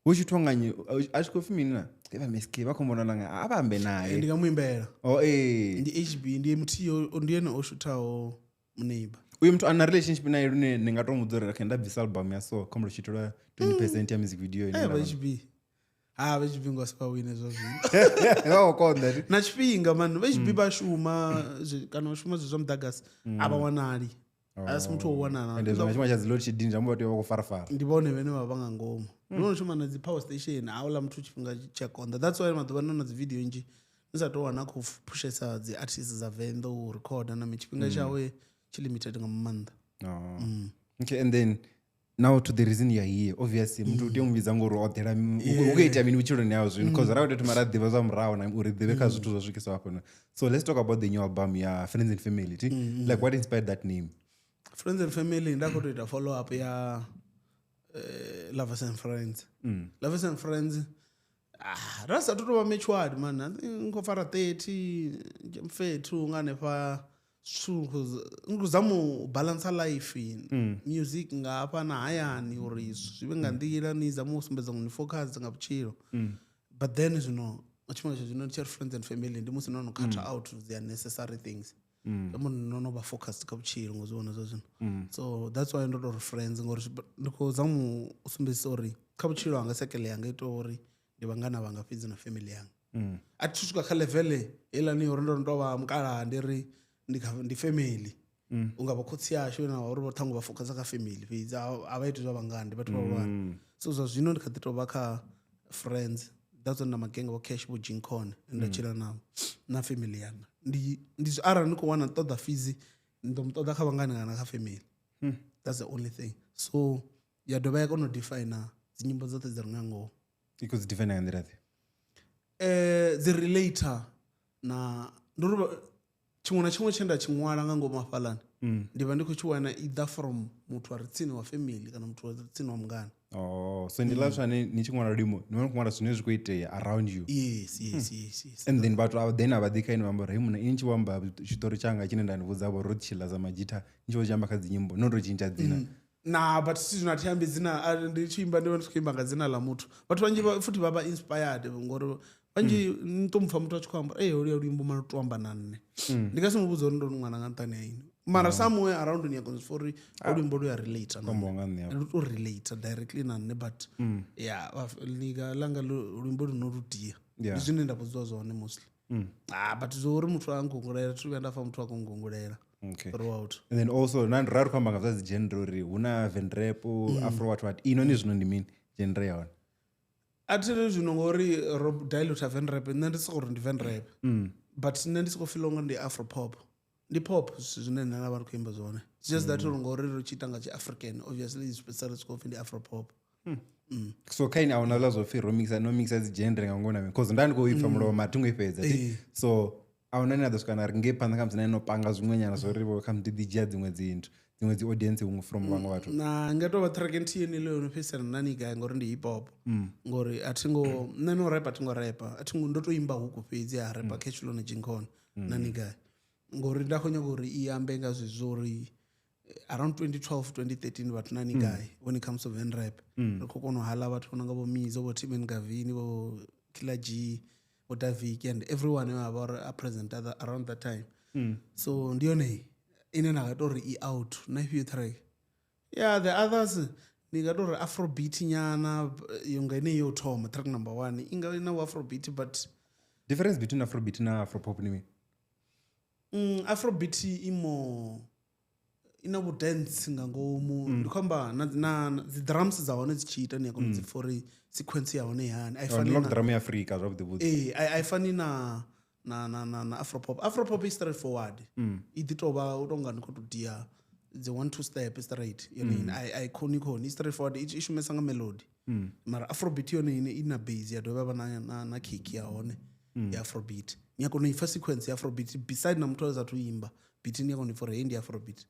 S2: hu tshi thwa nganyi a tshi khou pfi mini na vha Miss K vha khou mbona nanga a vha ambe
S1: Ndi
S2: naye.
S1: nga mu imbela.
S2: Oh eh.
S1: Ndi HB, ndi muthihi ndi ene o shuthaho muneiba.
S2: Uyu muthu ana relationship naye lune ni nga to mudza uri okay nda bvisa album ya so khombolo tshi itelwa 20% ya music video ine
S1: Eh,
S2: nda
S1: vha HB, ha vha HB ngo si vha wine zwa zwino.
S2: vha khou konḓa ti.
S1: Na tshifhinga man, vha HB vha shuma kana vha shuma zwezwi zwa muḓagasi, a vha wanali, a si muthu wo wanala.
S2: Ende zwiṅwe tshifhinga tsha dzi load shedding zwi amba vha tea u vha khou farafara.
S1: Ndi vhone vhene vha vha nga ngomu, ndi vhone shuma na dzi power station, a uḽa muthu tshifhinga tshi a konḓa. That's why maḓuvha ano na dzi video nnzhi ni sa tou wana a khou pushesa dzi artist dza venḓa u recorda na mi tshifhinga tshawe tshi limited nga maanḓa.
S2: Oh. Okay, and then now to the reason you are here, obviously muthu u tea u mu vhidza ngori o ḓela u khou itea mini vhutshiloni hawe zwino, because ra tea u thoma ra ḓivha zwa murahu na uri ḓivhe kha zwithu zwa swikisa hafho. So let's talk about the new album ya Friends and Family ti. Like, what inspired that name?
S1: Friends and Family nda khou tou ita follow up ya Lovers and Friends. Lovers and Friends, ah, ra sathu tou vha matured man, I think ni khou fara 30 mfethu nga hanefha zwithu, ni khou zama u balancer life, music nga hafha na hayani uri zwi vhe nga nḓila, ni zama u sumbedza uri ni focus nga vhutshilo. But then zwino nga tshifhinga tsha zwino ndi tshi ri Friends and Family ndi musi no no cut out the unnecessary things. Amba ndo no vha focused kha vhutshilo ngo zwi vhona zwa zwino. So that's why ndo to ri friends, ngori ndi khou zama u sumbedzisa uri kha vhutshilo hanga sekele yanga ita uri ndi vhangana vhanga fhedzi na family yanga. A thi swika kha level heiḽani uri ndo ndo vha mukalaha ndi ri ndi family. Unga vha khotsi ashu na uri vho ṱhangu vha focus kha family fhedzi, a vha iti zwa vhangana, ndi vhathu vhahulwane. So zwa zwino ndi kha ḓi tou vha kha friends, that's when na magenge vho cash vho jinkone nda tshila navho na family yanga. Ndi arali ndi khou wana ṱoḓa fees ndi ḓo mu ṱoḓa kha vhangana kana kha family. That's the only thing. So ya dovha ya kona u define dzi nyimbo dzoṱhe dzi re nga ngomu.
S2: I khou dzi define nga nḓila ḓe?
S1: Dzi relator na ndi uri tshiṅwe na tshiṅwe tshe nda tshi ṅwala nga ngomu hafhaḽani ndi vha ndi khou tshi wana either from muthu a re tsini wa family kana muthu a re tsini wa mungana.
S2: Oh, so ndi ḽa zwane ni tshi ṅwala luimbo ni vha ni khou ṅwala zwine zwi khou itea around you.
S1: Yes, yes, yes, yes.
S2: And then vhathu avha then a vha ḓi kha ine vha amba uri hey muna ini tshi vho amba tshiṱori tshanga tshine nda ni vhudza vho ro tshila sa madzhitha ni tshi vho tshi amba kha dzi nyimbo no to tshintsha dzina.
S1: Na but si zwino a thi ambi dzina, ndi tshi imba ndi vha ndi khou imba nga dzina ḽa muthu. Vhathu vhanzhi futhi vha vha inspired ngori vhanzhi ni to mupfa muthu a tshi khou amba eh holuya luimbo mara to amba na nṋe. Ndi nga si mu vhudza uri ndo ṅwana nga nṱhani ha ini. Mara somewhere around ni a kona u uri luimbo lu ya relate na nṋe. Lu to relate directly na nṋe, but yeah liga langa luimbo lu no lu dia. Ndi zwine nda vhudziwa zwone mostly. But zwo uri muthu a ngungulela thi vhuya nda fa muthu a khou ngungulela.
S2: Okay.
S1: Throughout.
S2: And then also na ra ri khou amba nga zwa dzi genre uri hu na venrap, afro what what. Ino ni zwino ndi mini genre ya hone?
S1: A thi ri zwino ngori ro dilute venrap, nṋe ndi soko uri ndi venrap. But nṋe ndi soko feel unga ndi afro pop. Ndi pop zwine nṋe nda vha ri khou imba zwone. It's just that uri ngori ri tshi ita nga tshi African, obviously zwi fhedzisela zwi khou pfhi ndi afro pop.
S2: So kha ini a huna zwa zwo pfhi ro mixa no mixa dzi genre nga ngona, because nda ndi khou ipfa mulovha mara thi ngo i fhedza. So a huna ni a ḓo swika na ri ngei phanḓa kha musi na no panga zwiṅwe nyana zwo ri vho kha musi ḓi dzhia dziṅwe dzinthu dziṅwe dzi audience huṅwe from vhaṅwe vhathu.
S1: Na nga tou vha track nthihi ine yo no fhedzisela na ni gai ngori ndi hip hop. Ngori a thi ngo nṋe no rap a thi ngo rap, a thi ngo ndo to imba huku fhedzi a rap Cashflow na Jinkon na ni gai. Ngori nda khou nyaga uri i ambe nga zwezwo uri around 2012 2013 vhathu na ni gai when it comes to van rap. Ri khou kona u hala vhathu vho no nga vho Mizo, vho Timen Gavini, vho Killer G, vho Daviki and everyone who vha uri a present around that time. So ndi yone ine nda nga to ri i out na ifhio track. Yeah, the others ndi nga to ri afrobeat nyana yo nga ine yo thoma track number 1 inga ina afrobeat, but
S2: difference between afrobeat na afropop ni mini?
S1: Afrobeat imo ina vhu dance nga ngomu. Ndi khou amba na dzi drums dza hone dzi tshi ita ni a kona u dzi pfa uri sequence ya hone hani. A i fani
S2: na drum ya Africa zwavhuḓi vhuḓi.
S1: A i fani na afropop. Afropop is straightforward. I ḓi tou vha u tonga ni khou tou dia dzi 1-2 step straight. Yone i khoni khoni straightforward, i shumesa nga melody. Mara afrobeat yone ine ina bass ya dovha vha na kick ya hone ya afrobeat. Ni a kona u ipfa sequence ya afrobeat beside na muthu a sathu imba. Beat ni a kona u ipfa uri heyi ndi afrobeat.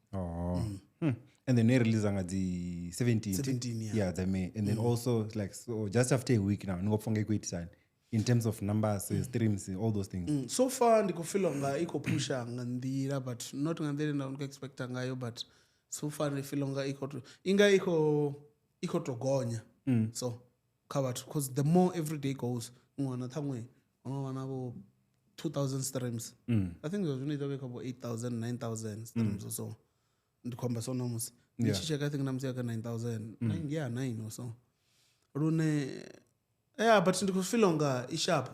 S2: And then they release nga dzi 17,
S1: yeah.
S2: Yeah, the May. And then also like so just after a week now ngo pfonga ikuitisani in terms of numbers, streams, all those things.
S1: So far ndiko feel nga iko pusha nga nḓila, but not nga nḓila nda ndiko expecta ngayo, but so far ndi feel nga iko inga iko to gonya. So kha vhathu, because the more every day goes ṅwana ṱhaṅwe ono vha na vho 2000 streams. I think zwa zwino i ḓo vha kha vho 8000 9000 streams or so. Ndi khou amba so namusi. Ndi tshi checka I think namusi ya kha 9000. 9 yeah, 9 or so. Lune yeah, but ndi khou feel nga i sharp.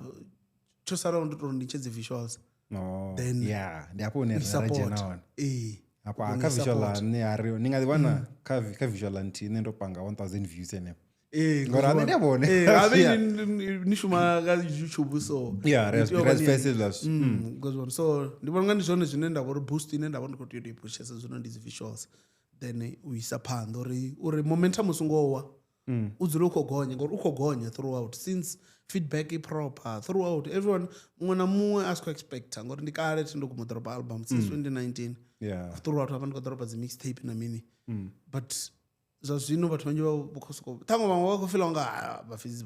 S1: Tsho sala ndi to ndi tshedze visuals.
S2: No.
S1: Then
S2: yeah, ndi hafho hune ra dzhena hone. Hafha kha visual nṋe a ri ni nga ḓi wana kha visual nthihi nṋe ndo panga 1000 views henefho. Ngori a nṋe ndi a vhone.
S1: A ni shuma nga YouTube so.
S2: Yeah, res festival.
S1: So ndi vhona nga ndi zwone zwine nda vha uri boost ine nda vha ndi khou tea u i pushesa zwino ndi dzi visuals. Then u isa phanḓa uri momentum u songo wa. U dzule u khou gonya ngori u khou gonya throughout since feedback i proper throughout everyone muṅwe na muṅwe a si khou expecta ngori ndi kale thi ndo guma dropa album since 2019.
S2: Yeah.
S1: Throughout hafha ndi khou dropa dzi mixtape na mini. But zwa zwino vhathu vhanzhi vha khou soko ṱhaṅwe vhaṅwe vha khou feel nga vha fhedzi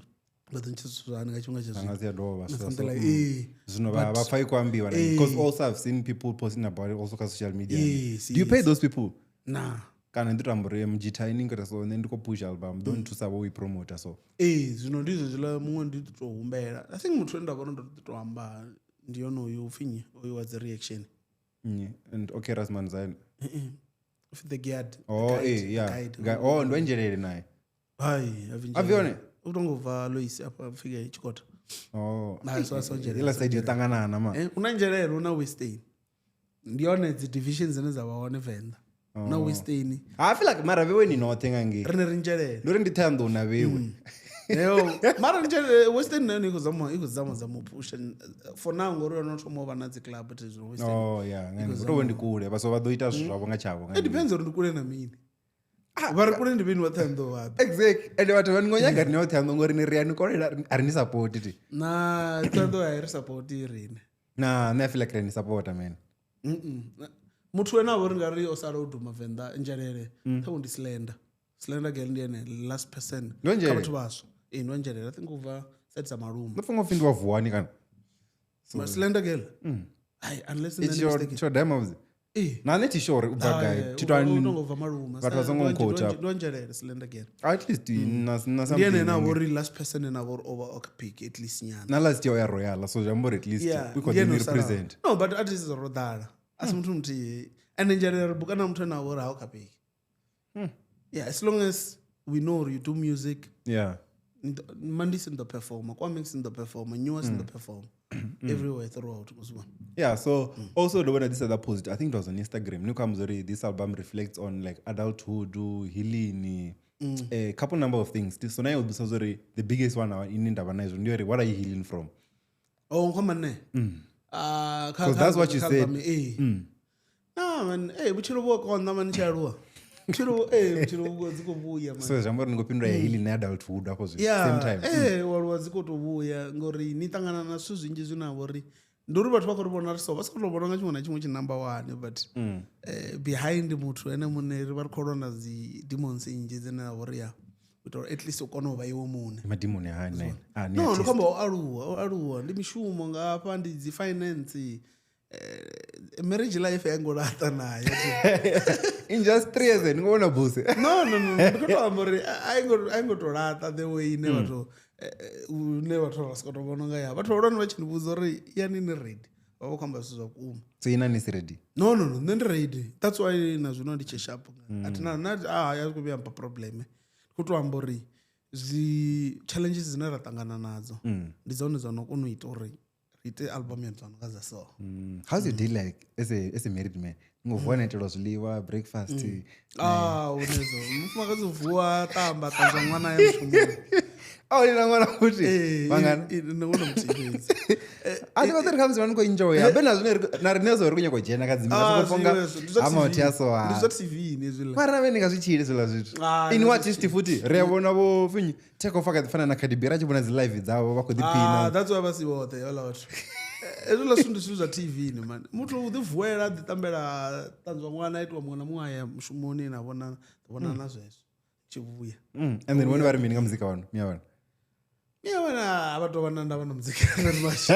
S1: vha ḓo ntshisa zwithu zwani nga tshifhinga tsha
S2: zwino. Nga dovha
S1: something like
S2: zwino vha pfa i khou ambiwa, because also I've seen people posting about it also kha social media.
S1: Yes,
S2: Do you pay those people?
S1: Nah.
S2: Kana ndi to amba uri mjitha ini ngori so nṋe ndi khou push album ḓo nthusa vho i promoter so.
S1: Zwino ndi zwezwiḽa muṅwe ndi to humbela. I think muthu ane nda vhona ndo to amba ndi yonoyu upfhi nnyi oyu wa dzi reaction.
S2: And okay Rasman Zayn.
S1: The guide.
S2: Oh, yeah. Oh, ndo njelele naye.
S1: Hayi,
S2: avione.
S1: Utongova Lois apa fika chikota.
S2: Oh.
S1: Na so so njelele.
S2: Ila side yotangana ma.
S1: Una njelele una Western. Ndi yone dzi divisions dzine dza vha hone Venḓa. Una Western.
S2: I feel like mara vewe ni nothing angi.
S1: Rine ri njelele.
S2: Ndori ndi thando na vewe.
S1: Yo, mara njelele Western nayo iko zama zama push for now ngori yo thoma u vha na dzi club tezwo Western.
S2: Oh yeah, ngani. Ndo ndi kule vha so vha ḓo ita zwithu zwavho nga tshavho.
S1: It depends on ndi kule na mini. Vha ri kule ndi vheni wa thando wapi.
S2: Exactly. And vhathu vha ngo nyaga rine thando ngori ni ri ani kolela a ri ni support ti.
S1: Na thando a ri support rine.
S2: Na I feel like ri ni support man.
S1: Muthu wena vho ri nga ri o sala u duma Venḓa njelele thawu ndi Slender. Slender girl ndi ene last person kha vhathu vhaswa. Ndo njelele I think ubva side za malume.
S2: Ndo pfa ngopfi ndi wa vuwani kana.
S1: So Slender girl. Ai unless
S2: it's your cho demo. Na nṋe thi sure ubva gai.
S1: Thi to ngobva malume.
S2: Vhathu vha songo nkhota.
S1: Ndo njelele Slender girl.
S2: At least na something.
S1: Ndi ene na vho ri last person na vho over okay at least nyana.
S2: Na last year ya Royal so jambo at least we could represent.
S1: No but at least ro dala. Asi muthu muthihi. And njelele ri buka na muthu na vho ri ha u kapiki. Yeah, as long as we know you do music.
S2: Yeah.
S1: Mandis in the performer, Kwamix in the performer, Newest in the performer, everywhere throughout was one.
S2: Yeah, so also the one that this other post, I think it was on Instagram. New comes already. This album reflects on like adulthood, healing, a couple number of things. So now sorry, the biggest one in Indaba, what are you healing from?
S1: Oh, come on,
S2: because that's what you said.
S1: No man, hey, which you work on the man charua.
S2: So jambo ngopindura healing na adulthood hapo same time.
S1: Walwa dzi khou vhuya ngori ni tangana na zwithu zwinzhi zwine vho ri ndi uri vhathu vha khou ri vhona ri so vha sa khou vhona nga tshiṅwe na tshiṅwe tshi number 1 but behind muthu ene muṋe ri vha ri khou lwa na dzi demons nnzhi dzine vha ri ya ita at least u kone u vha iwe muṋe.
S2: Madimoni ha nne.
S1: No, ndi khomba u aluwa ndi mishumo nga hafha ndi dzi finance. Marriage life ya ngolata nayo.
S2: In just 3 years ni ngona buse.
S1: No. Ndi khou amba uri I ngo to lata the way ine vhathu une vhathu vha siko to vhona nga ya. Vhathu vha vha tshi ni vhudza uri yani ni ready. Vha vho khamba zwithu zwa vhukuma.
S2: So ina ni ready?
S1: No, nṋe ndi ready. That's why na zwino ndi tshe sharp. Athina na ya ku vhuya mpa problem. Ndi khou to amba uri dzi challenges dzine ra ṱangana nadzo ndi dzone dzo no kona u ita uri ite album ya tswana nga za so.
S2: How's your day like as a married man? Ngovuwa naitelwa zwiḽiwa breakfast.
S1: Unezo. Mufumakadzi uvuwa tamba tanzwa ṅwana ya mushumoni.
S2: Oh, ni na ṅwana futhi. Vhangana?
S1: Ndi ṅwana muthihi fhedzi.
S2: A thi vha ri khamusi vha ni khou enjoya. Be na zwine na riṋe zo ri khou nyaka u dzhena kha dzi mira so fonga ha motho ya so.
S1: Ndi zwa TV ni zwiḽa.
S2: Mara vhe ni nga zwi tshile zwiḽa zwithu. Ini wa artist futhi ri a vhona vho finyi take off ka fana na Cardi B ra tshi vhona dzi live dzavho vha khou ḓiphina.
S1: That's why vha si vhoṱhe hevhaḽa vhathu. Hezwiḽa zwithu ndi zwithu zwa TV ni man. Muthu u ḓi vuwela ḓi tambela tanzwa ṅwana itiwa muṅwe na muṅwe a ya mushumoni na vhona na zwezwo tshi vhuya.
S2: And then vhone vha ri mini nga muzika wanu miya vhana?
S1: Miya vhana a vha tou vha na ndavha na muzika very much.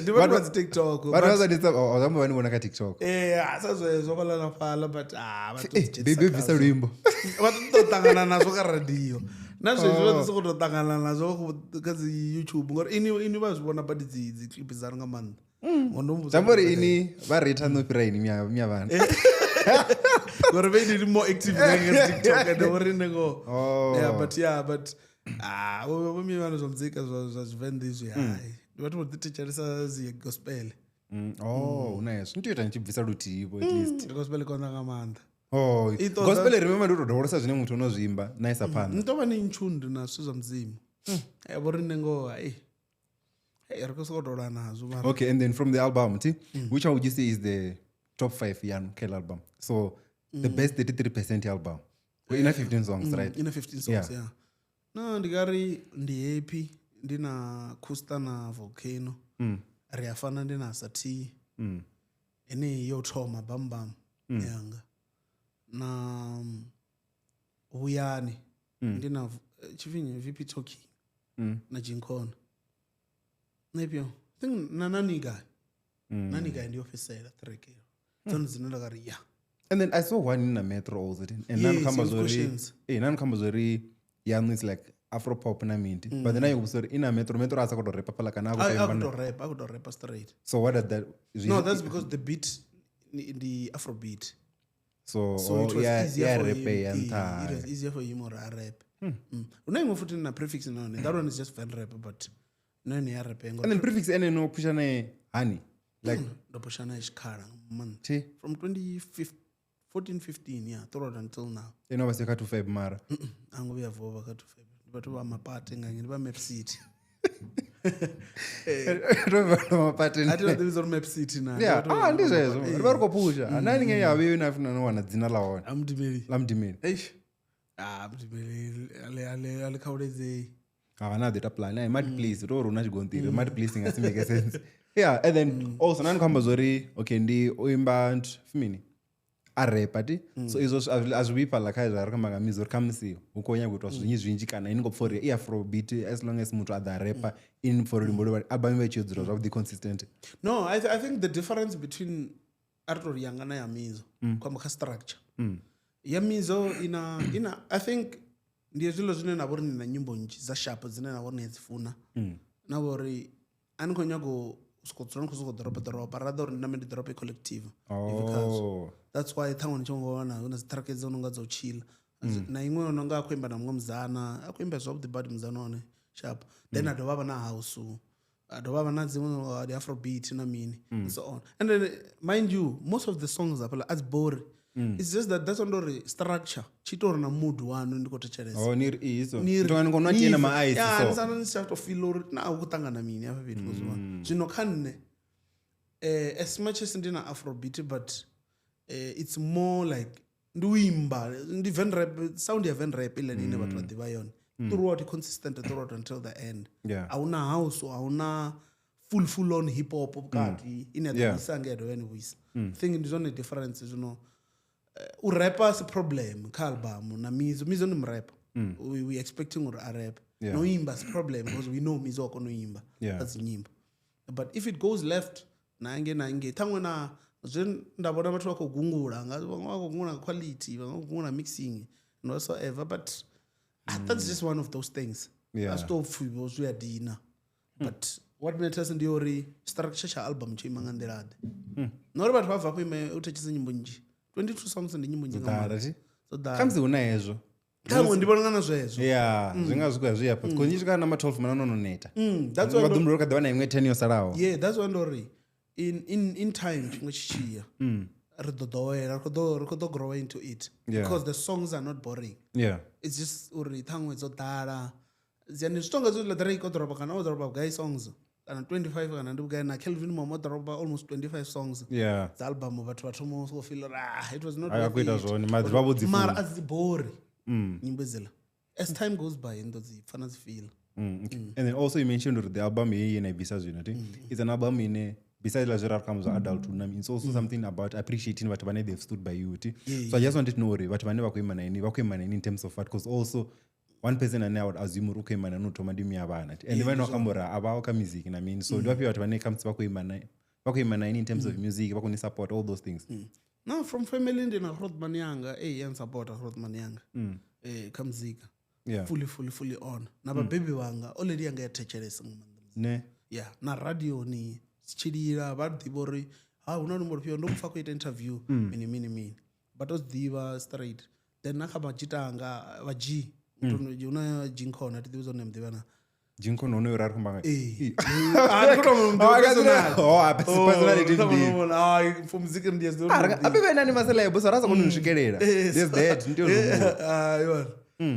S1: Ndi vhathu vha dzi TikTok.
S2: Vhathu vha dzi vha ni vhona kha TikTok.
S1: Sa zwezwo vha ḽa na fhaḽa but vha tou ḓi
S2: Baby bvisa luimbo.
S1: Vha tou ṱangana nazwo kha radio. Na zwezwo vha ḓi sokou tou ṱangana nazwo kha dzi YouTube ngori ini vha zwi vhona badi dzi clip dzaru nga maanḓa.
S2: Zwi uri ini vha rate no fhira ini miya vhana.
S1: Ngori vha ini more active than TikTok and uri ngo. Yeah, but vho miya vhana zwa muzika zwa Tshivenḓa izwi hai. Ndi vhathu vho ḓi thetshelesa dzi gospel.
S2: Una hezwo. Ndi tea u ita ni tshi bvisa luthihi vho at least.
S1: Gospel konḓa nga maanḓa.
S2: Oh, gospel remember ndi u tou dovholosa zwine muthu ono zwi imba na isa phanḓa.
S1: Ni tou vha ni ntshundu na zwithu zwa mudzimu. Vho riṋe ngoho hai. Ri khou sokou tou lwa nazwo mara.
S2: Okay, and then from the album, which one would you say is the top 5 yanu Kel album? So the best 33% album. Ina 15 songs, right?
S1: Ina 15 songs, yeah. No, ndi ngari ndi happy, ndi na Coaster na Volcano. Ri a fana ndi na Sati. Ene yo thoma bam bam yanga. Na Vuyani ndi na tshifhinga VP Talking na Jinkona. Nepio think na nani guy. Nani guy ndi ofisela track. Dzone dzine nda ngari yeah.
S2: And then I saw one in a metro also. And none comes already. None comes already. Yeah, it's like Afro pop na mini, but then I sorry ina metro metro asa ko rap pala kana
S1: I
S2: ko
S1: could rap, I could rap straight.
S2: So what does that?
S1: No, that's because the beat, the Afro beat.
S2: So
S1: it was easier for him.
S2: It
S1: was easier for him or a rap. Una futhi na prefix no, that one is just van rap, but no ni rap.
S2: And then prefix ene no pusha na honey like
S1: ndo pusha na iskhala man. From 2014 15, yeah, throughout until now.
S2: You know what's the 5 mara.
S1: Ango ya vova ka 5. Batho ba mapate nganye ba Map City.
S2: Mapate.
S1: I don't know Map City na.
S2: Yeah, ndizvo. Ri va ri ko pusha. Nani nge ya vhe na funa no wana dzina la hone.
S1: Amdimeli.
S2: Lamdimeli.
S1: Eish. Amdimeli ale ale khawuleze.
S2: Ah, na data plan. I might please ro rona chigontiri. Might please ngasi make sense. Yeah, and then also nani khamba zori okay ndi oimba mini. A rap ti. So izvo azwi la kha zwa ri khamba nga mizo ri khamusi hu khou nyaga u itwa zwinzhi zwinzhi kana ini ngo pfa uri i afro beat as long as muthu a ḓa rapper in for luimbo lwa album i tshi dzula zwavhuḓi consistent.
S1: No, I think the difference between artori yanga na ya mizo kwamba kha structure. Ya mizo ina I think ndi hezwiḽa zwine na vhori ni na nyimbo nnzhi dza sharp dzine na vhori ni dzi funa. Na vhori a ni khou nyaga u soko dzula ni khou soko ḓoropa rather uri ndi name ndi ḓorope collective.
S2: Oh.
S1: That's why thangwe ni tshi ngo wana huna dzi track dzo no nga dzo chilla. Na iṅwe no nga a khou imba na muṅwe muzana, a khou imba zwavhuḓi badi muzana hone sharp. Then a dovha vha na house, a dovha vha na dziṅwe the afrobeat na mini and so on. And then mind you, most of the songs are as boring. It's just that that's on structure. Tshi tori na mood wanu ndi khou thetshelesa.
S2: Oh, ni ri iso. Ndo nga ngo nwa ma ice
S1: so.
S2: So.
S1: Yeah, ndi sa to feel uri na hu ṱangana mini afha fhethu kuzwa. Zwino kha nne as much as ndi na afrobeat but it's more like ndi uimba ndi van rap sound ya van rap ile ine vhathu vha ḓivha yone. Throughout consistent throughout until the end.
S2: Yeah.
S1: Ahuna house, ahuna full on hip hop vhukati ine ya ḓisa nge ya dovha ya ni vhuisa. I think ndi zwone difference zwino. U rapper is a problem kha album na mizo mizo ndi mrap. We expecting uri a rap.
S2: Yeah.
S1: No imba is problem because we know mizo akona imba. That's nyimbo. But if it goes left na nge thangwe na zwe nda vhona vhathu vha khou gungula nga vha khou gungula quality, vha khou gungula mixing and whatsoever, but that's just one of those things.
S2: Yeah.
S1: Asto pfuibo zwi a dina. But what matters ndi uri structure tsha album tsho ima nga nḓila ḓe. Na uri vhathu vha bva khou u thetshelesa nyimbo nnzhi. 22 songs ndi nyimbo nnzhi nga maanḓa. So ḓala.
S2: Khamusi hu na hezwo.
S1: Thangwe ndi vhona nga na zwezwo.
S2: Yeah, zwi nga zwi khou ya zwi ya fhasi. Khonyi swika na 12 mana no neta.
S1: That's why
S2: vha ḓo kha ḓi wana iṅwe 10 yo salaho.
S1: Yeah, that's why ndo ri in time tshifhinga tshi tshiya. Ri ḓo ḓowela, ri khou ḓo grow into it.
S2: Yeah.
S1: Because the songs are not boring.
S2: Yeah.
S1: It's just uri thangwe dzo ḓala. Dziyani zwi tonga zwi Drake o dropa kana o dropa guy songs. Kana 25 kana ndi vhugai na Kelvin Momo dropa almost 25 songs.
S2: Yeah.
S1: Dza album vhathu vha thoma u feel it was not
S2: worth it.
S1: Mara a dzi bori. Nyimbo dzela. As time goes by ndo dzi pfana dzi feel.
S2: Okay. And then also you mentioned the album ye na ibisa zwino ti. It's an album ine besides la zwi comes adulthood, it's also something about appreciating vhathu vhane they've stood by you ti. So I just wanted to know uri vhathu vhane vha khou ima na ini, vha khou ima na ini in terms of what, because also one person and I would assume uri khou ima na no thoma ndi miya vhana ti. And vhane vha khou amba uri a kha music na mini. So ndi vhafhio vhathu vhane khamusi vha khou ima na ini in terms of music, vha khou ni support all those things.
S1: No, from family ndi na Grootman yanga, ya support Grootman yanga. Kha muzika.
S2: Yeah.
S1: Fully on. Na vhabebi vhanga already yanga ya thetshelesa nga maanḓa.
S2: Ne.
S1: Yeah, na radio ni tshilila vha ḓivha uri ha huna luimbo lufhio ndo mupfa khou ita interview mini. Vha to ḓivha straight. Then na kha vhadzhitanga vha G huna Jinkhona thi ḓivhi zwone muḓivha na.
S2: Jinkhona ono uri ari khomba nga.
S1: Ah, ndi khou tou muḓivha personal.
S2: Oh, personality ndi.
S1: Ah, for music ndi yes.
S2: Abe vhena ni masela bo sa ra sa koni u swikelela. There's that ndi yo.
S1: Ah, yona.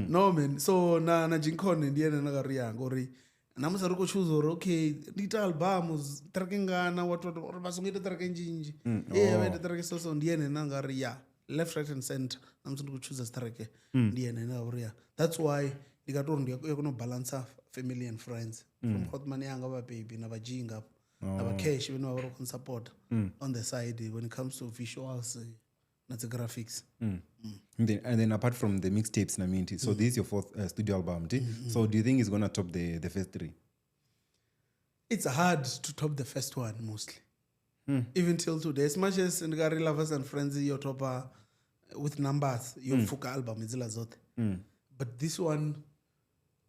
S1: No man, so na Jinkhona ndi ene na nga ri yanga uri na musi ri khou choose uri okay ndi ita album track ngana what uri vha songo ita track nnzhi. Vha ita track so ndi ene na nga ri ya left right and center na musi ndi khou choose track ndi ene na uri ya. That's why ndi nga to uri ndi ya kona u balance family and friends from Grootman yanga vha baby na vhajinga na vha cash vhane vha vha khou support on the side when it comes to visuals na dzi graphics.
S2: And then apart from the mixtapes na minti, so this is your fourth studio album, So do you think it's gonna top the first three?
S1: It's hard to top the first one mostly. Even till today, as much as Ngari Lovers and Friends your topper with numbers, your fuka album is zothe. But this one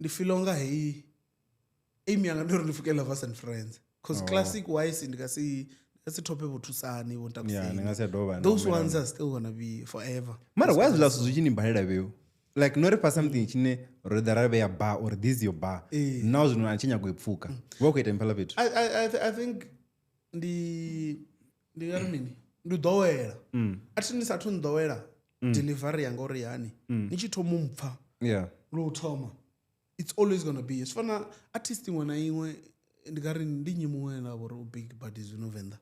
S1: Ndi feel unga heyi aim yanga ndi uri ndi pfuke Lovers and Friends, because classic wise ndi nga si thope vho Thusani, vho
S2: Yeah, ni nga si dovha na
S1: Those
S2: humela.
S1: ones are still gonna be forever.
S2: Mara why zwiḽa zwithu zwi tshi ni balela vheu, like no ri fha something tshine ro ḓa ra vhea bar or this is your bar now, zwino a tshi nyago i pfuka, vha khou ita mphala fhethu?
S1: I think ndi nga ri mini, ndi u ḓowela. A thi, ndi sathu nḓowela delivery yanga uri yani ni tshi thoma u mpfa lwo u thoma, it's always gonna be zwi fana artist iṅwe na iṅwe. Ndi nga ri ndi nnyi muṅwe na vhori u big badi zwino Venḓa?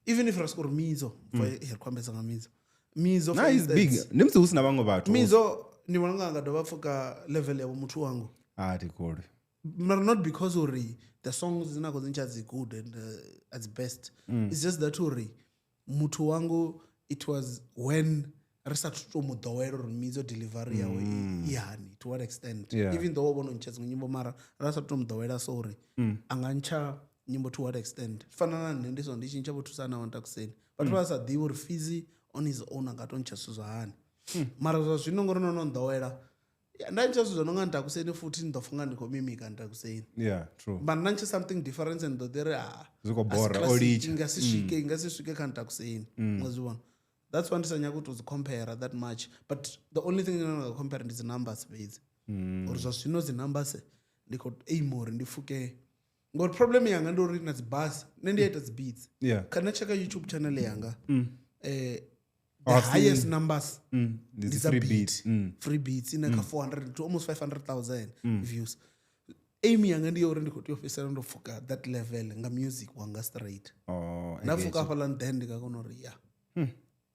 S1: Even if ra soko ri Mizo for, ri khou ambesa nga Mizo, Mizo for
S2: Na is big.
S1: instance.
S2: Ndi musi hu si na vhaṅwe vhathu.
S1: Mizo ni vhona unga anga dovha pfuka level ya vho muthu wangu?
S2: A thi koli.
S1: Mara not because uri the songs dzine a khou dzi ntsha dzi good and at the best. It's just that uri muthu wangu, it was when ri sathu to mu ḓowela uri Mizo delivery yawe i hani, to what extent. Even though wo vhono ntsha dziṅwe nyimbo, mara ra sathu to mu ḓowela, so uri a nga ntsha nyimbo to what extent. Fana na nṋe, ndi so ndi tshi ntsha vho Thusana wa Ntakuseni, vhathu vha sa ḓivhi uri Fizzy on his own a nga to ntsha zwithu zwa hani. Mara zwa zwino ngori no no nḓowela, ya, nda ntsha zwithu zwo no nga Ntakuseni futhi ni ḓo funga ndi khou mimika Ntakuseni.
S2: Yeah, true.
S1: But nda ntsha something different and ḓo ḓi ri ah,
S2: Zwi khou
S1: a si
S2: bora, o
S1: classic,
S2: litsha.
S1: I nga si swike kha Ntakuseni. Nga zwi vhona, that's why ndi sa nyagi u tou dzi compare that much, but the only thing ine nda nga compare ndi dzi numbers fhedzi, uri zwa zwino dzi numbers ndi khou aim uri ndi pfuke, ngori problem yanga ndi uri na dzi bus nṋe ndi a ita dzi beats. Kana checka YouTube channel yanga, the
S2: Oh, I've seen-
S1: highest numbers
S2: Ndi
S1: ndi
S2: dzi
S1: dza
S2: free
S1: beat.
S2: beats.
S1: Free beats ine kha 400 to almost 500,000 views. Aim yanga ndi ya uri ndi khou tea u fhedzisela ndo pfuka that level nga music wanga straight.
S2: Oh, I
S1: Nda
S2: get
S1: pfuka
S2: you.
S1: hafhaḽa, then ndi nga kona uri ya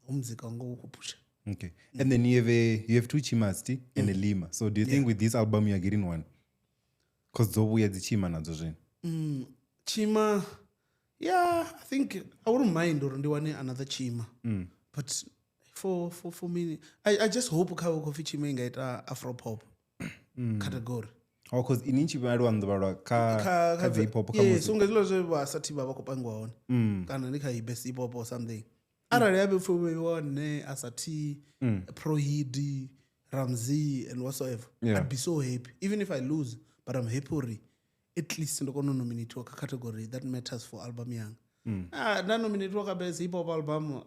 S1: hu muzika wanga u khou pusha.
S2: Okay. And then you have two chimas ti and a lima. So do you think with this album you are getting one? Because dzo vhuya dzi chima nadzo zwino.
S1: Chima, yeah, I think I wouldn't mind uri ndi wane another chima, but for me, I just hope kha khopfi chima i nga ita afropop category.
S2: Oh, cause ini tshi vhalwa nnḓu vhalwa kha dzi hip hop kha
S1: yeah,
S2: musi.
S1: So nga zwiḽa zwe vha sathi vha vha khou pangiwa hone, kana ndi kha best hip hop or something, arali ya vhe pfuvhiwa nne asathi Prohidi, Ramsey and whatsoever, I'd be so happy even if I lose, but I'm happy uri at least ndo kona u nominatiwa kha category that matters for album yanga. Ah, nda nominatiwa kha best hip hop album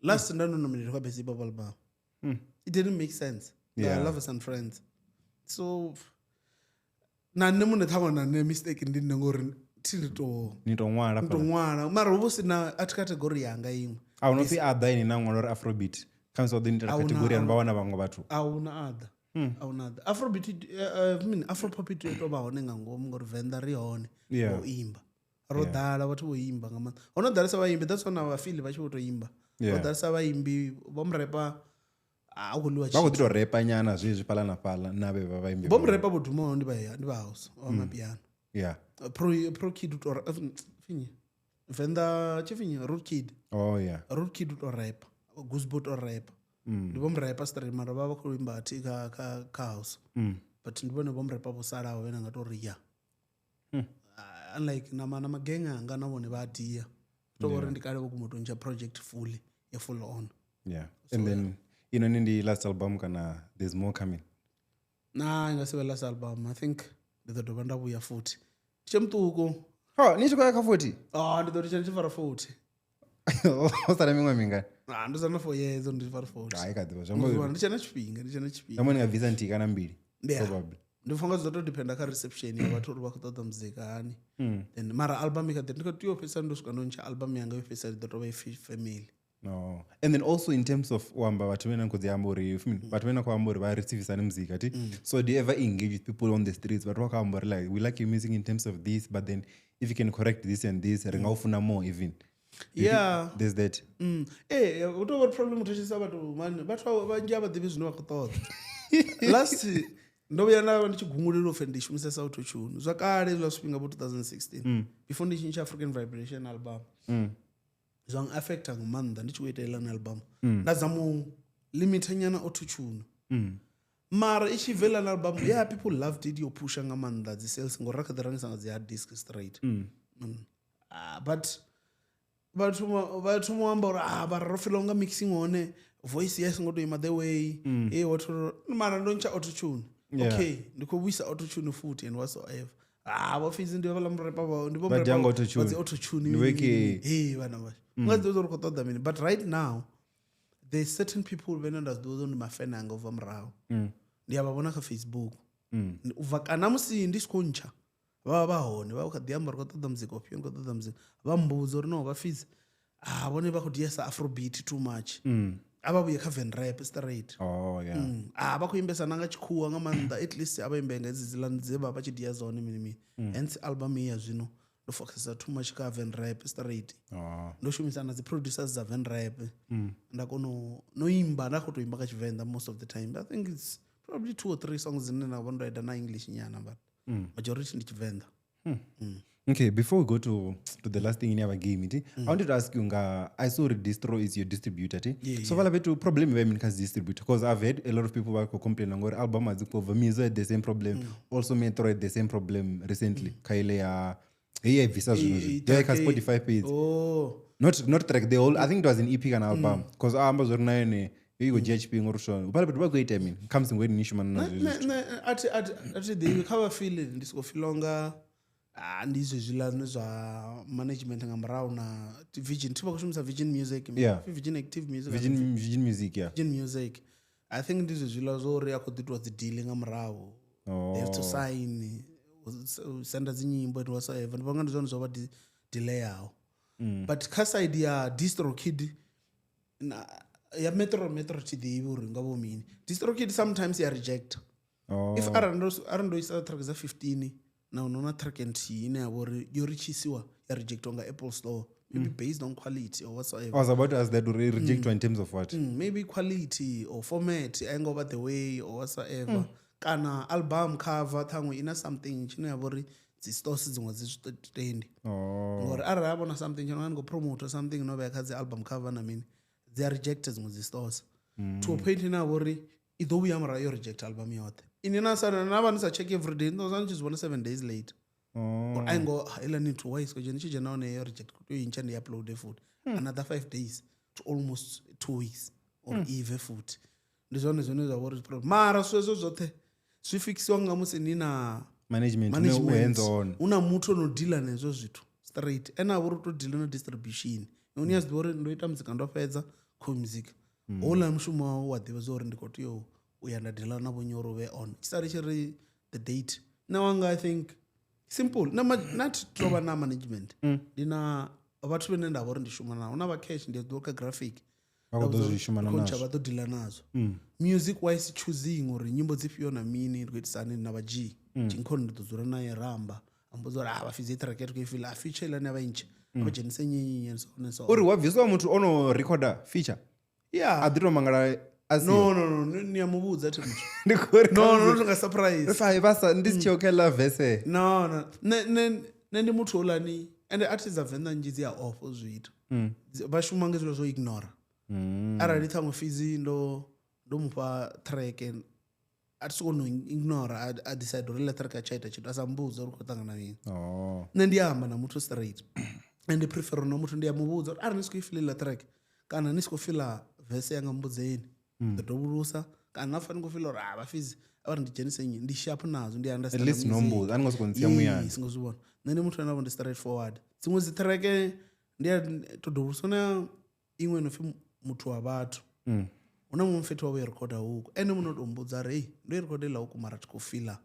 S1: last, nda no nominatiwa kha best hip hop album, it didn't make sense. Lovers and Friends. So na nṋe muṋe ṱhaṅwe na nṋe mistake ndi nṋe, ngori thi ndi to
S2: Ni to ṅwala
S1: to
S2: fhaḽa.
S1: ṅwala, mara hu vha hu si na art category yanga iṅwe.
S2: A hu no pfi a ḓa ini na ṅwala uri afrobeat. Khamusi vha ḓo ni itela category yani vha wana vhaṅwe vhathu.
S1: A huna other, a huna other afrobeat, I mean, afropop i tea u tou vha hone nga ngomu, ngori Venḓa ri hone vho imba, ro ḓala vhathu vho imba nga maanḓa, ho no ḓalesa vhaimbi. That's why na vhafili vha tshi vho tou imba. Ho ḓalesa vhaimbi, vho murepa a khou ḽiwa.
S2: Vha khou ḓi to repa nyana zwezwi fhaḽa na fhaḽa na vhe vha vhaimbi.
S1: Vho murepa vho dumaho ndi vha house wa mapiano. Pro Kid u to finyi Venḓa tshifinyi Root Kid.
S2: Oh yeah.
S1: Root Kid u to rap, Goosebo to rap, ndi vho murepa straight, mara vha vha khou imba thi kha house, but ndi vhone vho murepa vho salaho vhene nga to ri ya. Ah, unlike na magenge anga na vhone vha a dia to uri ndi kale vho guma u to ntsha project fully ya full on.
S2: Yeah. And then inoni ndi last album kana there's more coming?
S1: Na i nga si vhe last album. I think ndi ḓo dovha nda vhuya futhi ndi tshe muṱuku.
S2: Oh, ni tshi khou ya kha 40?
S1: Ah, ndi ḓo ri tshi fara 40.
S2: O sala miṅwaha mingani?
S1: Ah, ndo sala na 4 years ndi tshi fara 40.
S2: Hai, kha ḓivha zwi amba uri
S1: Ndi tshe na tshifhinga, ndi tshe na tshifhinga.
S2: amba ni nga bvisa nthihi kana mbili. Probably.
S1: Ndi pfa nga zwi ḓo to dependa kha reception ya vhathu uri vha khou ṱoḓa muzika hani. Then mara album i kha ḓi, ndi khou tea u fhedzisela ndo swika ndo ntsha album yanga yo fhedzisela, i ḓo tovha i family.
S2: No. And then also in terms of u amba vhathu vhane na khou dzi amba uri vhathu vhane na khou amba uri vha receivisa muzika ti. So do you ever engage with people on the streets, vhathu vha khou amba uri like, we like your music in terms of this, but then if you can correct this and this, ri nga u funa more even? Do you think there's that?
S1: Ee, hu tou vha uri problem u thetshelesa vhathu mani, vhathu vhanzhi a vha ḓivhi zwine vha khou ṱoḓa. Last ndo vhuya nda vha ndi tshi gungulela upfhi ndi shumisesa autotune zwa kale zwa zwifhinga vho 2016, before ndi tshi ntsha African Vibration album. Zwa ng affecta nga maanḓa ndi tshi khou ita iḽani album, nda zama u limita nyana autotune, mara i tshi bva iḽani album, yeah, people loved it, yo pusha nga maanḓa dzi sales, ngori ra kha ḓi rengisa nga dzi hard disk straight. Ah, but vhathu vha thoma u amba uri ah, vha ro feel unga mixing hone voice ya i songo to ima the way e what, mara ndo ntsha autotune. Okay, ndi khou vhuisa autotune futhi and whatsoever. Ah, vho Fizz ndi vhaḽa murepa vha ndi vho
S2: Vha
S1: murepa
S2: dzhia nga
S1: vha
S2: autotune.
S1: dzi autotune.
S2: Ndi weke.
S1: Hey vhana vha. Nga zwi uri khou ṱoḓa mini, but right now there's certain people vhane nda zwi ḓivha uri ndi mafene anga ubva murahu. Ndi a vha vhona kha Facebook. U bva kana musi ndi si khou ntsha vha vha vha hone, vha kha ḓi amba uri khou ṱoḓa muzika ufhio, ndi khou ṱoḓa muzika. Vha mmbudza uri no vha Fizz, ah vhone vha khou diesa afrobeat too much. A vha vhuye kha van rap straight.
S2: Oh yeah.
S1: Ah vha khou imbesa na nga tshikhuwa nga maanḓa, at least a vha imbe nga hedzi dziḽa dze vha vha tshi dia dzone mini mini. Hence album iyi ya zwino ndo focusa too much kha van rap straight.
S2: Oh.
S1: Ndo shumisa na dzi producers dza van rap. Nda kona u no imba, nda khou tou imba nga Tshivenḓa most of the time. I think it's probably 2 or 3 songs dzine nda vha ndo eda na English nyana, but majority ndi Tshivenḓa.
S2: Okay, before we go to the last thing in our game, I wanted to ask you, nga, I saw Distro is your distributor, ti?
S1: Yeah,
S2: so vala betu problem we mean as distributor, because I've heard a lot of people who complain ngori album azikho Mizo had the same problem, also Metro had the same problem recently. Kaile ya hey visa zwi they ka Spotify page.
S1: Oh.
S2: Not track the whole, I think it was an EP and album, because amba zori na yone you go GHP ngori so vala betu ba go ita mean comes ngwe ni shuma na zwi.
S1: Ne ati ati ḓivhi kha vha feel ndi siko filonga. Ah, ndi zwezwiḽa zwa management nga murahu na Virgin, thi vha khou shumisa Virgin Music,
S2: Yeah.
S1: Virgin Active Music,
S2: Virgin Music, yeah.
S1: Virgin Music. I think ndi zwezwiḽa zwo uri a khou ḓi itiwa dzi deal nga murahu.
S2: Oh.
S1: They have to sign, senda dzi nyimbo and whatsoever. Ndi vhona ndi zwone zwo vha delayaho. But kha side ya DistroKid na ya Metro thi ḓivhi uri nga vho mini. DistroKid sometimes ya reject.
S2: Oh.
S1: If arali ndo isa track dza 15 na no na track nthihi ine ya vha uri yo richisiwa ya rejectwa nga Apple Store, maybe based on quality or whatsoever.
S2: I was about to ask that, reject in terms of what?
S1: Maybe quality or format ain't over the way or whatsoever. Kana album cover thangwe ina something tshine ya vha uri dzi stores dziṅwe dzi zwi tendi.
S2: Oh.
S1: Ngori arali a vhona something tshino nga promote something no vhea kha dzi album cover na mini, dzi a reject dziṅwe dzi stores. To a point ine ya vha uri i ḓo vhuya murahu yo reject album yoṱhe. Ini na sana na vha ni sa check every day, ndo sa tshi zwi vhona 7 days late. Or I go ila ni to why so tshi dzhena hone yo reject ku intsha ndi upload futhi another 5 days to almost 2 weeks or even futhi. Ndi zwone zwine zwa vha uri problem. Mara zwezwo zwoṱhe zwi fixiwa nga musi ni na
S2: management, hands on.
S1: Una muthu no deal na hezwo zwithu straight. Ena vho ri to deal na distribution. Uni a zwi uri ndo ita muzika ndo fhedza kho muzika. Houḽa mushumo wawe wa ḓivha zwa uri ndi khou tea u ya nda deala na vhonyi uri u vhe on. Tshi sale tshi ri the date. Nṋe wanga I think simple. Na not to vha na management. Ndi na vhathu vhane nda vha uri ndi shuma navho. Na vha cash ndi ḓo kha graphic.
S2: Vha khou ḓo zwi shuma na
S1: Khontsha
S2: nazwo.
S1: vha ḓo deala nazwo. Music wise choosing uri nyimbo dzifhio na mini ndi khou itisa hani na vha G. Tshinkhoni ndi ḓo dzula naye ramba. A mbudza uri vha fidze track ri khou i feel a feature iḽa ne vha intsha. A vha dzhenise nyenye and so on and so on.
S2: Uri wa bviswa muthu ono recorder feature.
S1: Yeah.
S2: A ḓi to mangala a si.
S1: No, ni a muvhudza thi muthu.
S2: Ndi khou ri
S1: No, no, nga surprise.
S2: Fa vha sa ndi si tsho kela verse.
S1: No, no. Ne ndi muthu olani and artists dza Venḓa nnzhi dzi a off zwi ita. Vha shuma nga zwilo zwo ignore. Arali ṱhaṅwe Fizz ndo mufha track a thi soko no ignore a decide uri ḽa track a tsha ita tshithu a sa mbudza uri khou ṱangana mini.
S2: Oh.
S1: Nṋe ndi amba na muthu straight. And ndi prefer na muthu ndi a muvhudza uri arali ni si khou i feel ḽa track kana ni si khou feel verse yanga mbudzeni. Ḓo dovhulusa kana na fa ni khou feel uri vha Fizz a vha ri ndi dzhenise nnyi, ndi sharp nazwo, ndi understand.
S2: At least no mbudza, a ni ngo sokou ntsia muyani.
S1: Yes, ngo zwi vhona. Nṋe ndi muthu ane avha ndi straight forward. Dziṅwe dzi track ndi a to dovhulusa na iṅwe no pfi muthu wa vhathu. Huna muṅwe mfethu wawe recorder huku. Ene muno to mbudza uri hey, ndo i recorder iḽa huku mara thi khou feel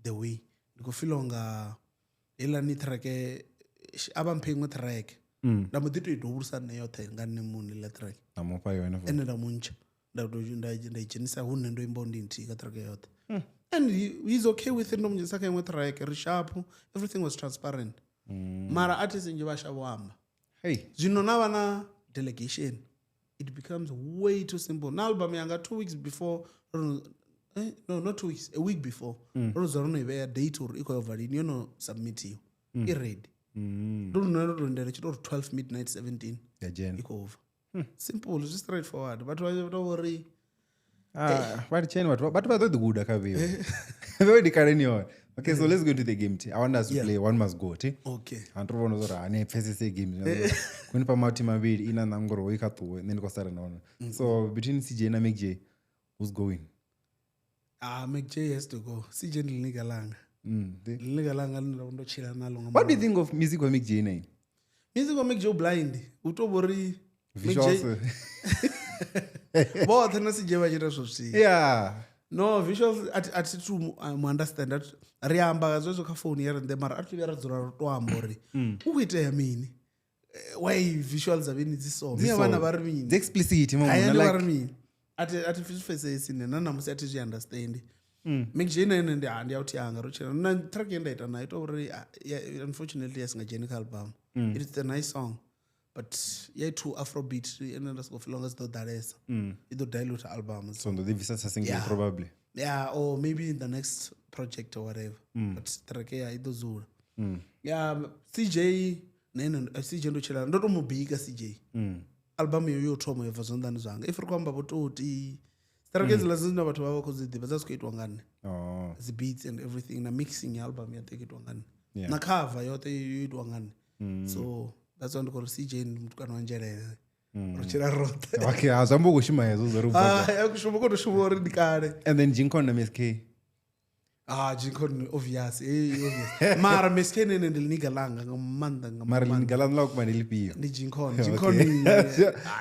S1: the way. Ndi khou feel nga heiḽa ni track a vha mphe iṅwe track. Nda mbo ḓi to i dovhulusa nṋe yoṱhe nga nṋe muṋe iḽa track.
S2: Na mufha yone futhi.
S1: Ene nda muntsha. Nda to nda i dzhenisa hune ndo imba ndi nthihi kha track yoṱhe. And he's okay with it, ndo mu dzhenisa kha iṅwe track, ri sharp, everything was transparent. Mara artists nnzhi vha shavha u amba.
S2: Hey.
S1: Zwino na vha na delegation, it becomes way too simple. Na album yanga 2 weeks before, no, not 2 weeks, a week before. Ro dzula ro no i vhea date uri i khou ya u bva lini, yo no submitiwa. I ready. Ndo no ndo lindela tshi tou ri 12 midnight 17.
S2: Ya dzhena.
S1: I khou bva. Simple, zwi straightforward. Vhathu vha tou uri
S2: vha litsheni vhathu vha ḓo ḓi guda kha vheiwa. Vheiwa ndi kale ni yone. Okay, so let's go into the game. I want us to play One Must Go.
S1: Okay.
S2: And ro vhona uri ane pfesese game. Kuni pa mauti mavhili ina na ngoro i kha ṱuwe nṋe ndi khou sala na hone. So between CJ na Mick J, who's going?
S1: Ah, McJ has to go. CJ ndi ḽiniga ḽanga. Ḽiniga ḽanga ḽine nda vha ndo tshila naḽo nga
S2: What do you think of music wa McJ nine?
S1: Music wa McJ blind. U to vhori
S2: Visuals.
S1: Vhoṱhe na CJ vha tshi ita zwithu zwithihi.
S2: Yeah.
S1: No, visuals a thi tu mu understand. Ri amba zwezwo kha phone ya riṋe mara a thi vhuya ra dzula ro to amba uri hu khou itea mini. Why visuals dza vheni dzi so? Miya vhana vha ri mini?
S2: Dzi explicit mama.
S1: Hayani vha ri mini? A thi pfesesi nṋe na ṋamusi a thi zwi understand. McJ na ene ndi ndi out yanga ro tshila. Na track ye nda ita nayo ita uri unfortunately ya si nga dzheni kha album. It's a nice song. But yeah, to Afrobeat ene nda soko feel nga dzi ḓo ḓalesa. I ḓo dilute album.
S2: So ndo ḓi bvisa sa single probably.
S1: Yeah, or maybe in the next project or whatever. But track ya i ḓo dzula. Yeah, CJ na ene CJ ndo tshila ndo to mu bika CJ. Album yo thoma yo bva zwanḓani zwanga. If ri khou amba vho Toti, track hedziḽa dzine vhathu vha vha khou dzi ḓivha dza si khou itwa nga nṋe. The beats and everything na mixing ya album yoṱhe itwa nga nṋe. Na cover yoṱhe yo itwa nga nṋe. So that's why ndi khou ri CJ ndi mutukana wa nzhelele. Ro tshila roṱhe.
S2: Okay, a zwi amba u khou shuma hezwo zwo ri bva.
S1: Ah, ya kushuma ko to shuma uri ndi kale.
S2: And then Jinkon na Miss K.
S1: Ah, Jinkon obvious. Obvious. Mara Miss K nene ndi ḽiniga ḽanga nga maanḓa nga
S2: Mara ḽiniga ḽaṋu ḽa vhukuma ndi ḽifhio?
S1: Ndi Jinkon. Jinkon.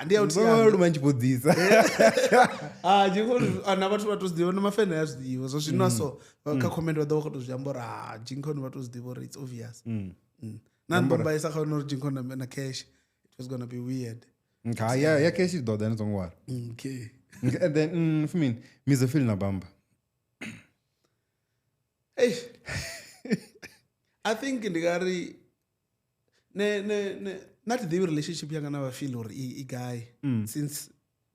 S1: Ndi ya u
S2: tea. Ndo luma tshi vhudzisa.
S1: Ah, Jinkon na vhathu vha to zwi ḓivha na mafene ya zwi ḓivha. Zwa zwino so kha comment vha ḓo vha khou to zwi amba uri ah Jinkon vha to zwi ḓivha uri it's obvious. Na ndomba isa kha uri Jinkon na Cash. It was gonna be weird.
S2: Okay, yeah, Cash is done, don't worry.
S1: Okay.
S2: And then for me, Mizofil na Bamba.
S1: Hey. I think ndingari ne not the relationship yanga na vhafeel or i guy since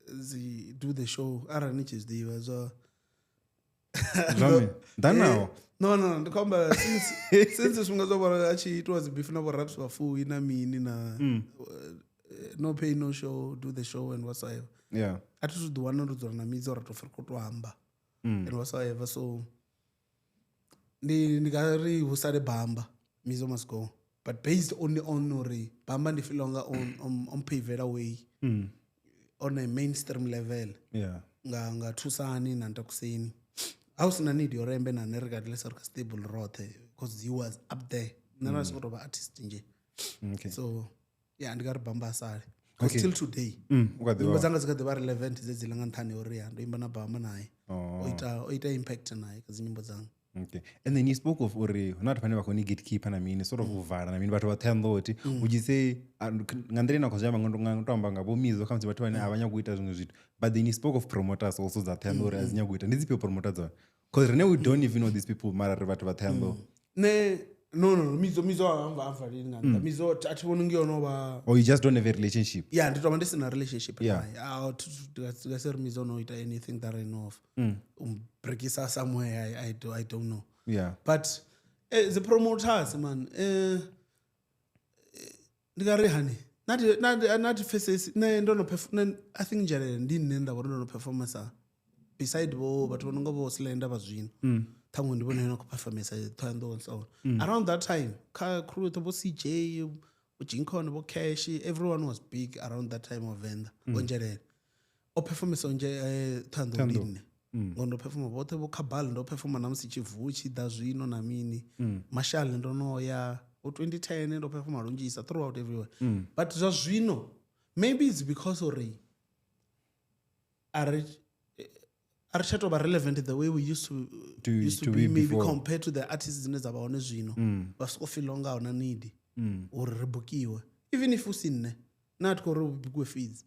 S1: the do the show ara ni tshi zwi ḓivha zwa
S2: Zwa danawo.
S1: No ndi khou amba since zwifhinga zwa vhora a tshi itiwa dzi beef na vho raps vhafuwi na mini na no pay no show, do the show and whatsoever.
S2: Yeah.
S1: A thi zwi ḓi wana ndo dzula na Midzo ra to pfha ri khou to amba. And whatsoever, so ndi nga ri hu sale Bamba, Mizo must go. But based only on uri Bamba ndi feel nga on pavela way. On a mainstream level.
S2: Yeah.
S1: Nga thusani na ntakuseni. Ha hu sina need yo rembe na ne regardless uri ka stable roṱhe because he was up there. Nṋe na soko tovha artist nje.
S2: Okay.
S1: So yeah, ndi nga ri Bamba asale. Okay. Till today.
S2: Nyimbo
S1: dzanga dzi kha ḓi vha relevant dzedziḽa nga nṱhani uri ya ndo imba na Bamba naye. O ita impact naye kha dzi nyimbo dzanga.
S2: Okay. And then you spoke of uri huna vhathu vhane vha khou ni gatekeeper na mini sort of u vala na mini vhathu vha ṱhoyandoti. Would you say nga nḓila ine khou zwi amba nga to amba nga vho Mizo kha musi vhathu vhane a vha nyagi u ita zwiṅwe zwithu. But then you spoke of promoters also dza ṱhoyando uri a dzi nyagi u ita. Ndi dzifhio promoter dzone? Because rine we don't even know these people mara ri vhathu vha ṱhoyando.
S1: Ne no Mizo a valeli nga nṱha. Mizo a thi vhoni ngi yono vha.
S2: Or you just don't have a relationship.
S1: Yeah, ndi to vha ndi sina relationship naye. A thi nga si ri Mizo no ita anything that I know of. Breakisa somewhere I don't know.
S2: Yeah.
S1: But the promoters man ndi nga ri hani nati faces ne ndo no I think nzhelele ndi nṋe nda vhori ndo no performance beside vho vhathu vho no nga vho Slender vha zwino. Ṱhaṅwe ndi vhone no khou performance Thohoyandou and so on. Around that time kha crew vho CJ, vho Jinkon, vho Cash, everyone was big around that time of Venda. Vho Nzhelele. O performance nje Thohoyandou ndi nṋe. Ngo ndo performa vhoṱhe vho Khabal ndo performa na musi Tshivuwu tshi ḓa zwino na mini. Mashal ndo no ya o 2010 ndo performa lunzhisa throughout everywhere. But zwa zwino maybe it's because uri a ri tsha tou vha relevant the way we used to be maybe
S2: before.
S1: Compared to the artists dzine dza vha hone zwino. Vha soko feel nga huna need uri ri bukiwe even if u si nṋe na thi khou ri bukiwe feeds.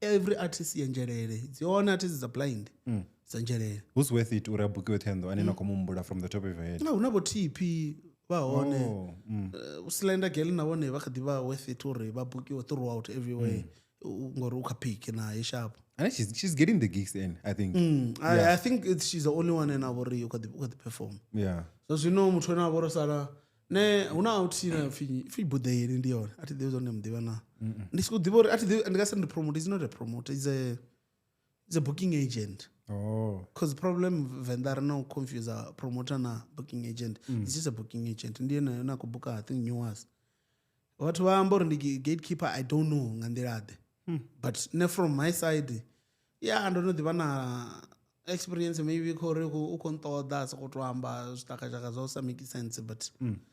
S1: Every artist ya nzhelele dzi hone artists dza blind dza nzhelele.
S2: Who's worth it uri a bukiwe Thohoyandou ane na khou muhumbula from the top of your head?
S1: Na huna vho TP vha hone. Slender Girl na vhone vha kha ḓi vha worth it uri vha bukiwe throughout everywhere ngori u kha pick naye sharp.
S2: And she's getting the gigs in, I think.
S1: I think she's the only one in our you could perform.
S2: Yeah.
S1: So zwino muthu ane a vha ro sala ne huna out na fi budeli ndi yone. A thi ḓivhi zwone muḓivha na. Ndi siko ḓivha uri a thi ḓivhi ndi nga si ndi promoter, is not a promoter, is a booking agent.
S2: Oh.
S1: Because the problem Venda ri no confuse a promoter na booking agent. It's just a booking agent. Ndi ene na ku booka I think new ones. Vhathu vha amba uri ndi gatekeeper, I don't know nga nḓila ḓe. But ne from my side, yeah, ndo no ḓivha na Experience maybe khori u khou nṱoḓa a sokou to amba zwitakataka zwa u sa make sense, but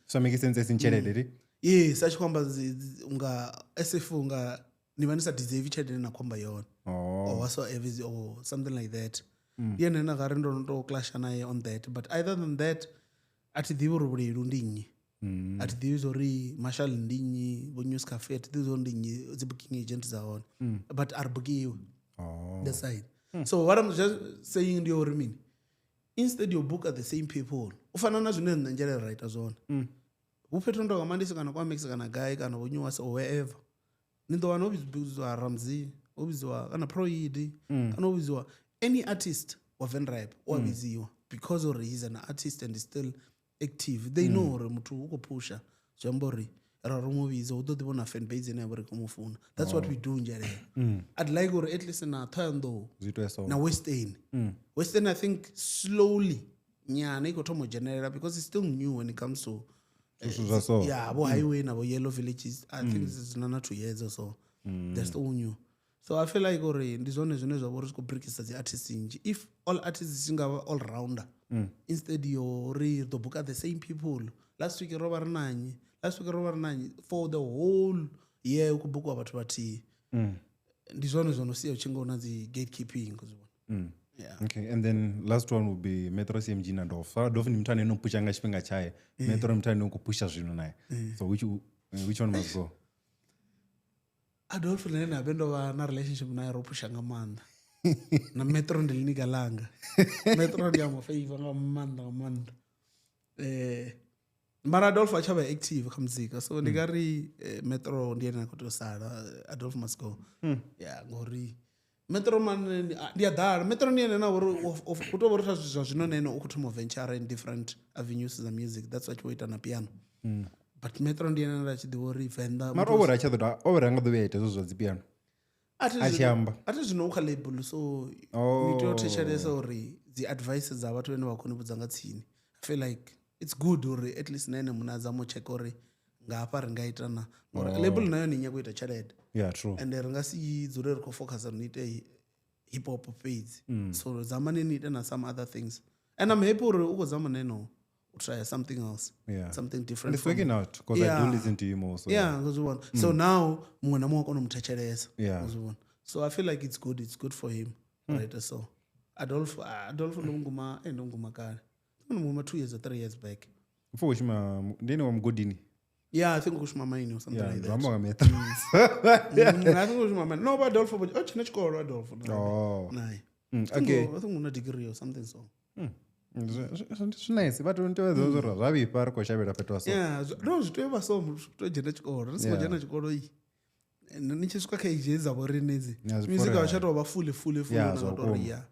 S2: So make sense as in tshelede ri?
S1: Yes, a tshi khou amba unga as if unga ni vha ni sa deserve tshelede ine na khou amba yone. Or whatsoever or something like that. Ndi ene na gari ndo no to clasha naye on that, but other than that a thi ḓivhi uri Vhulelu ndi nnyi. A thi ḓivhi zwa uri Marshall ndi nnyi, vho News Cafe a thi ḓivhi zwa uri ndi nnyi dzi booking agent dza hone. But a ri bukiwe. The side. So what I'm just saying ndi uri mini, instead you book at the same people, u fana na zwine nṋe Nzhelele ra ita zwone. Hu fhethu ndo nga Mandisi kana kwa Mix kana gai kana vho Newas or wherever. Ni ḓo wana ho vhidziwa Ramsey, ho vhidziwa kana Proidi, kana ho vhidziwa any artist wa Venrap o vhidziwa because uri he's an artist and is still active. They know uri muthu u khou pusha, zwi amba uri ra ri mu vhidza hu ḓo ḓi vhona fan base ine ya vha uri khou mu funa. That's what we do Nzhelele. I'd like uri at least na Thohoyandou
S2: Zwi itwe so.
S1: na Western. Western I think slowly nyana i khou thoma u dzhenelela because it's still new when it comes to
S2: Zwithu zwa so.
S1: Yeah, vo highway na vo yellow villages. I think it's na 2 years or so. They're still new. So I feel like uri ndi zwone zwine zwa vha uri zwi khou breakisa dzi artists nnzhi. If all artists tshi nga vha all rounder instead yo ri ḓo buka the same people. Last week ro vha ri na nnyi, last week ro vha ri na nnyi, for the whole year u khou bukiwa vhathu vhathihi. Ndi zwone zwo no sia u tshi nga na dzi gatekeeping, zwi vhona. Yeah.
S2: Okay, and then last one will be Metro CMG na Dolph. So Dolph ndi muthu ane no pusha nga tshifhinga tshaye. Metro ndi muthu ane u khou pusha zwino naye. So which one must go?
S1: Adolf nene habe ndo vha na relationship naye ro pusha nga maanḓa. Na Metro ndi linika langa. Metro ndi a mu favor nga maanḓa nga maanḓa. Mara Adolf a tsha vha active kha muzika, so ndi nga ri Metro ndi ene a khou tea u sala. Adolf must go. Yeah, ngori Metro man ndi a ḓala. Metro ndi ene na uri u tou vha uri kha zwithu zwa zwino nene u khou thoma u venture in different avenues dza music. That's why tshi vho ita na piano. But Metro ndi ene nda tshi ḓivha uri Venḓa
S2: Mara o vhori a tsha ḓo o vhori a nga ḓo vhuya ita hezwo zwa dzi piano.
S1: A thi
S2: A tshi amba.
S1: A thi zwino u kha label, so ni tea u thetshelesa uri dzi advice dza vhathu vhane vha khou ni vhudza nga tsini. I feel like it's good uri at least na ene muṋe a zame u check uri nga hafha ri nga ita na. Ngori label na yone i nyaga u ita tshelede.
S2: Yeah, true.
S1: And ri nga si dzule ri khou focus on ite hip hop fhedzi. So zamani ni ite na some other things. And I'm happy uri u khou zama na ene u try something else.
S2: Yeah.
S1: Something different.
S2: And it's working out because I do listen to him also.
S1: Yeah, because we want. So now muṅwe na muṅwe a kona u mu thetshelesa.
S2: Yeah.
S1: Because we want. So I feel like it's good. It's good for him. Right. So Adolf ndo nguma ndo nguma kale. Ndo nguma 2 years or 3 years back.
S2: Mfo ushuma ndini wa mgodini.
S1: Yeah, I think ushuma mine or something
S2: Yeah,
S1: like that.
S2: ndo amba nga Metro.
S1: I think ushuma mine. No, but Adolf, but oh, chine tshikolo Adolf.
S2: Oh.
S1: Naye.
S2: Okay.
S1: I think una degree or something so.
S2: Zwi nice. Vhathu ndi tea zwo ri ra vhifha ri khou shavhela fhethu ha so.
S1: Yeah, no, zwi tea u vha so, muthu u tea u dzhena tshikolo. Ri songo dzhena tshikolo i. Ni tshi swika kha age dza vho riṋe hedzi,
S2: Yeah, zwi
S1: music
S2: fore
S1: a u tsha tou vha fully, fully, fully
S2: Yeah,
S1: na
S2: zwa
S1: nga tou ri
S2: vhukuma.
S1: ya.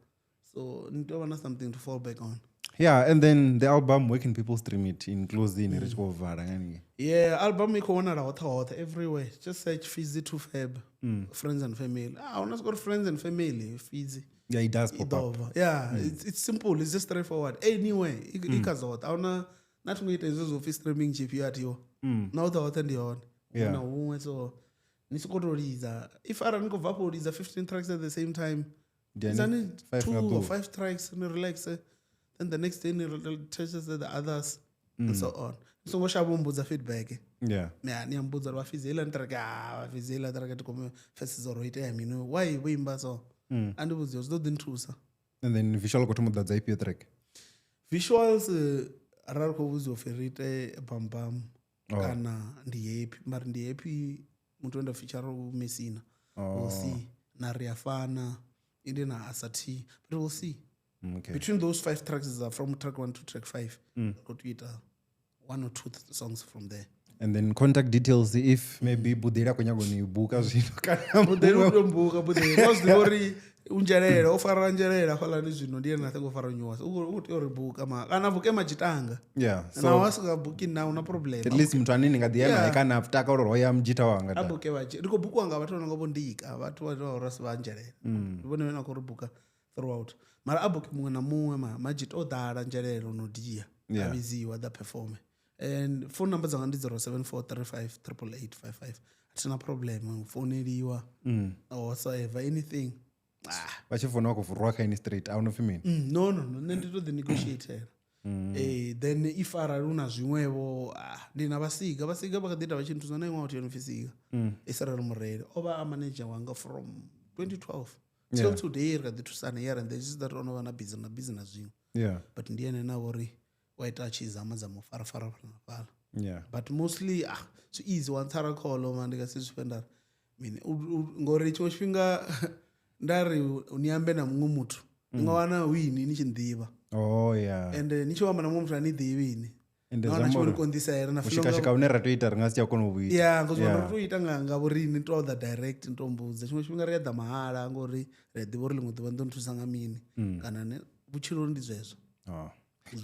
S1: So ni tea u vha na something to fall back on.
S2: Yeah, and then the album, where can people stream it? In closing, ri tshi khou vala nga haningei.
S1: Yeah, album i khou wanala hoṱhe hoṱhe, everywhere. Just search Fizzy to Fab, Friends and Family. Una siko uri Friends and Family, Fizzy.
S2: Yeah, it does pop up.
S1: Idova. Yeah, it's simple. It's just straightforward. Anyway, i kha zwoṱhe. A huna na thi ngo ita hezwo zwo pfi streaming chip yo atiwa. Na hoṱhe hoṱhe ndi hone.
S2: Yeah.
S1: Huṅwe na huṅwe, so ni soko to lidza. If arali ni khou bva afho u lidza 15 tracks at the same time,
S2: Ndi ani
S1: lidzani
S2: five
S1: 2
S2: nga
S1: or
S2: ḓuvha.
S1: 5 tracks, ni relax. Then the next day ni test the others and so on. Ni songo shavha u mbudza feedback.
S2: Yeah.
S1: Yeah, ni a mbudza uri vha Fizzy heiḽa ni track, vha Fizzy heiḽa track thi khou pfesesa uri ho itea mini. Why vho imba so? A ndi vhudziwe, zwi ḓo ḓi nthusa.
S2: And then visual khou thoma u ḓadza ifhio track?
S1: Visuals, arali khou vhudziwa upfi ri ite bam bam kana ndi happy, mara ndi happy muthu we nda feature u Messina. We'll see. Na ri a fana, ende na Asati, but we'll see.
S2: Okay.
S1: Between those 5 tracks are from track 1 to track 5. Go to ita 1 or 2 songs from there.
S2: And then contact details if maybe Budeli a khou nyaga u ni buka zwino kana
S1: Budeli u tou mbuka, Budeli. Wa zwi ḓivha uri u Nzhelele, o fara Nzhelele hafhaḽani zwino ndi ene a khou fara Nyuwas. U khou tea uri buka ma kana buke Matshitanga.
S2: Yeah,
S1: Na
S2: so
S1: wa sika buki na una problem.
S2: At least muthu ane ni nga ḓi ya naye kana after uri hoya mujita wanga
S1: A
S2: da.
S1: buke vha tshi. Ndi khou bukiwa nga vhathu vha no nga vho Ndika, vhathu vha vha uri vha Nzhelele. Ndi vhone vhane vha khou ri buka throughout. Mara a buke muṅwe na muṅwe ma Majita o ḓala Nzhelele no dia. A vhidziwa ḓa perform. And phone number dzanga ndi 07435 888 55. A thina problem u founeliwa or whatsoever anything.
S2: Vha tshi founa vha khou rwa kha ini straight a hu no pfi mini.
S1: No no no, nṋe ndi to ḓi negotiatela. Then if arali hu na zwiṅwevho, ndi na vhasiga, vhasiga vha kha ḓi ita vha tshi nthusa na iṅwe authi yo no pfi Siga. Israel Mureli o vha a manager wanga from 2012 till today, ri kha ḓi thusana here and there, just that o no vha na busy na busy na zwiṅwe. But ndi ene na vhori wa ita a tshi zama zama u farafara fhala na fhala. But mostly zwi easy wa ntsara kholo ma ndi nga si zwi fhe nda ri mini. Ngori tshiṅwe tshifhinga nda ri ni ambe na muṅwe muthu, ni nga wana hu ini ni tshi nḓivha.
S2: Oh yeah.
S1: And ni tshi amba na muṅwe muthu a ni ḓivhi ini.
S2: Ende
S1: Na
S2: zwi
S1: wana
S2: amba
S1: tshi vho ni
S2: uri
S1: konḓisela na feel unga
S2: vhushikashika vhune ra tea u ita ri nga si tsha kona u vhu ita.
S1: Yeah, ngori
S2: Yeah.
S1: ri tou ita nga vhoriṋe, ni tou ḓa direct ni tou mbudza. Tshiṅwe tshifhinga ri a ḓa mahala ngori ri a ḓivha uri ḽiṅwe ḓuvha ni ḓo nthusa nga mini. Kana vhutshiloni ndi zwezwo.
S2: Oh.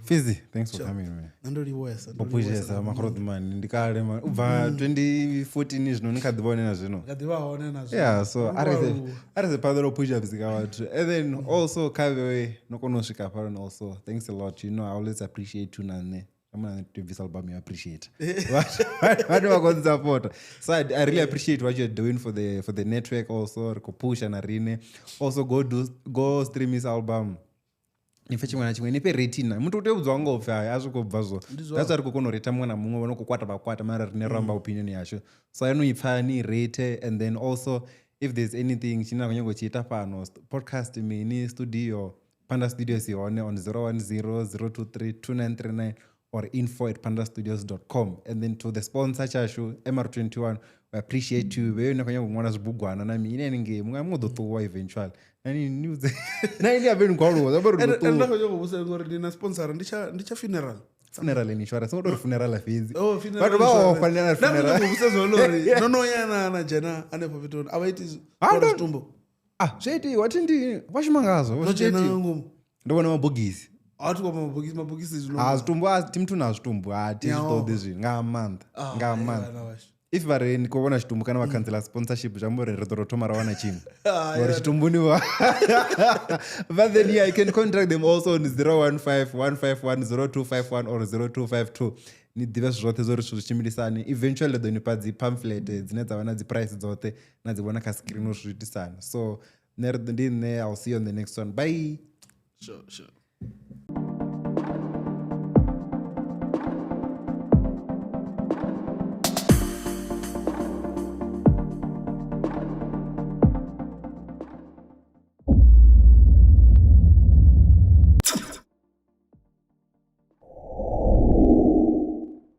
S2: Fizzy, thanks for coming, man.
S1: Nṋe ndo livhuwesa, ndo
S2: O pushesa makhorothi man, ndi kale man. U bva 2014 zwino ni kha ḓi vha hone na zwino.
S1: Kha ḓi vha hone na zwino.
S2: Yeah, so
S1: Ndo aluwa.
S2: arese phanḓa ro pusha muzika vhathu. And then also kha vhe no kona u swika hafha also thanks a lot. You know, I always appreciate you na nṋe. I'm gonna to this album you appreciate. Vhathu vha khou support. So I really appreciate what you're doing for the network also, ri khou pusha na riṋe. Also go stream his album. Ni pfe tshiṅwe na tshiṅwe, ni fhe rating na. Muthu u tea u vhudziwa ngo pfi hai, a zwi khou bva zwo. That's why ri khou kona u rate muṅwe na muṅwe, vha no khou kwata vha kwata, mara riṋe ro amba opinion yashu. So ya no i pfa ni rate, and then also if there's anything tshine na khou nyanga u tshi ita fhano, podcast mini studio, Panda Studios i hone on 010 023 2939 or info@pandastudios.com. And then to the sponsor chashu MR21, we appreciate you. We no khou nyanga u ṅwala zwibugwana na mini hanengei, muṅwe muṅwe u ḓo ṱuwa eventually. Na ni news. Na ini a vhe ni khou aluwa, zwi amba uri
S1: And
S2: ndo
S1: and nda
S2: ṱuwa.
S1: khou nyanga u vhudzisa ngori ndi na sponsor, ndi tsha funeral.
S2: Funeral insurance, ngo tori funeral fhedzi.
S1: Oh, funeral
S2: Vhathu vha
S1: insurance.
S2: ofha na
S1: Nda khou
S2: funeral.
S1: nyanga u vhudzisa zwone uri no no ya na dzhena hanefho fhethu hone, a vha iti
S2: Ah,
S1: uri zwitumbu.
S2: Ah, zwi itiwa, thi ndi vha shuma ngazwo,
S1: No
S2: zwi
S1: dzhena
S2: itiwa.
S1: ngomu.
S2: Ndo vhona mabogisi.
S1: A thi khou amba mabogisi, mabogisi zwino.
S2: Ah, zwitumbu, a thi muthu na zwitumbu, a thi zwi ṱoḓi zwi nga maanḓa, nga maanḓa.
S1: vhana vhashu.
S2: If vha ri ni khou vhona tshitumbu kana vha cancela sponsorship, zwi amba uri ri ḓo tou thoma ra wana tshiṅwe.
S1: Ah,
S2: Ngori tshitumbu ni vha. But then yeah, you can contact them also on 015 151 0251 or 0252. Ni ḓivhe zwithu zwoṱhe zwo ri zwithu zwi tshimbilisani. Eventually ḓo ni fha dzi pamphlet dzine dza vha na dzi price dzoṱhe na dzi vhona kha screen uri zwi itisani. So nṋe ndi nṋe, I'll see you on the next one. Bye.
S1: Sure, sure.